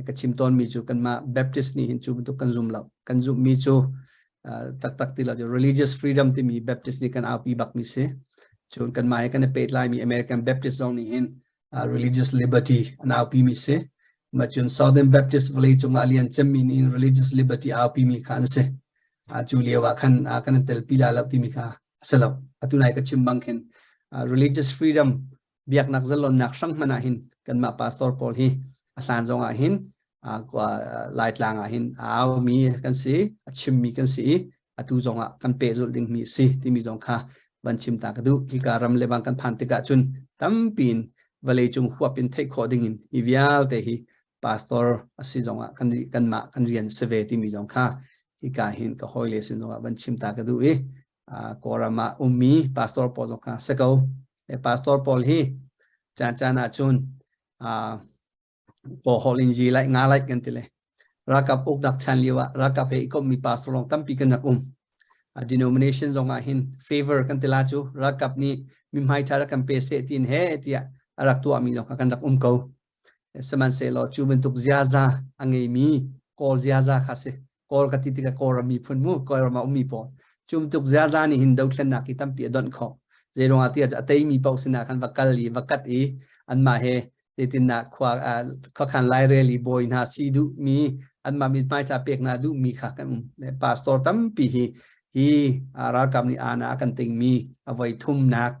ka chim tawnmi cu kanmah Baptist nih hin cu bantuk kan zum lo kan zumhmi cu taktak ti lo religious freedom timi Baptist nih kan aupi bakmi si cun kanmah he kan i pehtlaimi American Baptist zong nih hin religious liberty an aupi mi si ma cun Southern Baptist vawlei cungah lian cemmi nih religious liberty aupi mi kha an si cu lio ah khan kan telpi la lo timi kha a si lo atu nai ka chim bang khin religious freedom biaknak zalonnak hrang hmanh ah hin kanmah pastor pawl hi a hlan zong ah hin Laitlang ah hin a aumi kan si a chimmi kan si i atu zong ah kan pehzulh dingmi si timi zong kha van chim ta ka duh hika ram le bang kan phan tikah cun tampi in vawlei cung huap in theih khawh ding in hi vialte hi pastor a si zong ah kan kanmah kan rian si ve timi zong kha hika hin ka hawile sin zong ah van chim ta ka duh i Kawlram ah ummi pastor pawl zong kha si ko pastor pawl hi caan caan ah cun Pawhawlh in yi lai nga lai kan ti le ralkap uknak chan lio ah ralkap he i kommi pastor lawng tampi kan rak um. Denomination zong ah hin favor kan ti la cu ralkap nih mihmai ṭha rak kan pe seh tiin he tiah a rak tuahmi zong kha kan rak um ko. Sihmanhsehlaw cu bantuk ziaza a ngeimi Kawl ziaza kha si. Kawl ka ti tikah Kawlram miphun mu Kawlram ah ummi pawl cu bantuk ziaza nih hin dothlennak hi tampi a donh khawh. Zeiruangah tiah a teimi paoh sinah khan va kal i va kat i anmah he zeitindah khua khuakhan lairel i bawi hna si duhmi anmah mithmai ṭha pek hna duhmi kha kan um. Pastor tampi hi hi ralkap nih aana a kan tingmi a voi thumnak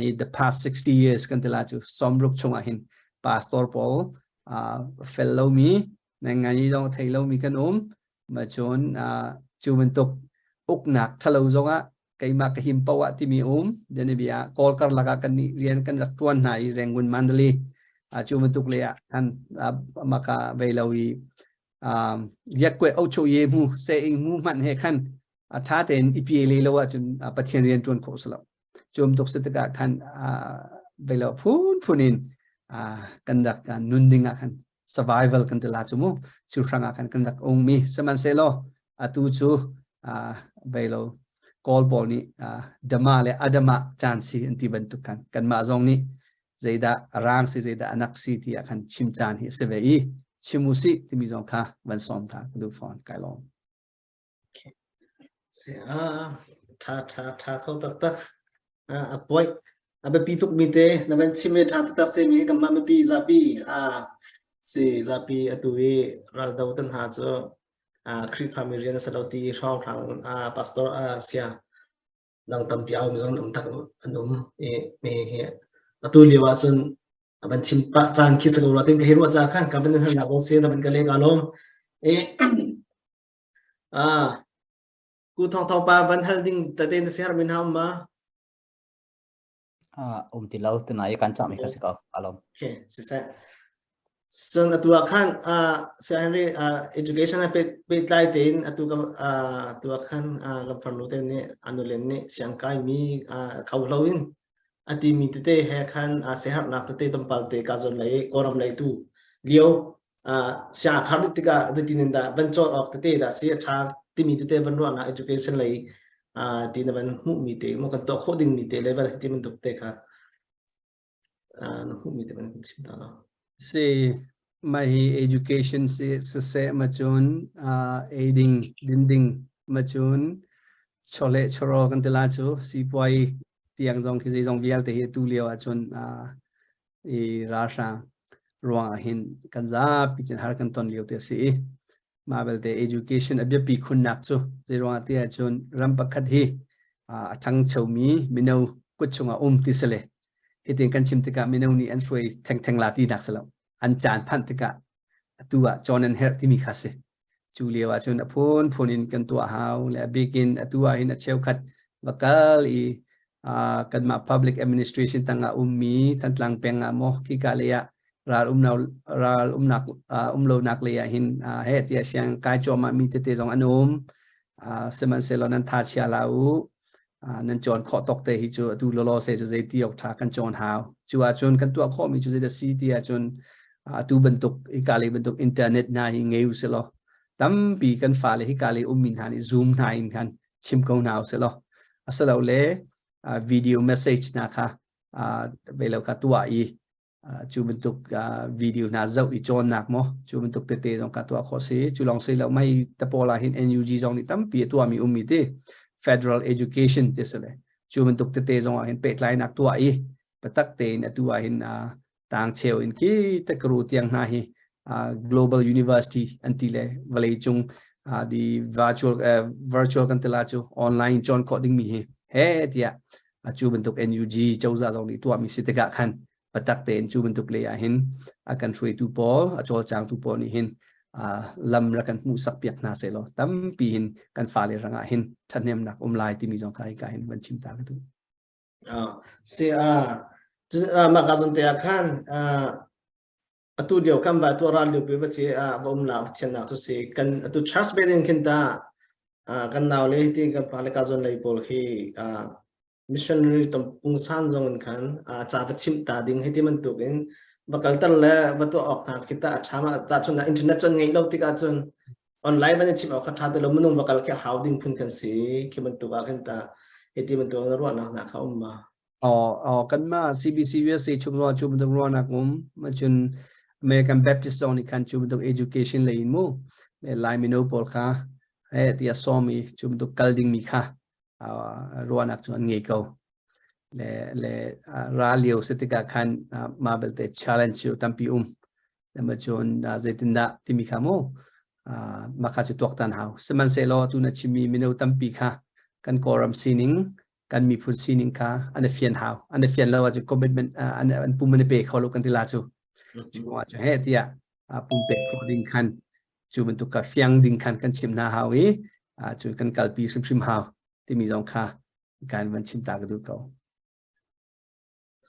hi the past 60 years kan ti la cu sawmruk chungah hin pastor pawl fel lomi ngai zong thei lomi kan um ma cun cu bantuk uknak ṭhalo zongah keimah ka him poah timi um bianabia ah Kawl karlak ah kan nih rian kan rak ṭuan hna i Rangoon Mandalay cu bantuk le ah kan maka vei lo i yakkwe ocho ye mu se ing mu hmanh he khan. A tha tein i pi le lo ahcun Pathian rian ṭuan khawh si lo. Cum tuk si tikah khan velo phun phun in kan rak nun ding ah khan survival kan ti la cu mu. Cu hrang ah khan kan rak ung mi. Sihmanhsehlaw atu cu velo Kawl pawl nih Dama le Adama caan si an ti bantuk khan kanmah zong nih zeidah a rang si zeidah a nak si tiah khan chim caan hi a si ve i chim u sih timi zong kha van sawm ta ka duh fawn. Kai lawm. Si a tha tha tha kho taktak. A point a biapi tuk mi te na van chim i tha taktak si mi kan mah mipi zapi a si zapi atu i raldo tan ha cu a Khrihfa mi rian a si lo ti hrawng hrang a pastor a sia dang tampi a um zong um tak an um i mi hi atu lio ah cun a van chim pah caan khi sa ko tin ka hi ruah ca khan ka van hal nak se na van ka le ka lom e a ku thong thong pa van hal ding tate na siar min ham ma? Um ti lo tunai kan chami kha si ko alom. Okay, si se. Cun atu ah khan Sir Henry, education a pehtlai tein atu ka atu ah khan kan farnu te nih anulen nih siangkai mi kho lo in a timi tete he khan siaherhnak tete tampal te ka zawn lei Kawlram lei tu lio siang a khar dih tikah zeitin in dah van cawn awk tete dah si a ṭha timi tete van ruahnak education lei ti na van hmuhmi te maw kan tuah khawh dingmi te level ti bantuk te kha na hmuhmi te van kan chim ta lo. Si mah hi education si siseh ma cun ei ding din ding ma cun chawleh chawraw kan ti la cu sipuai tiang zong khi zeizong vialte hi tu lio ahcun i ralhrang ruang ah hin kan zapi tin har kan ton lio te a si i mah belte education a biapi khunnak cu zei ruangah ti ahcun ram pakhat hi a ṭhangchomi mino kut chungah um ti si le hitin kan chim tikah mino nih an hruai thengtheng la tinak si lo, an caan phanh tikah atu ah cawn an herh timi kha si. Cu lio ahcun a phunphun in kan tuah hau le a bik in atu ah hin a cheukhat va kal i kanmah public administration tangah ummi Thantlang peng ah maw khika lei ah ral umnak ral umnak um lonak lei ah hin heh tiah siang kai cuahmah mi tete zong an um. Sihmanhsehlaw nan tha chia la u, nan cawn khawh tawk te hi cu atu lawlaw se cu zei ti awk ṭha kan cawn hau. Cu ahcun kan tuah khawhmi cu zeidah si ti ahcun atu bantuk hika lei bantuk internet hna hi ngei u silaw tampi kan fale hika lei ummi hna nih Zoom hna in khan chim ko hna u silaw asilole video message hna kha velo kha tuah i cu bantuk video hna zoh i cawnnak maw cu bantuk tete zong ka tuah khawh si. Cu lawng si lo, mei tapawl ah hin NUG zong nih tampi a tuahmi ummi ti federal education ti si le cu bantuk tete zong ah hin pehtlainak tuah i patak tein atu ah hin tang cheu in khi tekru tiang hna hi global university an ti le vawlei cung di virtual virtual kan tila cu online cawn khawh dingmi hi he tiah cu bantuk NUG cozah zong nih tuahmi si tikah khan patak tein cu bantuk lei ah hin a kan hruaitu pawl a cawlcangtu pawl nih hin lam rak kan hmuhsak piak hna sehlaw tampi hin kan fale rangah hin ṭhahnemnak um lai timi zong kha hika hin van chim ta ka duh. Si a mah ka zon te ah khan atu lio kan va tu ral lio pi va chi a va um la thian nak chu si kan atu church building khin ta kan nau le ti kan pa le ka zon lei pawl khi missionary tam pungsan zong in khan ca va chimh ta ding hei ti bantuk in va kalter le va tuah awk hna khi ta a ṭha ma ta chun internet cun ngeih lo tikah cun online van in chimh awk kha ṭha ti lo, minung va kal khi hau ding phun kan si khi bantuk ah khin ta hei ti bantuk na ruahnak hna kha um ma? Aw, kanmah CBC USA chung ruah cu bantuk ruahnak um cun American Baptist zong nih khan cu bantuk education lei in mu le Lai mino pawl kha he tiah sawm i cu bantuk kal dingmi kha ruahnak cu an ngei ko. Le le ra lio si tikah khan mah belte challenge cu tampi um ma cun zeitindah timi kha mu mah kha cu tuaktan hau. Sihmanhsehlaw tu na chimmi mino tampi kha kan Kawlram sining, kan miphun sining kha an i fian hau. An i fian lo ahcun commitment an an pum an i pe kho lo kan ti la cu. Cu ah cu he tiah pumpek khawh ding khan cu bantuk ka fiang ding khan kan chim hna hau i cu kan kalpi hrimhrim hau timi zong kha kan van chim ta ka duh ko.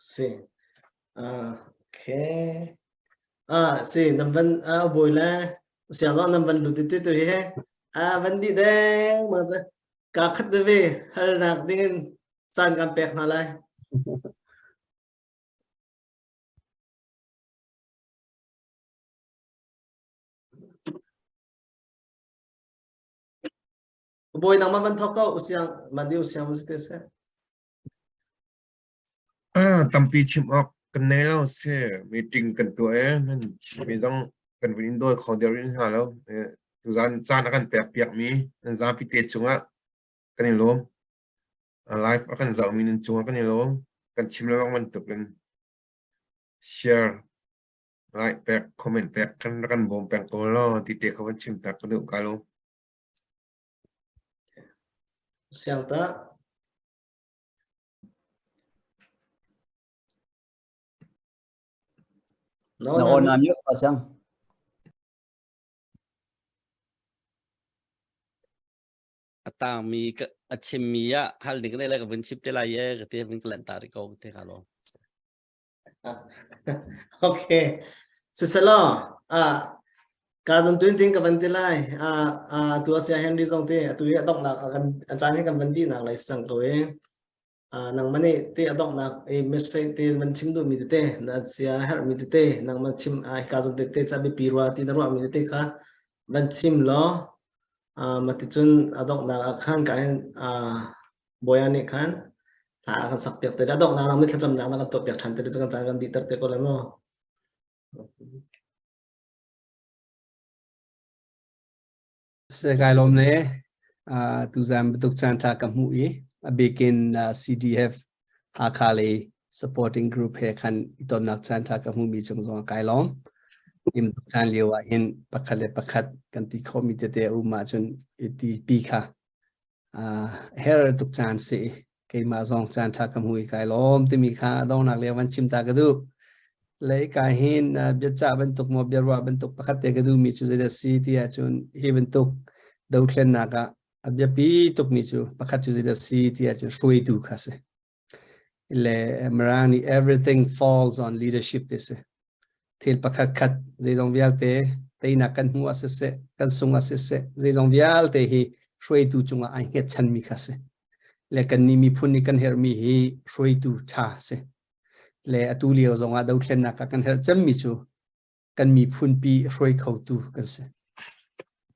Si. Okay. Ah, si nam van boi le siang zong nam van lut ti tu hi ah van di deng ma cha. Ka khat ve halnak dingin caan kan pek hna lai. Bawi nangmah van thawk ko usiang mandi usiang si te seh. Tampi chim awk kan nei lo si. Meeting kan tuah i nan chimmi zong kan vun in dawi kho deuh rih hna lo. Tuzaan caan a kan pek piakmi nan zapi te cungah kan i lawm. Live a kan zohmi nan cungah kan i lawm. Kan chim lengmang bantuk in share, like pek, comment pek kan rak kan bawm peng ko law ti te kha van chim tak ka duh ka lawm. Siang ta. No, na na mute pa sang. A tangmi a chimmi ah hal ding ne le ka vun chip te lai ye ka te vun ka lanh ta ri ko te ka lo. Okay. Siselo, ah ka zon tuin ting ka van ti lai. Ah ah tu asia Henry zong te atu hi adok nak kan caan hi kan van di nak lai sang ko e. Nangmah nih ti a donghnak i message ti van chim duhmi tete na sia herhmi tete nangmah chim hika zawn tete ca biapi rua ti na ruahmi tete kha van chim law mah ticun a donghnak ah khan ka hin Bawipa nih khan thla a kan sak piak te a donghnak ah thlacamnak na kan tuah piak ṭhan te cu kan caan kan dihter te ko lai maw? Kai lawm le tuzan bantuk caan ṭha ka hmuh i a bikin CDF Hakha lei supporting group he khan i tonnak caan ṭha ka hmuhmi cung zong kai lawm. Im tuk caan lio ah hin pakhat le pakhat kan ti khomi tete a um ahcun i ti pi kha her tuk caan si keimah zong caan ṭha ka hmu i kai lawm timi kha dongnak lio van chim ta ka duh. Lei ka hin biacah bantuk maw biaruah bantuk pakhat te ka duhmi cu zeidah si ti ahcun hi bantuk dothlennak ah a biapi tukmi cu pakhat cu zeidah si ti ahcun hruaitu kha si. Le Mirang nih everything falls on leadership ti si. Thil pakhat khat zeizong vialte teinak kan hmu ah siseh, kan sung ah siseh, zeizong vialte hi hruaitu cungah ai hngetchanmi kha si. Le kan nih miphun nih kan herhmi hi hruaitu ṭha si. Le atu lio zongah dothlennak ah kan herh cemmi cu kan miphun pi hruai khotu kan si.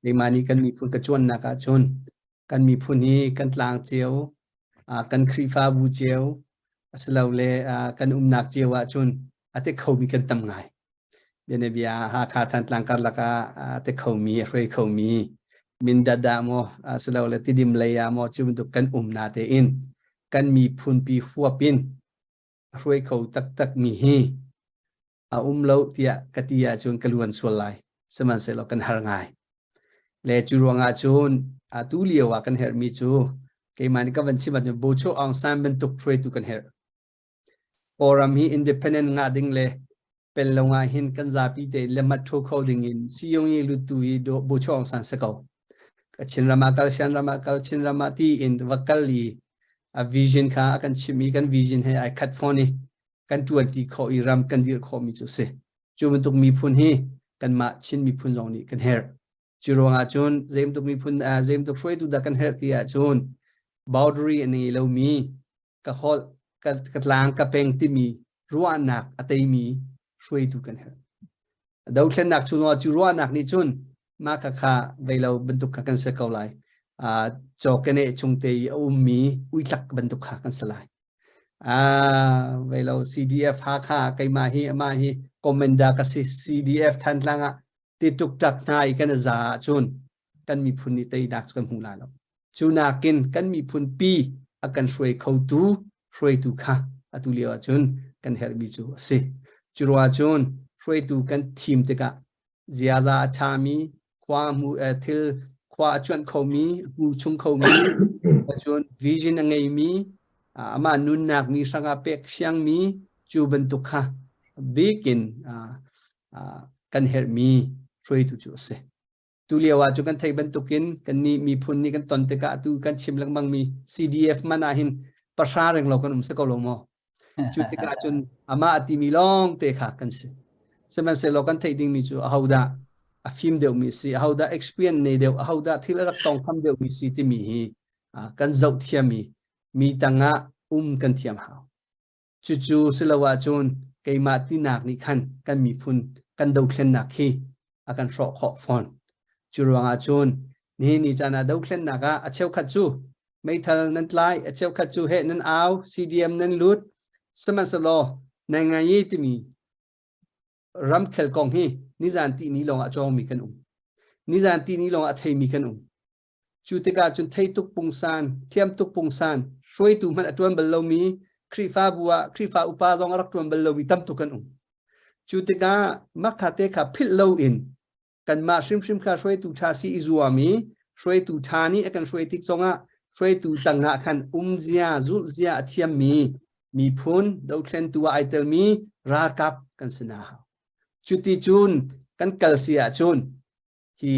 Keimah nih kan miphun ka cuannak ahcun kan miphun hi kan tlang cio, kan Khrihfabu cio, asilole kan umnak cio ahcun a te khomi kan tam ngai. Bianabia Hakha Thantlang karlak ah a te khomi, a hruai khomi, Mindat ah maw, asilole Tidim lei ah maw cu bantuk kan um na tein kan miphun pi huap in a hruai kho taktak mi hi a um lo tiah ka ti ahcun ka luan sual lai. Sihmanhsehlaw kan har ngai. Le cu ruangah cun atu lio ah kan herhmi cu keimah nih ka van chim ahcun Bocho Aung San bantuk hruaitu kan herh. Kawlram hi independent ngah ding le pen lo ngah hin kan zapi te le mat tho kho ding in siyong i lutu i Bocho Aung San si ko. Ka Chin ram ah kal, Shan ram ah kal, Chin ram ah ti in va kal i a vision kha a kan chim i kan vision he ai khat fawn i kan ṭuanṭi khawh i ram kan dirh khawhmi cu a si. Cu bantuk miphun hi kanmah Chin miphun zong nih kan herh. Cu ruangah cun zei bantuk miphun zei bantuk hruaitu dah kan herh ti ahcun boundary a ngei lomi ka holh ka, ka tlang ka peng timi ruahnak a teimi hruaitu kan herh. Dothlennak chung cu ruahnak nih cun mah kha kha vei lo bantuk kha kan si ko lai. Cawkene chung te i a ummi uitlak bantuk kha kan si lai. Vei lo CDF Hakha keimah hi amah hi commander ka si CDF Thantlang ah ti tuk tak hna i kan za ahcun kan miphun nih teinak cu kan hmu lai lo. Cu nakin kan miphun pi a kan hruai khotu hruaitu kha atu lio ahcun kan herhmi cu a si. Cu ruah cun hruaitu kan thim tikah ziaza a ṭhami, khua hmu thil khua a cuanh khomi, hmu chung khomi, cun vision a ngeimi, amah nunnak mi hrangah pek siangmi cu bantuk kha bikin kan herhmi hruaitu cu a si. Tu lio ah cu kan theih bantukin kan nih miphun nih kan ton tikah atu kan chim lengmang mi CDF man ah hin pahra reng lo kan um si ko lo maw? Cu tikah cun amah a timi lawng te kha kan si. Sihmanhsehlaw kan theih dingmi cu ahodah a fim deuhmi si, ahodah experience nei deuh, ahodah thil a rak tawngtham deuhmi si timi hi Kan zoh thiam i mi tangah um kan thiam hau. Cucu silo ahcun keimah tinak nih khan kan miphun kan dothlennak hi a kan hrawh khawh fawn. Cu ruangah cun nihin ni caan ah dothlennak ah a cheukhat cu meithal nan tlai, a cheukhat cu heh nan au, CDM nan lut, sihmanhsehlaw nai ngai timi ramkhel kong hi nizan ti ni lawng ah cawngmi kan um. Nizan ti ni lawng ah theimi kan um. Cu tikah cun thei tuk pungsan, thiam tuk pungsan, hruaitu hmanh a ṭuan bal lomi, Khrihfabu ah Khrihfa upa zong a rak ṭuan bal lomi tam tuk kan um. Cu tikah makha te kha philh loin kanmah hrimhrim kha hruaitu ṭha si i zuam i hruaitu ṭha nih a kan hruai tik zongah hruaitu tangah khan umzia, zulhzia a thiammi miphun dothlentu ah ai telmi ralkap kan si na hau. Cuti cun kan kal si ahcun hi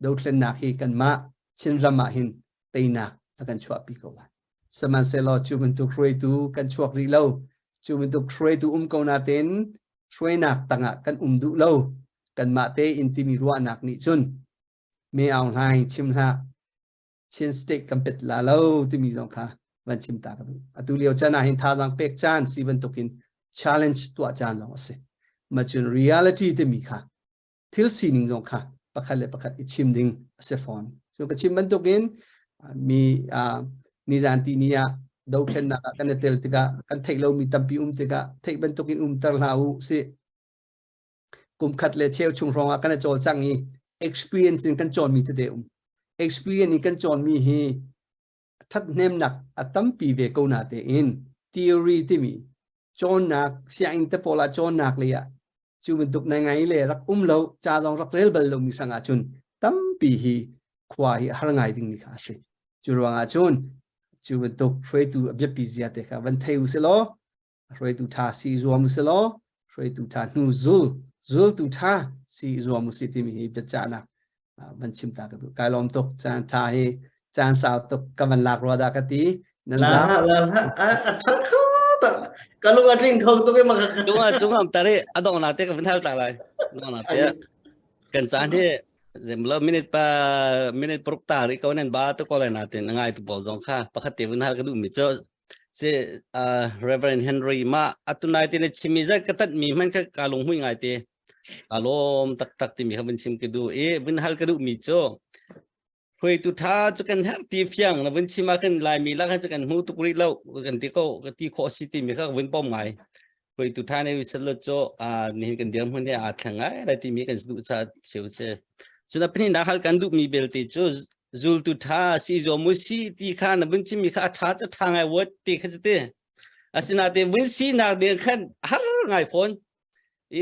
dothlennak hi kanmah Chinram ah hin teinak a kan chuahpi ko lai. Sihmanhsehlaw cu bantuk hruaitu kan chuak rih lo. Cu bantuk hruaitu um ko natein hruainak tangah kan um duh lo. Kanmah tein timi ruahnak nih cun Me Aung Hlaing chim hlah Chin State kan pet la lo timi zong kha van chim ta ka duh. Atu lio chan ah hin thazaang pek caan si bantukin challenge tuah caan zong a si. Ma cun reality timi kha thil sining zong kha pakhat le pakhat i chim ding a si fawn. So ka chim bantukin mi nizan ti ni ah dothlennak ah kan i tel tikah kan theih lomi tampi um tikah theih bantukin umter hlah u si kum khat le cheu chung hrawng ah kan i cawlcang i experience in kan cawnmi tete um experience in kan cawnmi hi ṭhathnemnak a tampi ve ko na tein theory timi cawnnak sianginn te pawl ah cawnnak lei ah cu bantuk nai ngai le rak um lo ca zong rak rel bal lomi hrang ah cun tampi hi khua hi har ngai dingmi kha a si cu ruangah cun cu bantuk hruaitu a biapi zia te kha van thei u si law hruaitu ṭha si zuam u si law hruaitu ṭha hnu zul zultu ṭha si zuam u si timi hi biacahnak van chim ta ka duh kai lawm tuk caan ṭha hi caan sau tuk ka van lak rua dah ka ti nan la la la a ṭha kho tak ka lung a tling kho tuk i ma cung ah cung am tari a dong na te ka van hal ta lai dong na te kan caan hi zemlo minute pa minute paruk ta ri ko nan ba to ko lai na te ngai tu bol zong kha pakhat te van hal ka duh mi cho si uh, Reverend Henry ma atunai te ne chimi zat ka tat mi hman kha ka lung hui ngai te ka lawm taktak timi kha vun chim ka duh i vun hal ka duh mi cu hruaitu tha cu kan herh ti fiang na vun chim ah khan laimi la khan cu kan hmu tuk rih lo kan ti ko ka ti khawh si timi kha vun pom ngai hruaitu tha ne wisal lo cu nihin kan dir hmun he aa thleng ngai lai timi kan duh cha cheu se cun a pahnih nak hal kan duh mi belte cu zultu tha si zo mu si ti kha na vun chim mi kha a tha cu tha ngai wot ti kha ti asinain vun si nak ding khan har ngai fawn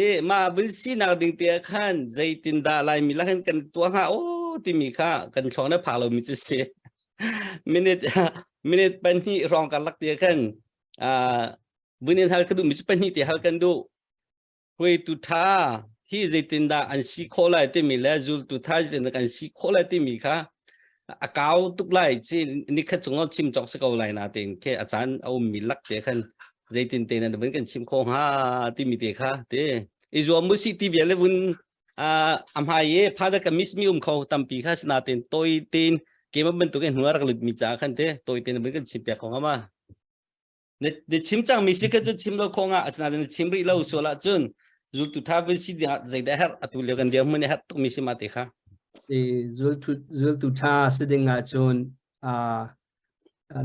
I mah vun sinak ding te ah khan zeitindah Laimi la khan kan tuah hnga aw timi kha kan thlawng na phak lomi cu si. Minute minute pahnih hrawng karlak te khan uh, vun in hal ka duhmi cu pahnih te hal kan duh. Hruaitu tha hi zeitindah an si khawh lai timi le zultu tha zeitindah kan si khawh lai timi kha a kau tuk lai ci nikhat chung chim cawk si ko lai na tein ke a caan a ummi lak te khan zeitin te nan vun kan chim kho hnga timi te kha te i zuam mu si ti vial le vun a hmai i phada ka miss mi um kho tampi kha sina ten toi tin ke bantuk in hnuar rak lut mi cha khan te toi ten vun kan chim piak kho nga ma na chim cang mi si kha cu chim lo kho nga asina na chim rih lo sual ah cun zultu tha vun si ding zeidah herh atu lio kan dir mun herh tuk mi si ma te kha si zultu zultu tha si ding ah cun a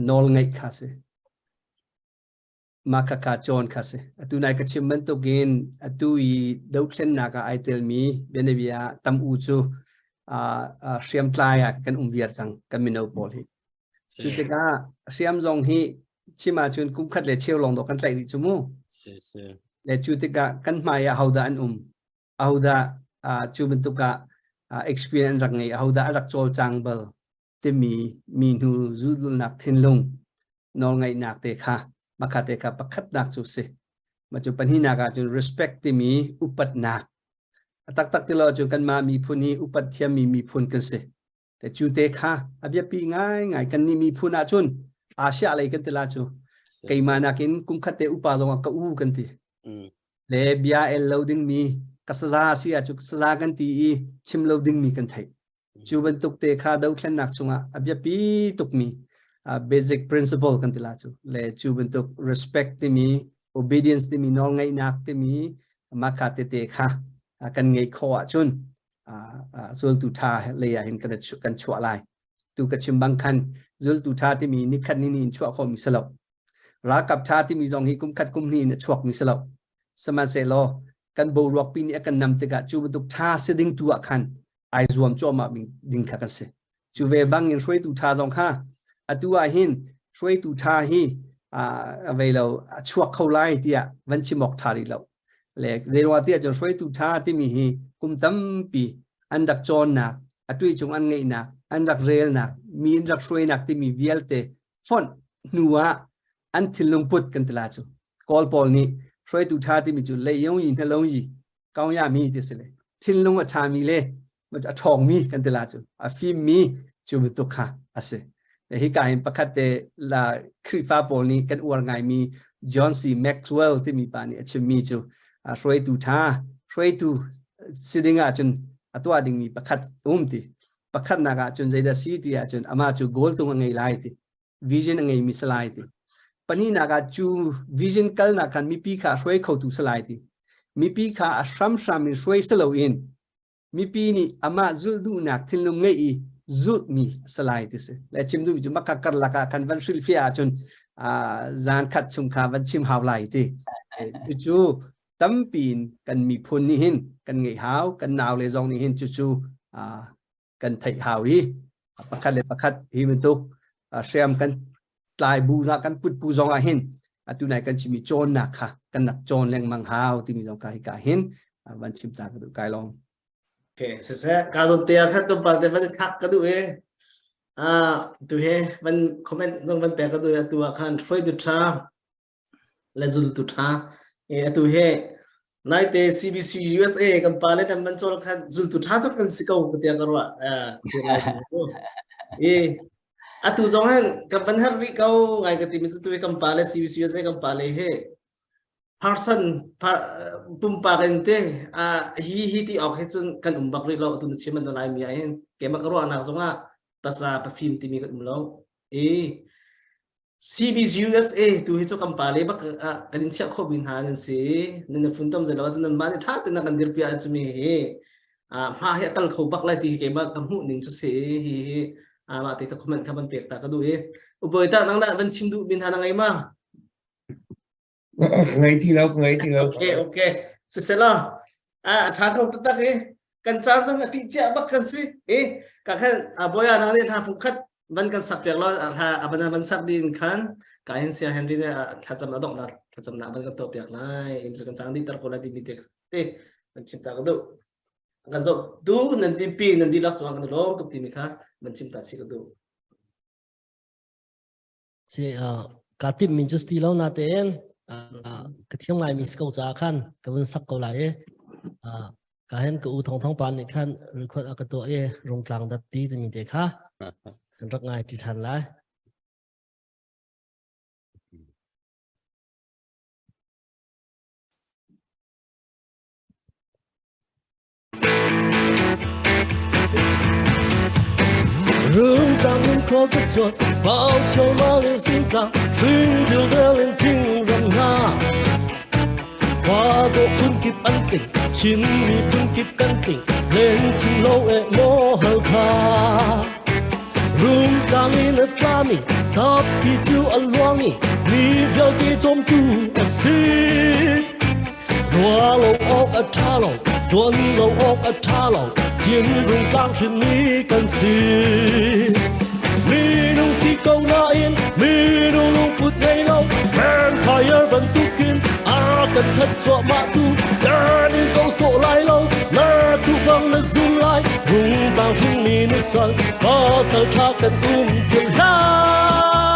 nawl ngeih kha si mah khakha cawn kha si. Atu nai ka chim bantukin atu i dothlennak ah ai telmi bianabia tam u cu hriamtlai ah kan um viar cang kan mino pawl hi. Cu tikah hriam zong hi chim ahcun kum khat le cheu lawng dawh kan tlaih rih cu mu. Le cu tikah kan hmai ah hodah an um ahodah cu bantuk ah experience an rak ngei ahodah a rak cawlcang bal timi mi hnu zulnak thinlung nawlngaihnak te kha makha te kha pakhatnak cu si ma cu pahnihnak ah cun respect timi upatnak a taktak ti lo cun kanmah miphun hi upat thiammi miphun kan si te cu te kha a biapi ngai ngai kan nih miphun ah cun Asia lei kan ti la cu keimah nakin kum khat te upa zong ah ka u kan ti le bia el lo dingmi ka saza si ah cu saza kan ti i chim lo dingmi kan theih Cu bantuk te kha dothlennak chungah a biapi tukmi. Basic principle kan ti la cu le cu bantuk respect timi, obedience timi, nawlngaihnak timi maka tete kha kan ngeih khawh ahcun zultu ṭha lei ah hin kan chuah lai. Tu ka chim bang khan zultu ṭha timi nikhat ni ni in chuah khawhmi si lo. Ralkap ṭha timi zong hi kum khat kum hnih in a chuakmi si lo. Sihmanhsehlaw kan boruak pi nih a kan nam tikah cu bantuk ṭha si ding tu ah khan ai zuam cuahmah ding kha kan si. Cu ve bang in hruaitu ṭha zong kha atu ah hin hruaitu ṭha hi a vei lo, a chuak kho lai tiah van chim awk ṭha rih lo. Le zeiruang tiah cun hruaitu ṭha timi hi kum tampi an rak cawnnak, a tuichung an ngeihnak, an rak relnak, mi an rak hruainak timi vialte fonh hnu ah an thinlung put kan ti la cu. Kawl pawl nih hruaitu ṭha timi cu leiyong yi hnalong yi kaung ya mi ti si le thinlung a ṭhami le a ṭhawngmi kan ti la cu, a fimmi cu bantuk kha a si. Hi ka hin pakhat te la Khrihfa pawl nih kan uar ngaimi John C. Maxwell timi pa nih a chimmi cu hruaitu ṭha hruaitu si ding ahcun a tuah dingmi pakhat um ti. Pakhatnak ahcun zeidah si ti ahcun amah cu goal tung a ngei lai ti, vision a ngeimi si lai ti. Pahnihnak ah cu vision kalnak khan mipi kha a hruai khotu si lai ti. Mipi kha a hramhram in hruai si loin mipi nih amah zulh duhnak thinlung ngeih i zulhmi a si lai ti si. Le chim duhmi cu maka karlak ah khan van hrilhfiah ahcun zan khat chung kha van chim hau lai ti. Cucu tampi in kan miphun nih hin kan ngeih hau, kan nau le zong nih hin cucu kan theih hau i pakhat le pakhat hi bantuk hriam kan tlai bu na kan put bu zong ah hin atu nai kan chimi cawnnak kha kan nak cawn lengmang hau timi zong ka hi ka hin van chim ta ka duh kai long. Okay, siseh ka zon te khat tum par te van khak ka duh e. Tu he van comment zong van pe ka duh tu ah khan hruai du tha le zultu ṭha. Atu hi naite CBC USA kan pa le kan man cawl khan zultu ṭha cu kan si ko ka tiah ka ruah. E atu zong hin kan van har rih ko ngai ka ti mi cu tu kan pa le CBC USA kan pa le he person pumpak in te hi hi ti awk hi cun kan um bak rih lo. Atu na chim an lai mi ah hin keimah ka ruahnak zong ah pasa pafim timi kan um lo. E CBGUSA tu hi cu kan pale bak ah kan in chiah khawhmi hna nan si. Nan na funtom zei lo ahcun nanmah nih ṭha tein kan dirpi ahcun mi hi hma hi a kal kho bak lai ti hi keimah ka hmuh ning cu si. Hi hi mah te ka comment kha van pek ta ka duh i ubawi ta nang dah van chim duh mi hna na ngei ma? Ngai ti lo, ngai ti lo. Okay, okay. Sisela, a ṭha kho taktak i kan caan zong a ṭih cia bak kan si. I ka khan a boya nang nih thla fung khat van kan sak piak lo thla a van van sak din khan ka hin sia Henry ne thlacam na dong na thlacam na van kan to piak lai. Im su kan cang di tar ko la di mi te te kan chim ta ka du. Kan zo du nan pi nan di lak chuang kan lom tuk ti mi kha man chim ta chi ka du. Si ka tim min cu ti lo na tein ka thiam ngai mi si ko caah khan ka vun sak ko lai i ka hen ka u thong thong pa nih khan record a ka tuah i rungtlang dap ti timi te kha kan rak ngai ti than lai. Rungtlang in khua ka cuat, pau chol ma le fingtlang, hring bil del in thing ram hna. Khua dawh phun kip an tling, Chin miphun kip kan tling, len chin lo e maw hal kha. Rungtlang in a tlami, tappi cu a luang i, mi vialte cawmtu a si. Rua lo awk a ṭha lo, ṭuan lo awk a ṭha lo, Chin rungtlang hrinmi kan si. Minung si ko nain minung lungput ngei lo, vampire bantukin a kan that cuahmah tu, kan in zo sawh lai lo, na tu bang na zum lai, rungtlang hrinmi nu sal, pasal ṭha kan um philh hlah.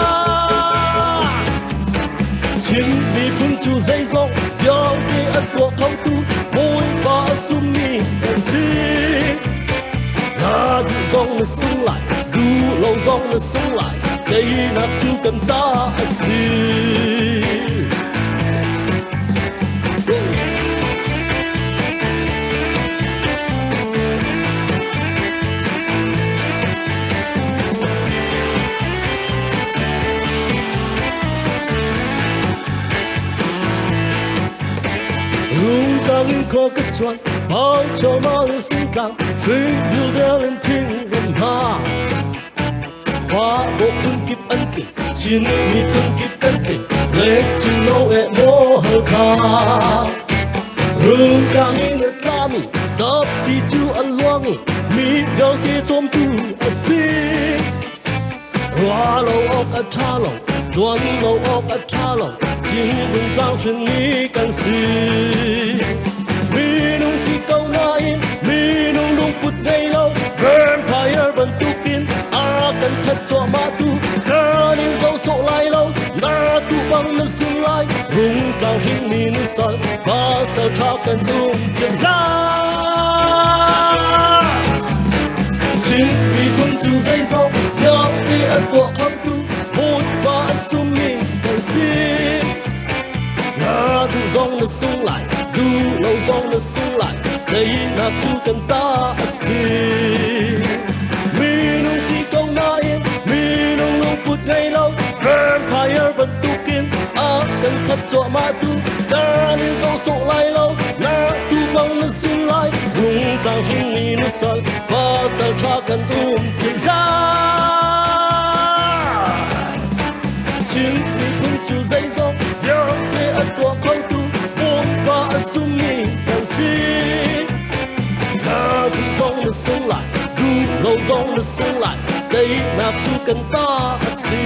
Chin miphun cu zeizong vialte an tuah khotu Bawipa a summi kan si. Na duh zong na sung lai, duh lo zong na sung lai, teinak cu kan ta a si. kho ka chuan Pau cho ma sing tlang Sui bil del in thing ram ha Fa bo phun kip an tli Chin mi phun kip kan tli Le chin lo e mo hal kha Rung kang in tla mi Dap ti chu an luang Mi vialte chom tu a si Rua lo awk a ṭha lo, ṭuan lo awk a ṭha lo, Cinglung tlang hrinmi kan si. Minung si ko nain minung lungput ngei lo, vampire bantukin a kan that cuahmah tu, kan in zo sawh lai lo, na tu bang na sun lai, rungtlang hrinmi nu sal, pasal ṭha kan um tiang hlah. Chin miphun cu zeizong vialte an tuah khamtu Bawipa an summi kan si. Na duh zong na sung lai, duh lo zong na sung lai, teinak cu kan ta a si. Minung si ko nain minung lungput ngei lo, vampire bantukin a kan khat cuahmah tu kan in zo sawh lai lo, na tu bang na sung lai, rungtlang hringmi nu sal pasal ṭha kan um ti lai. Chin miphun cu zeizong vialte an tuah khotu Bawipa an summi kan si. Na duh zong na sung lai, duh lo zong na sung lai, teinak cu kan ta a si.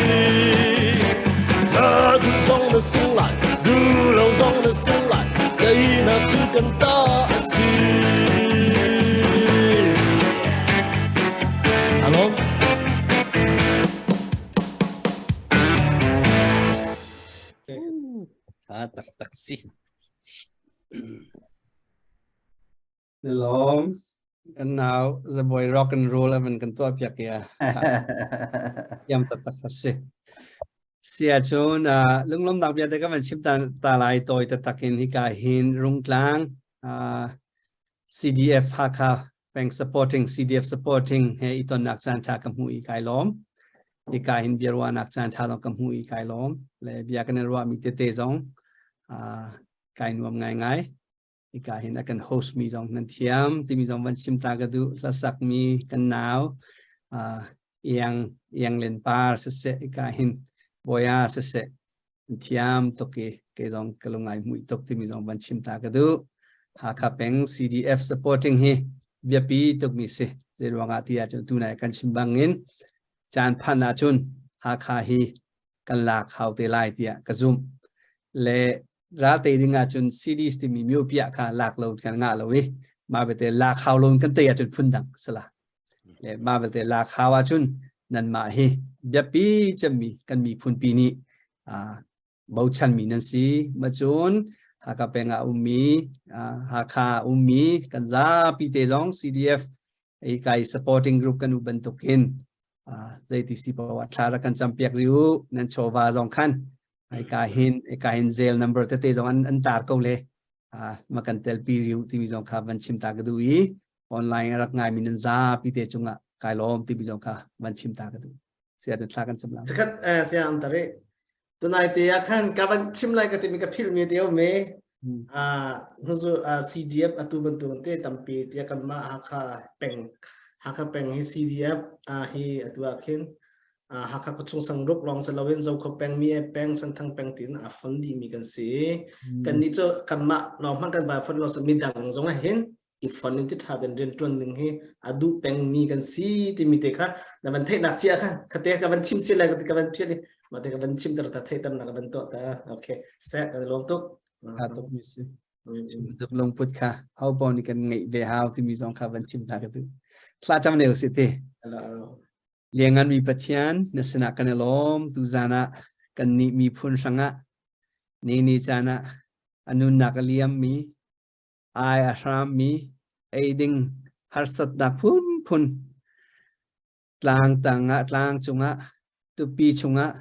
Na duh zong na sung lai, duh lo zong na sung lai, teinak cu kan ta a si. Alo? Tha taktak si. Lawm. And now the boy rock and roll avan kan tuah piak ya. Yam taktak si. Si ahcun lunglawmnak bia te ka van chim ta, ta lai tawi taktak in hika hin Rungtlang CDF Hakha peng supporting CDF supporting he i tonnak caan ṭha ka hmu i kai lawm. Hika hin bia ruahnak caan ṭha zong ka hmu i kai lawm. Le bia kan i ruahmi tete zong kai nuam ngaingai. Hika hin a kan host mi zong nan thiam timi zong van chim ta ka duh hlasak mi kan nau iang iang len par siseh hika hin boya siseh an thiam tuk i kei zong ka lungai mui tuk timi zong van chim ta ka duh Hakha peng CDF supporting hi biapi tuk mi si zei ruangah ti ahcun tunai kan chim bangin caan phan ahcun Hakha hi kan lak hau te lai tiah ka zumh. Le ral te ding ahcun CDs timi miopiah kha lak lo kan ngah lo i mah bete lak hau lo kan tei ahcun phun dang sala. Le mah bete lak hau ahcun nanmah hi biapi cemmi kan miphun pi nih bochanmi nan si. Macun Hakha peng ah ummi Hakha ummi kan zapi te zong CDF ei kai supporting group kan u bantukin zeiti si paoh ah thla rak kan campiak rih u nan chawva zong khan ai ka hin ai ka hin zel number tete zong an an tar ko le ma kan tel pi riu timi zong kha van chim ta ka duh i online rak ngai mi nan zapi te cungah kai lawm timi zong kha van chim ta ka duh sia thla kan cam la Khat sia am tari tunai te ah khan ka van chim lai ka timi ka phil mi te me hnuzu CDF atu bantuk te tampi tia kan mah Hakha peng Hakha peng hi CDF hi atu ah khin Hakha khuachung sangruk lawng si loin Zokho peng mi peng Senthang peng tin a fon dih mi kan si kan ni cu kan mah lawng hmanh kan vai fon lo mi dang zong ah hin i fon in ti tha den rian tuan ding hi a duh peng mi kan si timi te kha na van theih nak chia kha khate ka van chim chi lai ka van phian ma te ka van chim ter ta theih tam na ka van to ta okay se kan lom tuk ha tuk mi si tuk lungput kha hau pau ni kan ngeih ve hau timi zong kha van chim ta ka tu thla cham ne si te Liangan mi Pathian na sinah kan i lawm tu zan ah kan nih miphun hrangah ni ni caan ah a nunnak a liam mi ai a hrammi ei ding harsatnak phunphun tlang tangah tlang cungah tupi chungah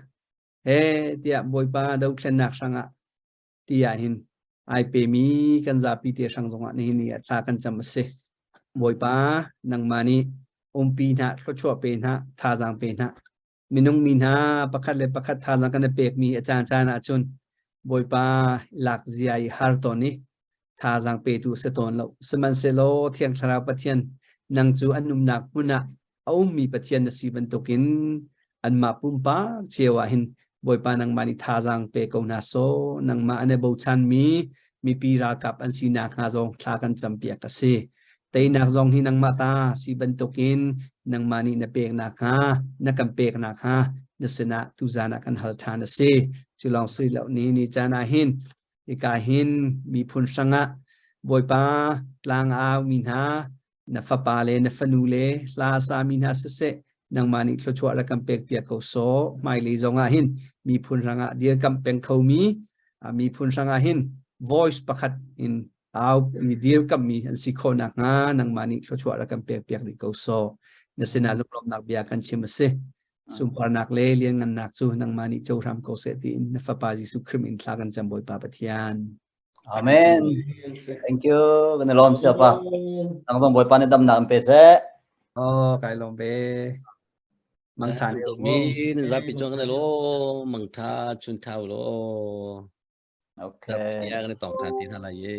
he tiah Bawipa dothlennak hrangah tiah hin ai pemi kan zapi te hrang zongah nihin ni ah thla kan cam a si. Bawipa nangmah nih umpi hna thluachuah pe hna thazaang pe hna minung mi hna pakhat le pakhat thazaang kan i pekmi a caan caan ahcun Bawipa lak zia i har tawn i. Thazaang petu a si tawn lo. Sihmanhsehlaw Thiang Thlarau Pathian nang cu an umnak hmun ah a ummi Pathian na si bantukin anmah pumpak cio ah hin Bawipa nangmah nih thazaang pe ko hna sawh nangmah an i bochanmi mipi ralkap an si nakhnga zong thla kan campiak a si. Teinak zong hi nangmah ta si bantukin nangmah nih na pek nakhnga na kan pek nakhnga na sinah tuzan ah kan hal ṭhan a si. Cu lawng si lo ni ni caan ah hin hika hin miphun hrangah Bawipa tlang au mi hna na fapa le na fanu le hla sa mi hna siseh nangmah nih thluachuah rak kan pek piak ko sawh hmailei zong ah hin miphun hrangah dirkamh peng khomi miphun hrangah hin voice pakhat in au mi dirkamh mi an si khawh nakhnga nangmah nih thluachuah rak kan pek piak rih ko sawh na sinah lunglawmhnak bia kan chim a si sunparnak le lianngannak cu nangmah nih co hram ko seh tiin na fapa Jesuh Khrih in thla kan cam Bawipa Pathian Amen. Thank you. Kan i lawm siapa. Nang zong Bawipa nih damnak in pe seh. Oh, kai lawm ve. Mang tha ne. Mi zapi chuan kan lo mang tha chun thau lo. Okay. Ya kan tong than ti hna lai ye.